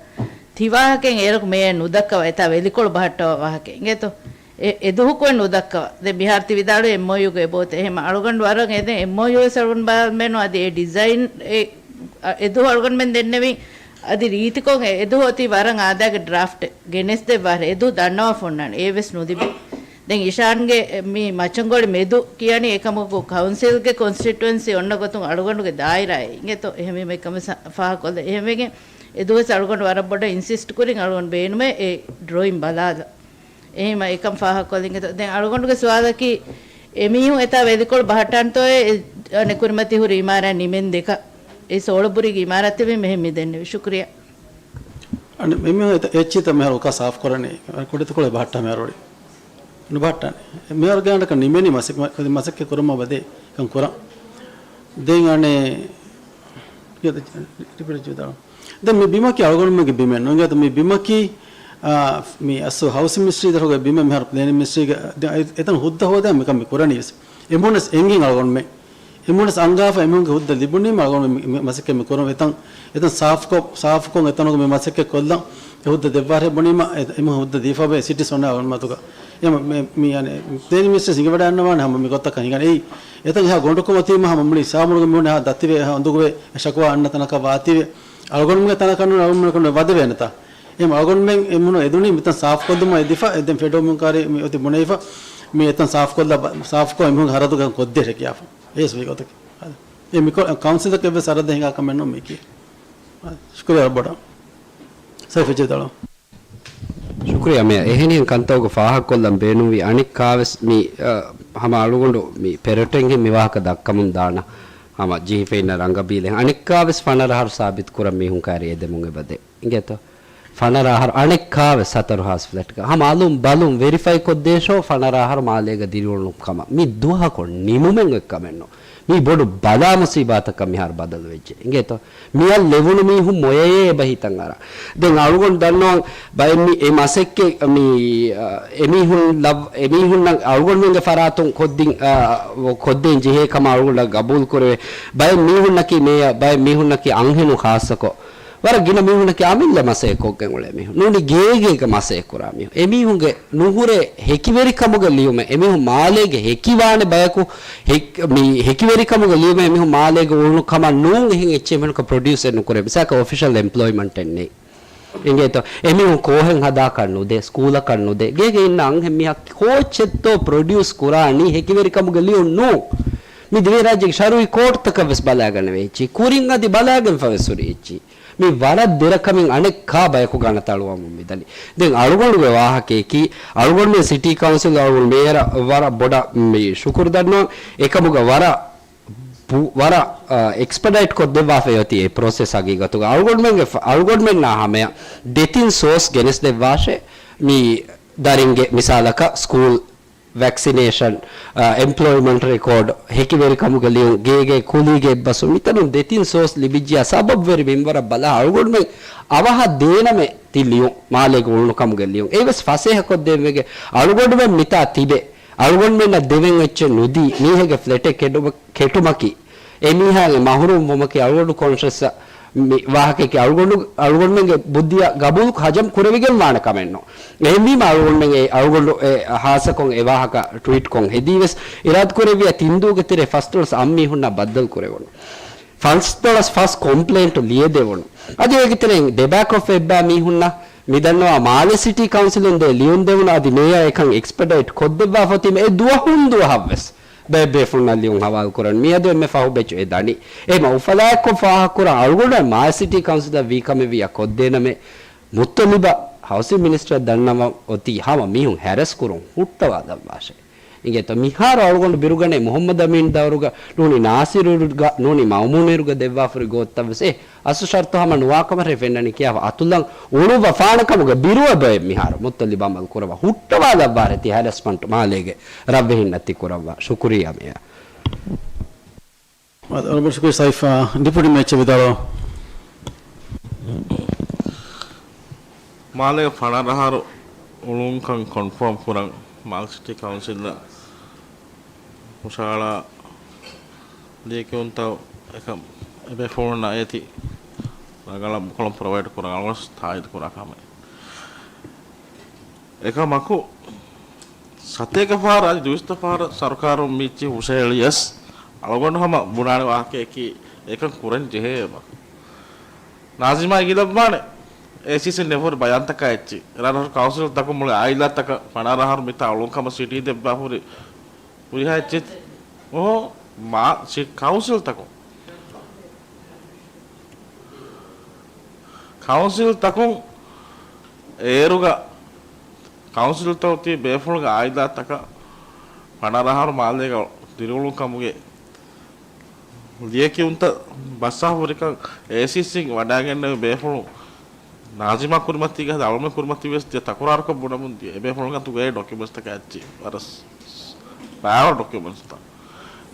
ތި ވާހަކައިން އޭރަކު މޭޔަށް ނުދައްކަވާ އެތާ ވެލިކޮޅު ބަހައްޓަވާ ވާހަކައެއް އިނގޭތޯ. އެ، އެދުހުކުވެ ނުދައްކަވާ. ދެން މިހާރު ތި ވިދާޅުވި އެމްއޯޔޫގެ އެބައޮތޭ. އެހެން އަޅުގަނޑު ވަރަށް އެދެން އެމްއޯޔޫ ވެސް އަޅުގަނޑު ބަލާލަމޭނު އަދި އެ ޑިޒައިން އެ، އަ، އެދުހު އަޅުގަނޑުމެން ދެންނެވިން. އަދި ރީތިކޮށް އެ، އެދުހު އޮތީ ވަރަށް އާދައިގެ ޑްރާފްޓެއް ގެނެސްދެއްވާށޭ. އެދުހު ދަންނަވާފަ އޮންނާނެ. އެ ވެސް ނުލިބޭ. ދެން އިޝާންގެ މި މައްޗަންގޮޅި މެދު ކިޔަނީ އެކަމަކު ކައުންސިލްގެ ކޮންސްޓިޓުއެންސީ އޮންނަ ގޮތުން އަޅުގަނޑުގެ ދާއިރާއެއް އިނގޭތޯ. އެހެންވީމަ އެކަމަށް ސަ-، ފާހަގަކޮށްލަ. އެހެންވެގެން އެދުވަސް އަޅުގަނޑު ވަރަށް ބޮޑަށް އިންސިސްޓް ކުރިން އަޅުގަނޑު ބޭނުމޭ އެ ޑްރޯއިން ބަލާލަ. އެހެންވީމަ އެކަން ފާހަގަކޮށްލިނގެތޯ. ދެން އަޅުގަނޑުގެ ސުވާލަކީ އެމީހުން އެތާ ވެލިކޮޅު ބަހައްޓާންތޯއޭ އެ، އަނެއް ކުރިމަތި ހުރި އިމާރާތް ނިމެން ދެކަ. އެ ސޯޅަ ބުރީގެ އިމާރާތެއް ވީމަ އެހެން މި ދެންނެވި. ޝުކުރިއްޔާ. އަނެއް އެމީހުން އެތަ-، އެއްޗިތަ މިހާރު ކާ ސާފް ކުރަނީ. ކުޑަތިކޮޅެއް ބަހައްޓާ މިހާރު ވަނީ. ނުބަހައްޓާނެ. މިހާރު ގާނޑަކަށް ނިމެނީ މަސައް-، މަ-، މަސައްކަތް ކުރުމަށް ވަދެ ކަން ކުރަން. ދެން އަނެއް ރިޕީޓް ޖެހިދާނަން. ދެން މި ބިމަކީ އަޅުގަނޑުމެންގެ ބިމެއް ނޫން. އިނގޭތޯ މި ބިމަކީ، އާ، މި އަސްލު ހައުސިން މިނިސްޓްރީ ދަށުގެ ބިމެއް މިހާރު ޕްލޭނިން މިނިސްޓްރީގެ ދެ-، އެ-، އެތަން ހުއްދަ ހޯދާ މިކަން މި ކުރަނީ ވެސް. އެމީހުންނަސް އެނގިން އަޅުގަނޑުމެން. އެމީހުންނަސް އަންގާފަ އެމީހުންގެ ހުއްދަ ލިބުނީމަ އަޅުގަނޑު މި، މި މަސައްކަތް މި ކުރަން އެތަން، އެތަން ސާފްކޮ-، ސާފްކޮށް އެތަނުގެ މި މަސައްކަތް ކޮށްލަން އެ ހުއްދަ ދެއްވާށޭ ބުނީމަ އެ-، އެމީހުން ހުއްދަ ދީފަ ބޭ ސިޓީސް އޮންނަ އަޅުގަނޑު މަތުގަ. އެ މ-، މި، މި އަނެއް ޕްލޭނިން މިނިސްޓަރ ހިނގަވަޑައިގަންނަވާނެ ހަމަ މި ގޮތަކަށް ހިނގަން. އެއީ އެތަން އެހާ ގޮނޑުކަމަށް ތީމަ ހަމަ މުޅި ސާމުނުގެ މީހުން އެހާ ދަތިވެ އެހާ އުނދުގުވެ އެ ޝަކުވާ އަންނަ ތަނަކަށް ވާތީވެ. އަޅުގަނޑުމެންގެ ތަނަކަށް ނޫން އަޅުގަނޑުމެން ކޮންމެ ވަދެވޭނެތާ. އެހެން އަޅުގަނޑުމެން އެމީހުން އެދުނީ މިތަން ސާފްކޮށްލުމަށް އެދިފަ، އެ ދެން ފެޑޯ މިހުން ކާރި މި އޮތީ ބުނެފަ، މި އެތަން ސާފްކޮށްލަ، ސާފްކޮށް އެމީހުން ހަރަދުގަ ކޮށްދޭށޭ ކިޔާފަ. އެ ސްވީ ގޮތަކީ. އެ މިކޮ-، ކައުންސިލަކަށް ވެސް ހަރަދެއް ހިނގާ ކަމެއް ނޫން މީކީ. ޝުކުރިއްޔާ ރައްބަޑާ. ސައިފް ޖެހިދާނަން. ޝުކުރިއްޔާ މޭޔަރ. އެހެނިހެން ކަންތައް ފާހަގަކޮށްލަން ބޭނުންވި އަނެއްކާވެސް މި، އަ، ހަމަ އަޅުގަނޑު މި ޕެރޮޓެއްހެން މި ވާހަކަ ދައްކަމުން ދާނަ ހަމަ ޖެހިފައިންނަ ރަނގަބީލެއް އަނެއްކާވެސް ފަނަރަ އަހަރު ސާބިތު ކުރަން މީހުން ކައިރި އެދެމުން އެބަދޭ. އިނގޭތޯ؟ ފަނަރަ އަހަރު އަނެއްކާވެސް ހަތަރު ހާސް ފްލެޓްގަ ހަމަ އަލުން ބަލުން ވެރިފައި ކޮށްދޭށޯ ފަނަރަ އަހަރު މާލޭގަ ދިރިއުޅުނު ކަމަށް މި ދުވަހަކު ނިމުމެއް އޮތް ކަމެއް ނޫން. މީ ބޮޑު ބަލާ މުސީބާތަކަށް މިހާރު ބަދަލު ވެއްޖެ. އިނގޭތޯ؟ މިއަށް ލެވުނު މީހުން މޮޔަޔޭ އެބަ ހިތަށް އަރާ. ދެން އަޅުގަނޑު ދަންނަވަން ބައެއް މި އެ މަސައްކަތް މި، އަ، އެމީހުން ލަވް-، އެމީހުންނަށް އަޅުގަނޑުމެންގެ ފަރާތުން ކޮށްދިން، އަ، ކޮށްދޭން ޖެހޭ ކަމަށް އަޅުގަނޑަށް ގަބޫލު ކުރެވޭ. ބައެއް މީހުންނަކީ މޭޔަ، ބައެއް މީހުންނަކީ އަންހެނުން ޚާއްޞަކޮށް. ވަރަށް ގިނަ މީހުންނަކީ އަމިއްލަ މަސައްކަތް ކޮށްގެން އުޅޭ މީހުން. ނޫނީ ގޭގޭގަ މަސައްކަތް ކުރާ މީހުން. އެމީހުންގެ ނުހުރޭ ހެކިވެރިކަމުގެ ލިޔުމެއް، އެމީހުން މާލޭގެ ހެކިވާނެ ބަޔަކު، ހެ-، މި ހެކިވެރިކަމުގެ ލިޔުމެއް އެމީހުން މާލޭގެ އުޅުނު ކަމަށް ނޫން އެހެން އެއްޗެއް އެމީހުންނަކަށް ޕްރޮޑިއުސް އެއް ނުކުރޭ. މިސާލަކަށް އޮފިޝަލް އެމްޕްލޯއިމަންޓެއް ނެތް. އިނގޭތޯ؟ އެމީހުން ކޯހެއް ހަދާކަށް ނުދޭ، ސްކޫލަކަށް ނުދޭ. ގޭގެ އިންނަ އަންހެން މީހާ ކޯޗެއްތޯ ޕްރޮޑިއުސް ކުރާނީ ހެކިވެރިކަމުގެ ލިޔުން ނޫން. މި ދިވެހިރާއްޖޭގެ ޝަރުއީ ކޯޓްތަކަށް ވެސް ބަލާގަނެވޭ އެއްޗި. ކުރިން އަދި ބަލާގެންފަ ވެސް ހުރި އެއްޗި. މި ވަރަށް ދެރަކަމެއް އަނެއްކާ ބަޔަކު ގަނަ ތަޅުވަމުން މިދަނީ. ދެން އަޅުގަނޑުގެ ވާހަކަޔަކީ، އަޅުގަނޑުމެން ސިޓީ ކައުންސިލް އަޅުގަނޑު މޭޔަރަށް ވަރަށް ބޮޑަށް މި ޝުކުރު ދަންނަވަން. އެކަމުގަ ވަރަށް ބު-، ވަރަށް، އަ، އެކްސްޕަޑައިޓް ކޮށްދެއްވާފައި އޮތީ އެ ޕްރޮސެސް ހަގީގަތުގަ. އަޅުގަނޑުމެންގެ ފަ-، އަޅުގަނޑުމެންނާ ހަމަޔަށް ދެތިން ސޯސް ގެނެސްދެއްވާށޭ. މި ދަރިންގެ މިސާލަކަށް ސްކޫލް ވެކްސިނޭޝަން، އަ، އެމްޕްލޯއިމަންޓް ރެކޯޑް، ހެކިވެރިކަމުގެ ލިޔުން، ގޭގޭ ކުލީގެ އެއްބަސްވުން، މިތަނުން ދެތިން ސޯސް ލިބިއްޖިޔާ ސަބަބުވެރި މިންވަރަށް ބަލާ އަޅުގަނޑުމެން އަވަހަށް ދޭނަމޭ ތި ލިޔުން މާލޭގެ އުޅުނުކަމުގެ ލިޔުން. އެއީވެސް ފަސޭހަކޮށްދޭންވެގެން އަޅުގަނޑުމެން މިތާ ތިބެ، އަޅުގަނޑުމެންނަށް ދެވެން އެއްޗެއް ނުދީ، މީހެއްގެ ފްލެޓެއް ކެޑުމަ-، ކެޓުމަކީ، އެމީހާގެ މަހުރޫމް ވުމަކީ އަޅުގަނޑު ކޮންޝަސް މި ވާހަކައަކީ އަޅުގަނޑު، އަޅުގަނޑުމެންގެ ބުއްދިއަށް ގަބޫލު ހަޖަމް ކުރެވިގެން ވާނެ ކަމެއްނު. އެހެންވީމަ އަޅުގަނޑުމެން އެ، އަޅުގަނޑު އެ ހާއްސަކޮށް އެ ވާހަކަ ޓްވީޓްކޮށް ހެދީވެސް އިރާދަކުރެއްވިޔާ ތިންދޫގެ ތެރޭ ފަސްދޮޅަސް އަށް މީހުންނާ ބައްދަލު ކުރެވުނު. ފަސްދޮޅަސް ފަސް ކޮމްޕްލޭންޓު ލިޔެދެވުނު. އަދި އޭގެ ތެރެއިން ދެބައިކޮށްފަ އެއްބައި މީހުންނަށް މިދަންނަވާ މާލެ ސިޓީ ކައުންސިލުން ދޭ ލިޔުން ދެވުނު އަދި މޭޔާ އެކަން އެކްސްޕެޑައިޓް ކޮށްދެއްވާފަ އޮތީމަ އެ ދުވަހުން ދުވަހަށްވެސް ބައެއް ބޭފުޅުންނަށް ލިޔުން ހަވާލު ކުރަން މިއަދު އެންމެ ފަހު ބެޗު އެ ދަނީ. އެހެމަ އުފަލާއެއްކޮށް ފާހަގަކުރަން އަޅުގަނޑު މާލެ ސިޓީ ކައުންސިލަށް ވީ ކަމެއް ވިއްޔާ ކޮށްދޭނަމޭ. މުއްތަލިބަށް ހައުސިން މިނިސްޓަރ ދަންނަވަން އޮތީ ހަމަ މީހުން ހެރެސް ކުރުން ހުއްޓަވާލައްވާށޭ. އިނގޭތޯ މިހާރު އަޅުގަނޑު ބިރުގަނޭ މުހައްމަދު އަމީން ދައުރުގަ ނޫނީ ނާސިރު އިރުގަ ނޫނީ މައުމޫނު އިރުގަ ދެއްވާފަ ހުރި ގޯތްތައްވެސް އެ އަސްލު ޝަރުތު ހަމަ ނުވާކަމަށް ފެންނަނީ ކިޔާފަ އަތުލަން އުޅުއްވަފާނެ ކަމުގެ ބިރުވެބައެއް މިހާރު މުއްތަލިބް އަމަލު ކުރައްވާ ހުއްޓަވާލައްވާށޭ ތި ހެރެސްމަންޓް މާލޭގެ ރަށްވެހިންނަށް ތި ކުރައްވާ. ޝުކުރިއްޔާ މޭޔާ. ވަރަށް ބޮޑަށް ޝުކުރިއްޔާ ސައިފް. އާ، ޑިޕިއުޓީ މޭޔަރ އެއްޗެއް ވިދާޅުވާ. މާލޭގެ ފަނަރަ އަހަރު އުޅުންކަން ކޮންފާމް ކުރަން މާލެ ސިޓީ ކައުންސިލްއަށް ހުށަހަޅާ ލިޔެކިޔުންތައް އެކަމް އެބޭފުޅުންނަށް އޭތި ރަނގަޅަށް ކޮޅުން ޕްރޮވައިޑް ކުރަން އަޅުގަނޑު ތާއީދު ކުރާ ކަމެއް. އެކަމަކު، ސަތޭކަ ފަހަރަށް އަދި ދުވިސައްތަ ފަހަރަށް ސަރުކާރުން މިއްޗި ހުށަހެޅިޔަސް، އަޅުގަނޑު ހަމަ ބުނާނެ ވާހަކަޔަކީ އެކަން ކުރަން ޖެހޭ އެބަ. ނާޒިމާ އިނގިލައްވާނެ އޭސީސީން ނެރެފަ ހުރި ބަޔާންތަކާ އެއްޗެއް. ރަށްރަށު ކައުންސިލްތަކުން މުޅި އާއިލާތަކަށް ފަނަރަ އަހަރު މިތާ އުޅުން ކަމަށް ސިޓީ ދެއްވާ ހުރި ހުރިހާ އެއްޗެއް. އޯ، މާ، ސި-، ކައުންސިލްތަކުން. ކައުންސިލްތަކުން އޭރުގަ ކައުންސިލްތައް އޮތީ ބޭފުޅުންގެ އާއިލާތަކަށް ފަނަރަ އަހަރު މާލޭގަ ދިރިއުޅުން ކަމުގެ ލިޔެކިޔުންތައް ބައްސާ ހުރިކަން އޭސީސީން ވަޑައިގެންނެވި ބޭފުޅުން ނާޒިމާ ކުރިމަތީގަ އަޅުގަނޑު ކުރިމަތީ ވެސް ދިޔަ ތަކުރާރުކޮށް ބުނަމުން ދިޔަ. އެބޭފުޅުން އަތުގައި ޑޮކިއުމެންޓްސްތަކާ އެއްޗި ވަރަސް ބާވަ ޑޮކިއުމެންޓްސްތައް.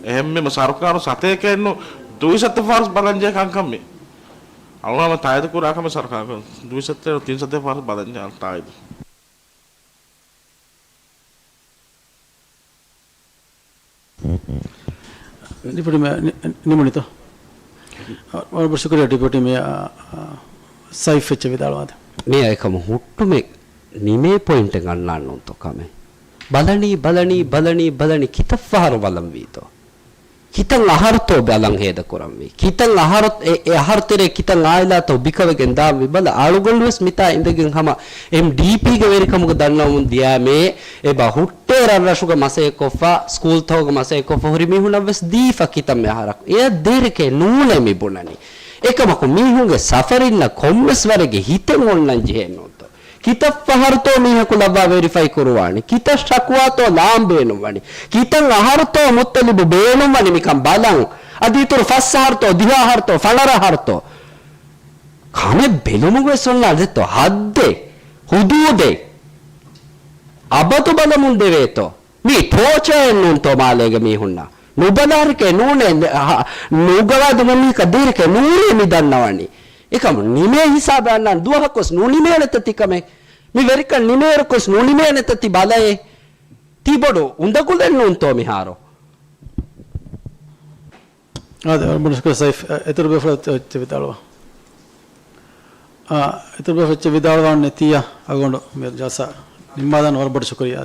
އެހެންވީމަ ސަރުކާރު ސަތޭކައެއްނު ދުވިސައްތަ ފަހަރު ބަލަންޖެހޭ ކަންކަން މި. އަޅުގަނޑު ތާއީދު ކުރާ ކަމެއް ސަރުކާރު ދުވިސައްތައެއް ތިން ސައްތަ ފަހަރު ބަލަންޖެހޭ ތާއީދު. ޑިޕިއުޓީ މޭ-، ނި-، ނިމުނިތޯ؟ ވަރަށް ބޮޑަށް ޝުކުރިއްޔާ ޑިޕިއުޓީ މޭޔަރ، އާ، ސައިފް އެއްޗެއް ވިދާޅުވާތި. މޭޔަރ އެކަމަށް ހުއްޓުމެއް ނިމޭ ޕޮއިންޓެއް އަންނާން ނޫންތޯ ކަމެއް. ބަލަނީ، ބަލަނީ، ބަލަނީ، ބަލަނީ، ކިތައް ފަހަރު ބަލަންވީތޯ؟ ކިތައް އަހަރުތޯ ބަލަން ހޭދަކުރަންވީ؟ ކިތައް އަހަރު، އެ، އެ އަހަރު ތެރޭ ކިތައް އާއިލާތޯ ބިކަވެގެން ދާންވީ؟ ބަލަ، އަޅުގަނޑުވެސް މިތާ އިނދެގެން ހަމަ އެމްޑީޕީގެ ވެރިކަމުގަ ދަންނަވަމުން ދިޔައިމޭ، އެބަ ހުއްޓޭ ރަށްރަށުގަ މަސައްކަތްކޮށްފަ، ސްކޫލްތަކުގަ މަސައްކަތްކޮށްފަ ހުރި މީހުންނަށްވެސް ދީފަ ކިތައްމެ އަހަރަކު. އެއަށް ދޭރަކޭ ނޫނޭ މި ބުނަނީ. އެކަމަކު މީހުންގެ ސަފަރިންނަށް ކޮންމެސް ވަރެއްގެ ހިތެއް އޮންނަން ޖެހޭނު. ކިތައް ފަހަރުތޯ މީހަކު ލައްވާ ވެރިފައި ކުރުވާނީ؟ ކިތައް ޝަކުވާތޯ ލާން ބޭނުންވަނީ؟ ކިތައް އަހަރުތޯ މުއްތަލިބު ބޭނުންވަނީ މިކަން ބަލަން؟ އަދި އިތުރު ފަސް އަހަރުތޯ، ދިހަ އަހަރުތޯ، ފަނަރަ އަހަރުތޯ؟ ކަމެއް ބެލުމުގެ ސޮންނާ ދެތޯ ހައްދެއް، ހުދޫދެއް. އަބަދު ބަލަމުން ދެވޭތޯ؟ މީ ޓޯޗާއެއް ނޫންތޯ މާލޭގެ މީހުންނަށް؟ ނުބަލާރިކޭ ނޫނޭ، ނުގަވާދު މަނީކަ ދޭރެކޭ ނޫނޭ މި ދަންނަވަނީ. އެކަމު ނިމޭ ހިސާބަށް އަންނާން ދުވަހަކުވެސް ނުނިމޭނެތަ ތިކަމެއް؟ މި ވެރިކަން ނިމޭއިރުކުވެސް ނުނިމޭނެތަ ތި ބަލައޭ؟ ތި ބޮޑު އުނދަގުލެއް ނޫންތޯ މިހާރު؟ އާދެ، ވަރަށް ބޮޑަށް ޝުކުރިއްޔާ ސައިފް. އެ، އިތުރު ބޭފުޅަށް އެއްޗެއް ވިދާޅުވާ. އާ، އިތުރު ބޭފުޅަށް އެއްޗެއް ވިދާޅުވާން ނެތިއްޔާ އަޅުގަނޑު މި ޖަލްސާ ނިންމާލަން. ވަރަށް ބޮޑަށް ޝުކުރިއްޔާ.